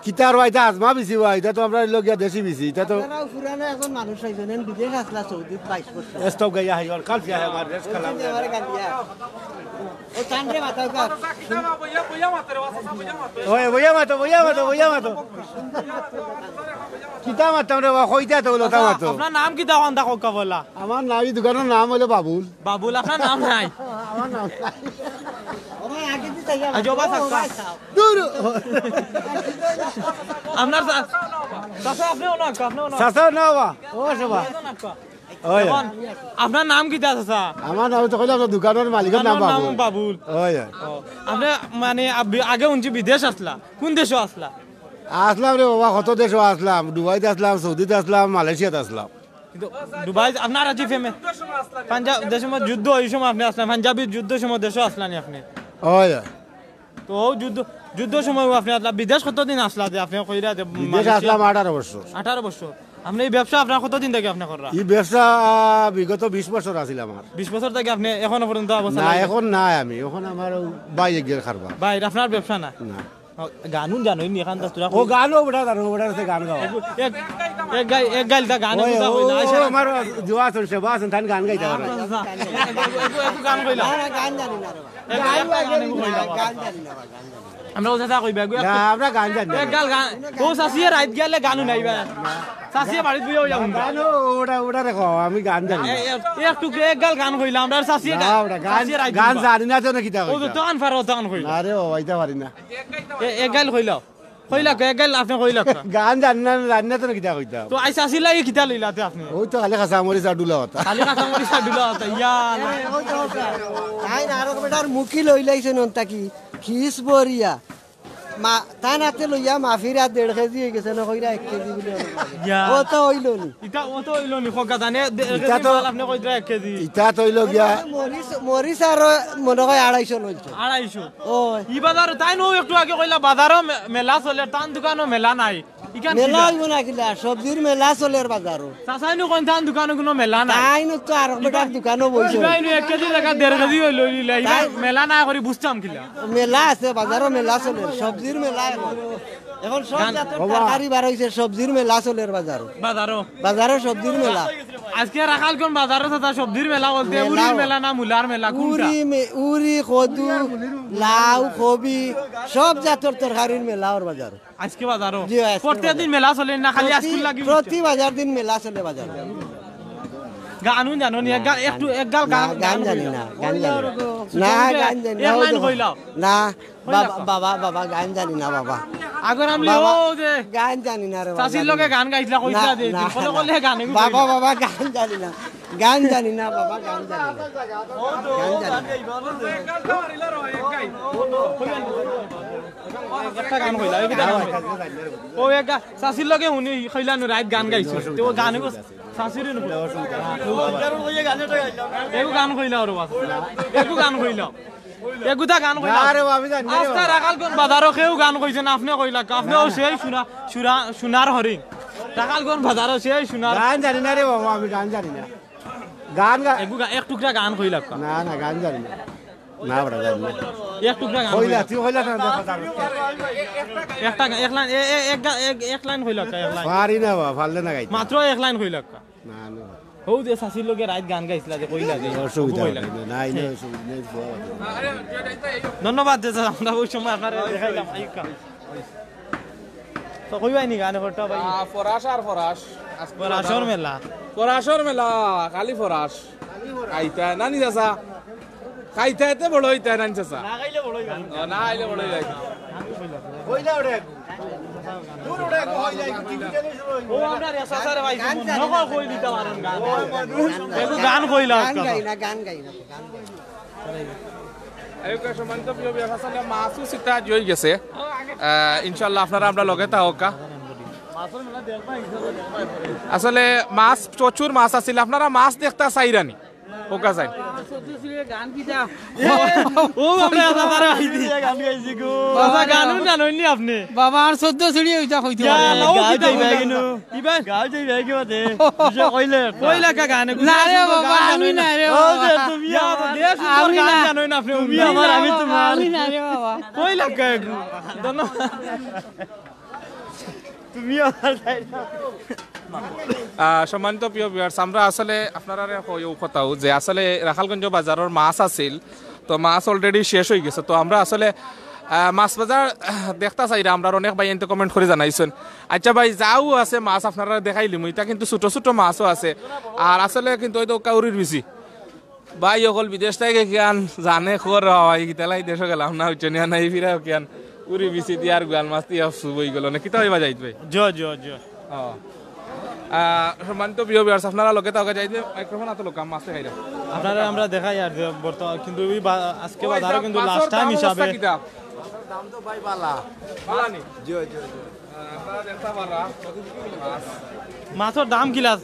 কিতা আর ভাই, ইটা আজমা বিচি ভাই, ইটা তো আমরা লগে দেশি বিচি, ইটা তো আপনারাও পুরানো একজন মানুষ আইছেন, এন বিদেশ আসলা সৌদিত বাইশ বছর। এস্তো গাইয়া হাই, আর কাল ফিয়া আমার রেস খেলা। ওই যে আমার গালিয়া। ও চান্দে মাথা উঠা। ওই, বইয়া মাতো, বইয়া মাতো, বইয়া মাতো। কিতা মাততাম রে বা, কইতা তো লতা মাতো। আপনার নাম কিতা, ওখান থাকো কা বলা? আমার নাম, এই দোকানের নাম হলো বাবুল। বাবুল, আপনার নাম নাই? আমার নাম নাই। আজ ওবা থাকবা। দূর। আপনার চা-, চাচা, আপনি ওনার, আপনি ওনার। চাচা না বা, ও সেবা। ওই। এখন আপনার নাম কিতা, চাচা? আমার নাম তো কইলাম, আপনার দোকানের মালিকের নাম দোকানের নাম বাবুল। বাবুল। ওই। ও, আপনি মানে আব-, আগে উনছি বিদেশ আসলা, কোন দেশো আসলা? আসলাম রে বাবা, কত দেশো আসলাম, দুবাইত আসলাম, সৌদিত আসলাম, মালয়েশিয়াত আসলাম। কিন্তু দুবাই আপনার আজি ফেমে-, পাঞ্জাব দেশর মধ্যে যুদ্ধ, ওই সময় আপনি আসলেন, পাঞ্জাবি যুদ্ধর সময় দেশো আসলেন আপনি। ওই। তো ও যুদ্ধ, যুদ্ধর সময় আপনি আসলা, বিদেশ কতদিন আসলা যে আপনি কইরা যে বিদেশ মালয়েশিয়া? আসলাম আঠারো বছর। আঠারো বছর। আপনি এই ব্যবসা আপনার কতদিন থেকে আপনি কররা? এই ব্যবসা বিগত বিশ বছর আছিল আমার। বিশ বছর থেকে আপনি এখনো পর্যন্ত অবস্থা না, লাগে? এখন নাই আমি, এখন আমার ও ভাই এগিয়ে কারবার। ভাই, আপনার ব্যবসা না? না। ও, গানুন জানো, ইনি এখান দশ তোরা ও কই? গানও বেটা জানো, বেটা আছে গান গাওয়া। এক, এক গাই, এক গাইল তা গান ওই, বুঝা ও, হইলা, আচ্ছা। আমার জুয়া আছে, সেবা আছে, তাই গান গাইতে পারে। আচ্ছা, আচ্ছা। একটু, একটু, একটু গান কইলা। না, না, গান জানি না রে বাবা। গান জানি না, গান জানি না, গান জানি না। আমরা ওটা তা কইবা, একটু, না, আমরা গান জানি না। এক গাল গান, ও চাচিয়ে রাইত গেলে গান নাই বা। চাচিয়ে বাড়িত বইয়া হইয়া হুনবা। গান ও, ওটা, ওটা রেখো, আমি গান জানি না। এ, এ, একটু এক গাল গান কইলাম, আমরা চাচিয়ে না, গা-, ওটা গান, চাচিয়ে রাইত গান হুনবা। জানি না তো না কিতা ও তো কইতা। তান পারো, তান কই। না রে বাবা, ইতা পারি না। এ, এক গাল কইলাও। কইলা, এক গাল আপনি কইলা। গান জানি না, জানি না তো না কিতা কইতা। তো আইসা আসিলা এই কিতা লইলাতে আপনি? ওই তো খালি কাঁচা মরিচ আর ডুলা হতা। খালি কাঁচা মরিচ আর ডুলা হতা, ইয়া আল্লাহ। তাই না, আরো বেটার মুখি লইলাইছে নন তাকি। খিস বরিয়া। মা, তান হাতে লইয়া মাফির আর দেড় কেজি হয়ে গেছে না, কইরা এক কেজি বলে। ইয়া। ও তো হইল নি। ইটা ও তো হইল নি, খোকা জানে, দে-, ইটা তো মাল আপনি কইরা এক কেজি। ইটা তো হইল গিয়া। মরিচ, মরিচ আর মনে হয় আড়াইশো লইছে। আড়াইশো। ও। ই বাজারো তাই নু একটু আগে কইলা বাজারো মে-, মেলা চলের, তান দোকানো মেলা নাই। ইখান মেলা কিলা? হইব না কিলা, সবজির মেলা চলের বাজারো। চাচাই নু কইন তান দোকানো কোনো মেলা নাই। তাই নু তো আর বেটার দোকানো বইছে। ইবা ইনু এক কেজি জাগা দেড় কেজি হইল, ইলা, ইবা তাই মেলা না করি বুঝতাম কিলা। মেলা আছে, বাজারো মেলা চলের, সবজির মেলা এখন। এখন সব গান জাতর বাবা। তরকারি বার হইছে, সবজির মেলা চলের বাজারো। বাজারো? বাজারো সবজির মেলা। আজকে রাখালগঞ্জ বাজারো চাচা সবজির মেলা বলতে মেলা উরির ও। মেলা না মুলার মেলা, কোনটা? উরি মে-, উরি, কদু, লাউ, কবি, সব জাতর তরকারির মেলা ওর বাজারো। আজকে বাজারো? জি, আজকে প্রত্যেক দিন বাজার। মেলা চলে না, খালি প্রতি, আজকুর লাগি? প্রতি বাজার দিন মেলা চলে বাজারো। গান উন জানো নি? এক গাল, একটু এক গাল না, গান, গান গান জানি কইলা। না, গান জানি না। না, গান জানি না, এক ওই লাইন দেখো। কইলাও। না, কইলা বাবা, তো। বাবা, বাবা, গান জানি না, বাবা। আগর আমলি বাবা, ও যে গান জানি না রে বাবা, চাচির জানি লগে না। গান গাইছিলা, কইছিলা না, যে, না, কলে না। কলে গান এগু বাবা, কইলা। বাবা, গান জানি না। গান জানি না, বাবা, গান জানি না। গান জানি না। একটা গান কইলা, এই গান কইলা। ও এক গা-, চাচির লগে হুনি কইলা নু রাইত গান গাইছো। তো ও গান এগু চাচির নু। এগু গান কইলা ওর বাস। এগু গান কইলা। এগুতা গান কইলা। আরে বাবা, আমি জানি না রে আজকে বাবা। রাখালগঞ্জ বাজারো কেউ গান কইছে না, আপনে কইলা। আপনে ও সেই সোনা-, সোনা-, সোনার হরিণ। রাখালগঞ্জ বাজারো সেই সোনার গান জানি না রে বাবা, আমি গান জানি না। গান গা- এগু গা-, এক টুকরা গান কইলা। না, না, গান জানি না। না, বেটা, জানি না। এক টুকরা গান কইলা, কইলা। তুই কইলা না, দেখো, জানো। একটা গা-, এক লাইন, এ, এ, এক গা-, এক, এক লাইন কইলা, এক লাইন। পারি না বাবা, পারলে না গাইতে। মাত্র এক লাইন কইলা। না, না। হউ যে চাচির লগে রাইত গান গাইছিলা যে কইলা যে, অসুবিধা অসুবিধা নাই, না, নাই, না, অসুবিধা নাই, বাবা। ধন্যবাদ যে আমরা ওই সময় আপনারে দেখাইলাম, আইকা। তো কইবায় নি গানে করতে ভাই? আহ, ফরাস আর ফরাস। আজকে ফরাসর মেলা। ফরাসর মেলা, খালি ফরাস। খাইতা নানি চাচা? খাইতা এতে বড় হইতা নানি চাচা? না খাইলে বড় হইবা। ও, না খাইলে বড় হইবা। কইলা ওরে। দূর ওরে, কইলা, টিভি চ্যানেল শুরু হইবো। ও, আমরা রে চাচা রে ভাই, মন নকল কই দিতে পারেন গান। একটু গান কইলা গান আজকে। গাই না, গান গাই না, গান গাই না। এই যে সম্মানিত প্রিয় ভিউয়ার্স, আসলে মাছও সিতা জই গেছে। আহ, ইনশাআল্লাহ আপনারা আমরা লগে থাকউক্কা। আসলে মাছ, প্রচুর মাছ আছিল, আপনারা মাছ দেখতা চাইরা নি? ওকা চাই। ও, আমরা আবার আইদি। গান গাইছি গো। বাবা, গানও জানইন নি আপনে? বাবা, আর চৌদ্দ সিঁড়ি ওইটা কইতে ইয়া পারে। আল্লাহ, ও গান কিতা যাইবা কইলা? কিন্তু। ইবা গান যাইবা কি বাদে? বুঝে কইলে। কইলা কা গানে? না রে বাবা, গান আমি জানইন না। না রে ও যে বাবা। তুমি ইয়া, আমার। তো দেশ সুন্দর আমি গান না। জানইন আপনে। তুমি আমার, আমি না বাবা, তোমার। আমি না রে বাবা। কইলা কা এগু? ধন্যবাদ। তুমি আমার তাই না। আহ, সম্মানিত প্রিয় ভিউয়ার্স, আমরা আসলে আপনারারে কইও কথাও যে আসলে রাখালগঞ্জ বাজারর মাছ আছিল, তো মাছ already শেষ হই গেছে। তো আমরা আসলে, আহ, মাছ বাজার, আহ, দেখতা চাইরা, আমরার অনেক ভাইয়াইন্তে comment করি জানাইছইন। আচ্ছা ভাই, যাও আছে মাছ আপনারারে দেখাইলিমু, ইতা কিন্তু ছোট ছোট মাছও আছে। আর আসলে কিন্তু ওই তো কাউরির বেশি ভাই অকল বিদেশ থাকি কিয়ান জানে খবর রে ভাই, কিতালাই দেশো গেলাম না, উচ্চ নিয়া নাই ফিরা কিয়ান উরি বিসি দিয়ার গুয়াল মাছ দিয়া সুব হই গেল না, কিতা হইবা যাইত ভাই? জি, জি, জি। ও। আহ, সম্মানিত প্রিয় ভিউয়ার্স, আপনারা লগে থাকউক্কা, যাইতে মাইক্রোফোন হাতে লউক্কা, মাছ দেখাইরা। আপনারা আমরা দেখাই আর যে বর্তমান কিন্তু ওই বা-, আজকে ওই বাজারও যা কিন্তু মাছর লাস্ট টাইম দাম অবস্থা হিসাবে কিতা? দাম তো ভাই বালা। বালা নি? জি, জি, জি। আহ, আপনারা দেখতা পাররা। মাছ। মাছর দাম কিলা?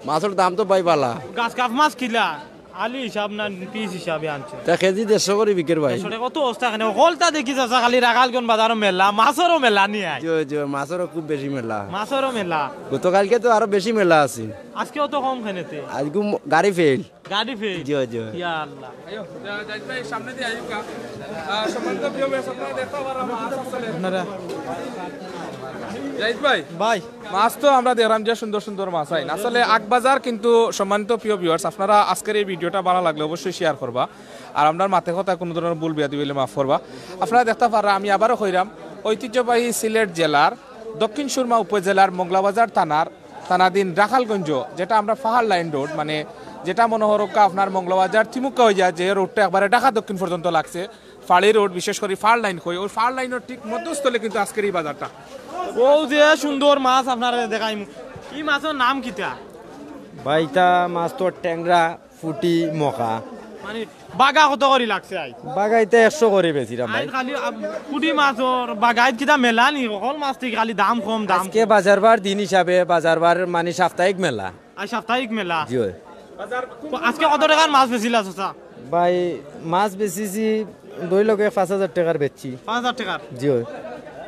মাছর দাম তো ভাই বালা। গাছ কাপ মাছ কিলা? আলি হিসাব না পিস হিসাবে আনছে? তা কেজি দেড়শো করি বিকের ভাই। দেড়শো টাকা কত অবস্থা এখানে? হকলতা দেখি চাচা খালি রাখালগঞ্জ বাজারও মেলা, মাছরও মেলা নি আয়। জি, জি, মাছরও খুব বেশি মেলা। মাছরও মেলা। গতকালকে তো আরো বেশি মেলা আছে। আজকেও তো কম খেনেতে। আজকে ম-, গাড়ি ফেল। গাড়ি ফেল। জি, জি। ইয়া আল্লাহ। আইও, যা-, যাইত ভাই, সামনে দিয়া আইউক্কা। আহ, সম্মানিত প্রিয় ভিউয়ার্স, আপনারা দেখতা পাররা মাছ আছে। আপনারা। যাইত ভাই। ভাই। মাছ তো আমরা দেখলাম যে সুন্দর সুন্দর মাছ আইন। আসলে আকবাজার কিন্তু, সম্মানিত প্রিয় ভিউয়ার্স, আপনারা আজকের এই ভিডিওটা ভালা লাগলে অবশ্যই শেয়ার করবা। আর আমরার মাতে কথায় কোনো ধরনের ভুল বেয়াদবি অইলে মাফ করবা। আপনারা দেখতা পাররা, আমি আবারও কইরাম, ঐতিহ্যবাহী সিলেট জেলার দক্ষিণ সুরমা উপজেলার মংলাবাজার থানার, থানাধীন রাখালগঞ্জ, যেটা আমরা পাহাড় লাইন রোড, মানে যেটা মনে করউক্কা আপনার মংলাবাজার থিমুক্কা অইয়া যে রোডটা একবারে ঢাকা দক্ষিণ পর্যন্ত লাগছে, ফাড়ি রোড, বিশেষ করি ফার লাইন কই, ওই ফার লাইনর ঠিক মধ্যস্থলে কিন্তু আজকের এই বাজারটা। ও যে সুন্দর মাছ আপনারে দেখাইমু। ই মাছর নাম কিতা? ভাই, ইতা মাছ তো ট্যাংরা, ফুটি, মকা। মানে বাগা কত করি লাগছে আইজ? বাগা ইতা একশো করি বেচিরাম ভাই। আইজ খালি, আম, ফুটি মাছর বাগাইত কিতা মেলা নি? হকল মাছ থাকি খালি দাম কম, দাম আজকে কম। বাজার বার দিন হিসাবে, বাজার বার মানে সাপ্তাহিক মেলা। আইজ সাপ্তাহিক মেলা। জি অয়। তো আজকে কত টাকার মাছ বেচিলা চাচা? ভাই, মাছ বেচিছি দুই লগে পাঁচ হাজার টাকার বেচছি। পাঁচ হাজার টাকার? জি অয়।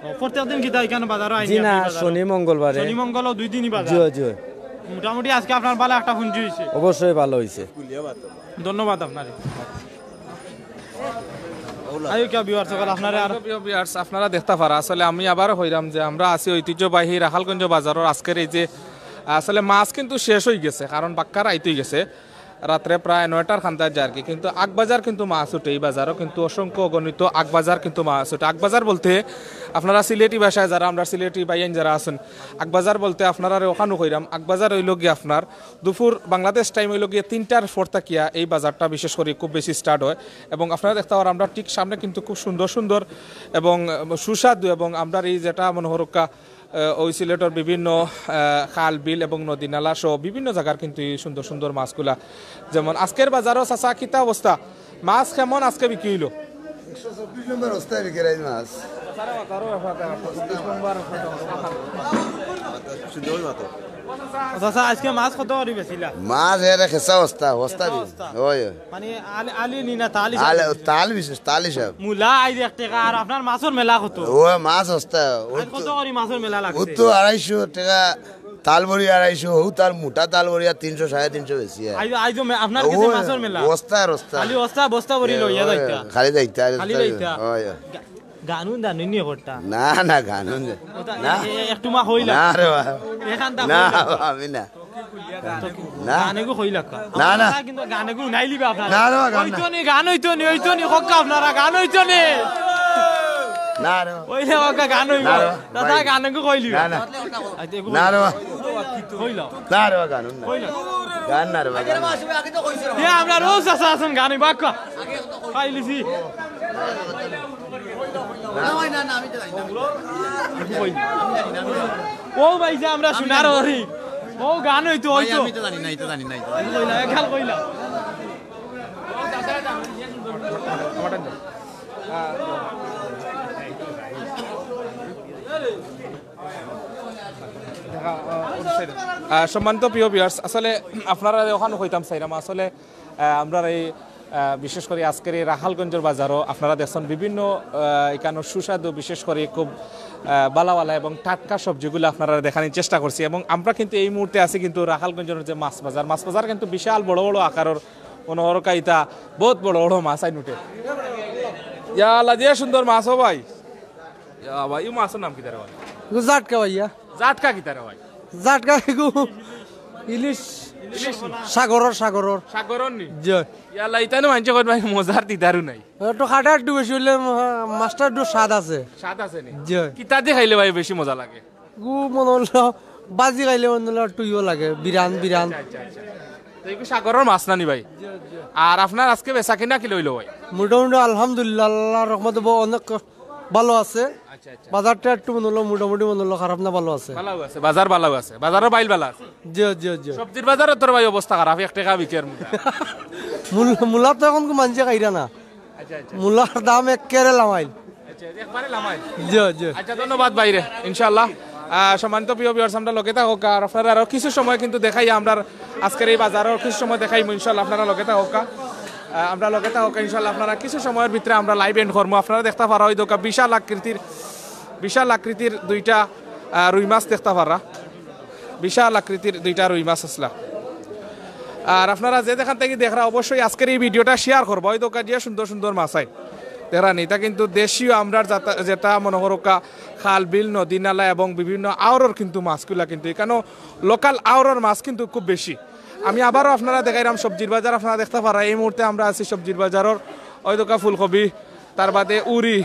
ও, প্রত্যেক দিন কিতা ইখানো বাজারো আইন জি না, আপনি বাজারো? শনি মঙ্গলবারে। শনি মঙ্গল ও দুই দিনই বাজার? জি অয়, জি অয়। মোটামুটি আজকে আপনার ভালা একটা পুঞ্জি অইছে। অবশ্যই ভালা অইছে। ধন্যবাদ আপনারে। আইও কিয়া ভিউয়ার্স সকল, আপনারে আর প্রিয় ভিউয়ার্স, আপনারা দেখতা পাররা, আসলে আমি আবার কইরাম যে আমরা আছি ঐতিহ্যবাহী রাখালগঞ্জ বাজারর আজকের এই যে আসলে মাছ কিন্তু শেষ অই গেছে, কারণ বাক্কা রাইত অই গেছে, রাত্রে প্রায় নয়টার খান্দায় যায় আর কি। কিন্তু আকবাজার কিন্তু মাছ উঠে, এই বাজারও কিন্তু অসংখ্য অগণিত আকবাজার কিন্তু মাছ উঠে। আকবাজার বলতে আপনারা সিলেটি ভাষায় যারা, আমরা সিলেটি ভাইয়াইন যারা আছেন, আকবাজার বলতে আপনারারে ওখানো কইরাম, আকবাজার অইল গিয়া আপনার দুপুর বাংলাদেশ টাইম অইল গিয়া তিনটার পর থাকিয়া এই বাজারটা বিশেষ করি খুব বেশি স্টার্ট হয়। এবং আপনারা দেখতা পাররা আমরা ঠিক সামনে কিন্তু খুব সুন্দর সুন্দর এবং সুস্বাদু এবং আমরার এই যেটা মনে করউক্কা আহ, ওই সিলেটর বিভিন্ন, আহ, খাল, বিল এবং নদী নালা সহ বিভিন্ন জাগার কিন্তু এই সুন্দর সুন্দর মাছগুলা। যেমন আজকের বাজারও চাচা কিতা অবস্থা? মাছ কেমন আজকে বিক্রি অইলো? একশো চব্বিশ নম্বর ওস্তাদ বিকেরাইল মাছ। সুন্দর মতো। চাচা, আজকে মাছ কত করি বেচিলা? মাছ এর খেসা ওস্তা, ওস্তা দি। ওস্তা। ওই, ওই। মানে আলি, আলি নি না, তালি সাহেব? আলে, তাল বিশেষ, তালি সাহেব। মূলা আইজ এক টেকা, আর আপনার মাছর মেলা কত? ও মাছ ওস্তা, ও আইজ কত তো, করি মাছর মেলা ও লাগছে? তো আড়াইশো টেকা, তাল বড়ি আড়াইশো, হউ তাল মোটা তাল বড়ি আর তিনশো, সাড়ে তিনশো বেশি আর। আইজ, আইজ মে-, আপনার কাছে ও, মাছর মেলা? ওস্তা আর ওস্তা। খালি ওস্তা বস্তা বড়ি এ, লইয়া ওই, যাইতা? খালি যাইতা, খালি ওস্তা, যাইতা? ওই, ওই। গা-, গানুন দানুন নিয়ে করতা? না, না, গানুন দে-, ওটা না। এ-, এ-, একটু মা হইলা। না রে বা। এখান দা না, হইলা। আমি না। না। গানেগু কইলাক্কা। না, না। আপনারা কিন্তু গানেগু নাইলিবা আপনারা। না রে বা, গান না। হইতো নি, গান হইতো নি, হইতো নি, কক্কা আপনারা, গান হইতো নি। না রে বা। ওই রে কক্কা, গান হইবো। না রে বা, দাদা, ভাই। গানেগু কইলিবা। না, না। আচ্ছা, এগু না রে বা। কইলা। না রে বা, গান না। কইলা। গান না রে বা, গান না। এ, আমরা রোজ আসা আছেন গানে বাক্কা। খাইলিছি। ও ভাই, যে আমরা শোনার ওরি। ও গান হইতো, ভাই, হইতো। আমি তো জানি না, এটা জানি না, এটা জানি না। কইলা, একাল কইলা। আহ, সম্মানিত প্রিয় ভিউয়ার্স, আসলে আপনারা ওখানে কইতাম চাইরাম, আসলে আহ, আমরার এই, আহ, বিশেষ করি আজকের এই রাখালগঞ্জর বাজারো আপনারা দেখছেন বিভিন্ন, আহ, এখানো সুস্বাদু, বিশেষ করি খুব, আহ, বালা বালা এবং টাটকা সবজিগুলা আপনারারে দেখানির চেষ্টা করছি। এবং আমরা কিন্তু এই মুহূর্তে আছি কিন্তু রাখালগঞ্জর যে মাছ বাজার, মাছ বাজার কিন্তু বিশাল বড় বড় আকারর, মনো করো কা ইতা বউত বড় বড় মাছ আইন উঠে। ইয়া আল্লাহ, যে সুন্দর মাছ ও ভাই। ইয়া ভাই, ই মাছর নাম কিতা রে ভাই? জাটকা ভাইয়া। জাটকা কিতা রে ভাই? জাটকা এগু ইলিশ। ইলিশ নি? সাগরর, সাগরর। সাগরর নি? জি। ইয়াল্লা, ইতানো মানষে কয় ভাই মজার দিদারু নাই। একটু খাটা একটু বেশি হইলে মা-, মাছটা একটু স্বাদ আছে। স্বাদ আছে নি? জি। কিতা দি খাইলে ভাই বেশি মজা লাগে? গু মনে হলো বাজি খাইলে মনে হলো একটু ইয়ে লাগে, বিরান, বিরান। আচ্ছা, আচ্ছা, আচ্ছা। তো এগু সাগরর মাছ না নি ভাই? জি, জি। আর আপনার আজকে বেচা কিনা কিলা অইলো ভাই? মোটামুটি আলহামদুলিল্লাহ, আল্লাহর রহমতে ব-, অনেক ভালো আছে। আচ্ছা, আচ্ছা। বাজারটা একটু মনে হলো মোটামুটি মনে হলো খারাপ না, ভালো আছে। ভালো আছে, বাজার ভালো আছে, বাজারও বাইল ভালো আছে। জি, জি, জি। সবজির বাজারও তোর ভাই অবস্থা খারাপ, এক টেকা বিকের মুঠা। মূল-, মূলা তো এখন মানষে খাইরা না। আচ্ছা, আচ্ছা। মূলার দাম একেবারে লামাইল। আচ্ছা, একবারে লামাইল। জি, জি। আচ্ছা, ধন্যবাদ ভাইরে, ইনশাআল্লাহ। আহ, সম্মানিত প্রিয় ভিউয়ার্স, আমরা লগে থাকো, আর আপনারা আরো কিছু সময় কিন্তু দেখাই আমরা আজকের এই বাজারও কিছু সময় দেখাইমু ইনশাআল্লাহ, আপনারা লগে থাকো। আহ, আমরা লগে থাকো ইনশাআল্লাহ, আপনারা কিছু সময়র ভিতরে আমরা live end করমু। আপনারা দেখতা পারা ওই দোকা বিশাল আকৃতির, বিশাল আকৃতির দুইটা, আহ, রুই মাছ দেখতা পারা, বিশাল আকৃতির দুইটা রুই মাছ আসলা। আর আপনারা যে যেখান থাকি দেখরা অবশ্যই আজকের এই ভিডিওটা share করবা, ওই দোকা দিয়া সুন্দর সুন্দর মাছ আইন। দেখরা নি, ইতা কিন্তু দেশীয় আমরার যাতা-, যেটা মনো করো কা খাল বিল নদী নালা এবং বিভিন্ন আওরর কিন্তু মাছগুলা কিন্তু ইকানো local আওরর মাছ কিন্তু খুব বেশি। আমি আবারও আপনারা দেখাইরাম সবজির বাজার, আপনারা দেখতা পারা এই মুহূর্তে আমরা আছি সবজির বাজারর, ওই দোকা ফুলকপি, তার বাদে উরি।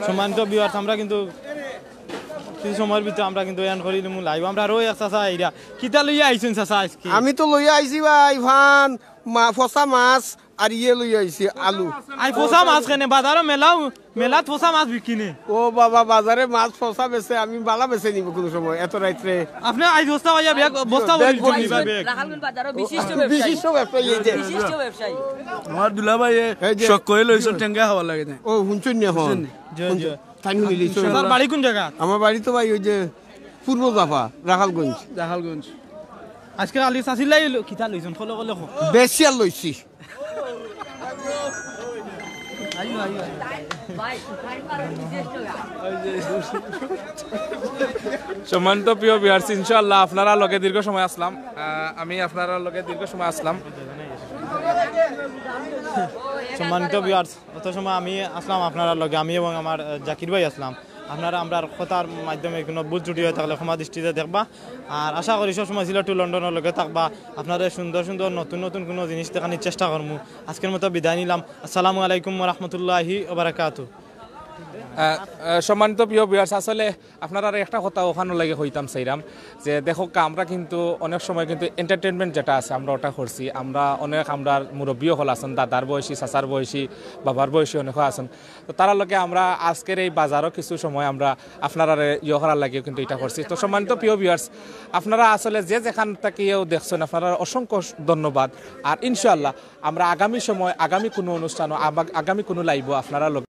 সম্মানিত ভিউয়ার্স, আমরা কিন্তু কিছু সময়র ভিতরে আমরা কিন্তু end করি দিমু live। আমরা আরো এক চাচা আইরা, কিতা লইয়া আইছইন চাচা আজকে? আমি তো লইয়া আইছি ভাই, ফান, মা-, ফসা মাছ, আর ইয়ে লইয়া আইছি আলু। আই ফসা মাছ কেনে? বাজারো মেলাও, মেলাত ফসা মাছ বিকি নে। ও বাবা, বাজারে মাছ ফসা বেচে, আমি বালা বেচে নিব কোনো সময়, এত রাইতরে। আপনে আই বস্তা ভাইয়া ব্যাগ, বস্তা ব্যাগ ভরি ভরি নিবা ব্যাগ। রাখালগঞ্জ বাজারো বিশিষ্ট ব্যবসায়ী। বিশিষ্ট ব্যবসায়ী এই যে। বিশিষ্ট ব্যবসায়ী। আমার দুলাভাই এই যে। শখ করে লইছইন, টেঙ্গা খাওয়া লাগে না। ও, হুনছইন না হন? জি, জি। তাই হুনি লইছইন। তার বাড়ি কোন জায়গা? আমার বাড়ি তো ভাই ওই যে পূর্ব জাফা, রাখালগঞ্জ। রাখালগঞ্জ। আজকে আলি চাচিলাই কিতা লইছইন? কলে কলে কো। বেশি আর লইছি। সম্মানিত প্রিয় ভিউয়ার্স, ইনশাআল্লাহ আপনারা লগে দীর্ঘ সময় আসলাম। আহ, আমি আপনারা লগে দীর্ঘ সময় আসলাম। সম্মানিত ভিউয়ার্স, অত সময় আমি আসলাম আপনারা লগে, আমি এবং আমার, আহ, জাকির ভাই আসলাম। আপনারা আমরার কথার মাধ্যমে কোনো ভুল ত্রুটি হয়ে থাকলে ক্ষমা দৃষ্টিতে দেখবা। আর আশা করি সবসময় সিলেট টু লন্ডনর লগে থাকবা। আপনাদের সুন্দর সুন্দর নতুন নতুন কোনো জিনিস দেখানির চেষ্টা করমু। আজকের মতো বিদায় নিলাম। আসসালামু আলাইকুম ওয়া রাহমাতুল্লাহি ওয়া বারাকাতু। আহ, আহ, সম্মানিত প্রিয় ভিউয়ার্স, আসলে আপনারারে একটা কথা অখানর লাগি কইতাম চাইরাম যে দেখউক্কা, আমরা কিন্তু অনেক সময় কিন্তু এন্টারটেইনমেন্ট যেটা আছে আমরা ওটা করছি। আমরা অনেক আমরার মুরব্বী অকল আছইন, দাদার বয়সী, চাচার বয়সী, বাবার বয়সী অনেকে আছইন। তো তারার লগে আমরা আজকের এই বাজারো কিছু সময় আমরা আপনারারে ইয়ে করার লাগিও কিন্তু এটা করছি। তো সম্মানিত প্রিয় ভিউয়ার্স, আপনারা আসলে যে যেখান থাকিও দেখছইন, আপনারারে অসংখ্য ধন্যবাদ। আর ইনশাআল্লাহ আমরা আগামী সময়, আগামী কোনো অনুষ্ঠানও, আবা-, আগামী কোনো লাইভও আপনারার লগে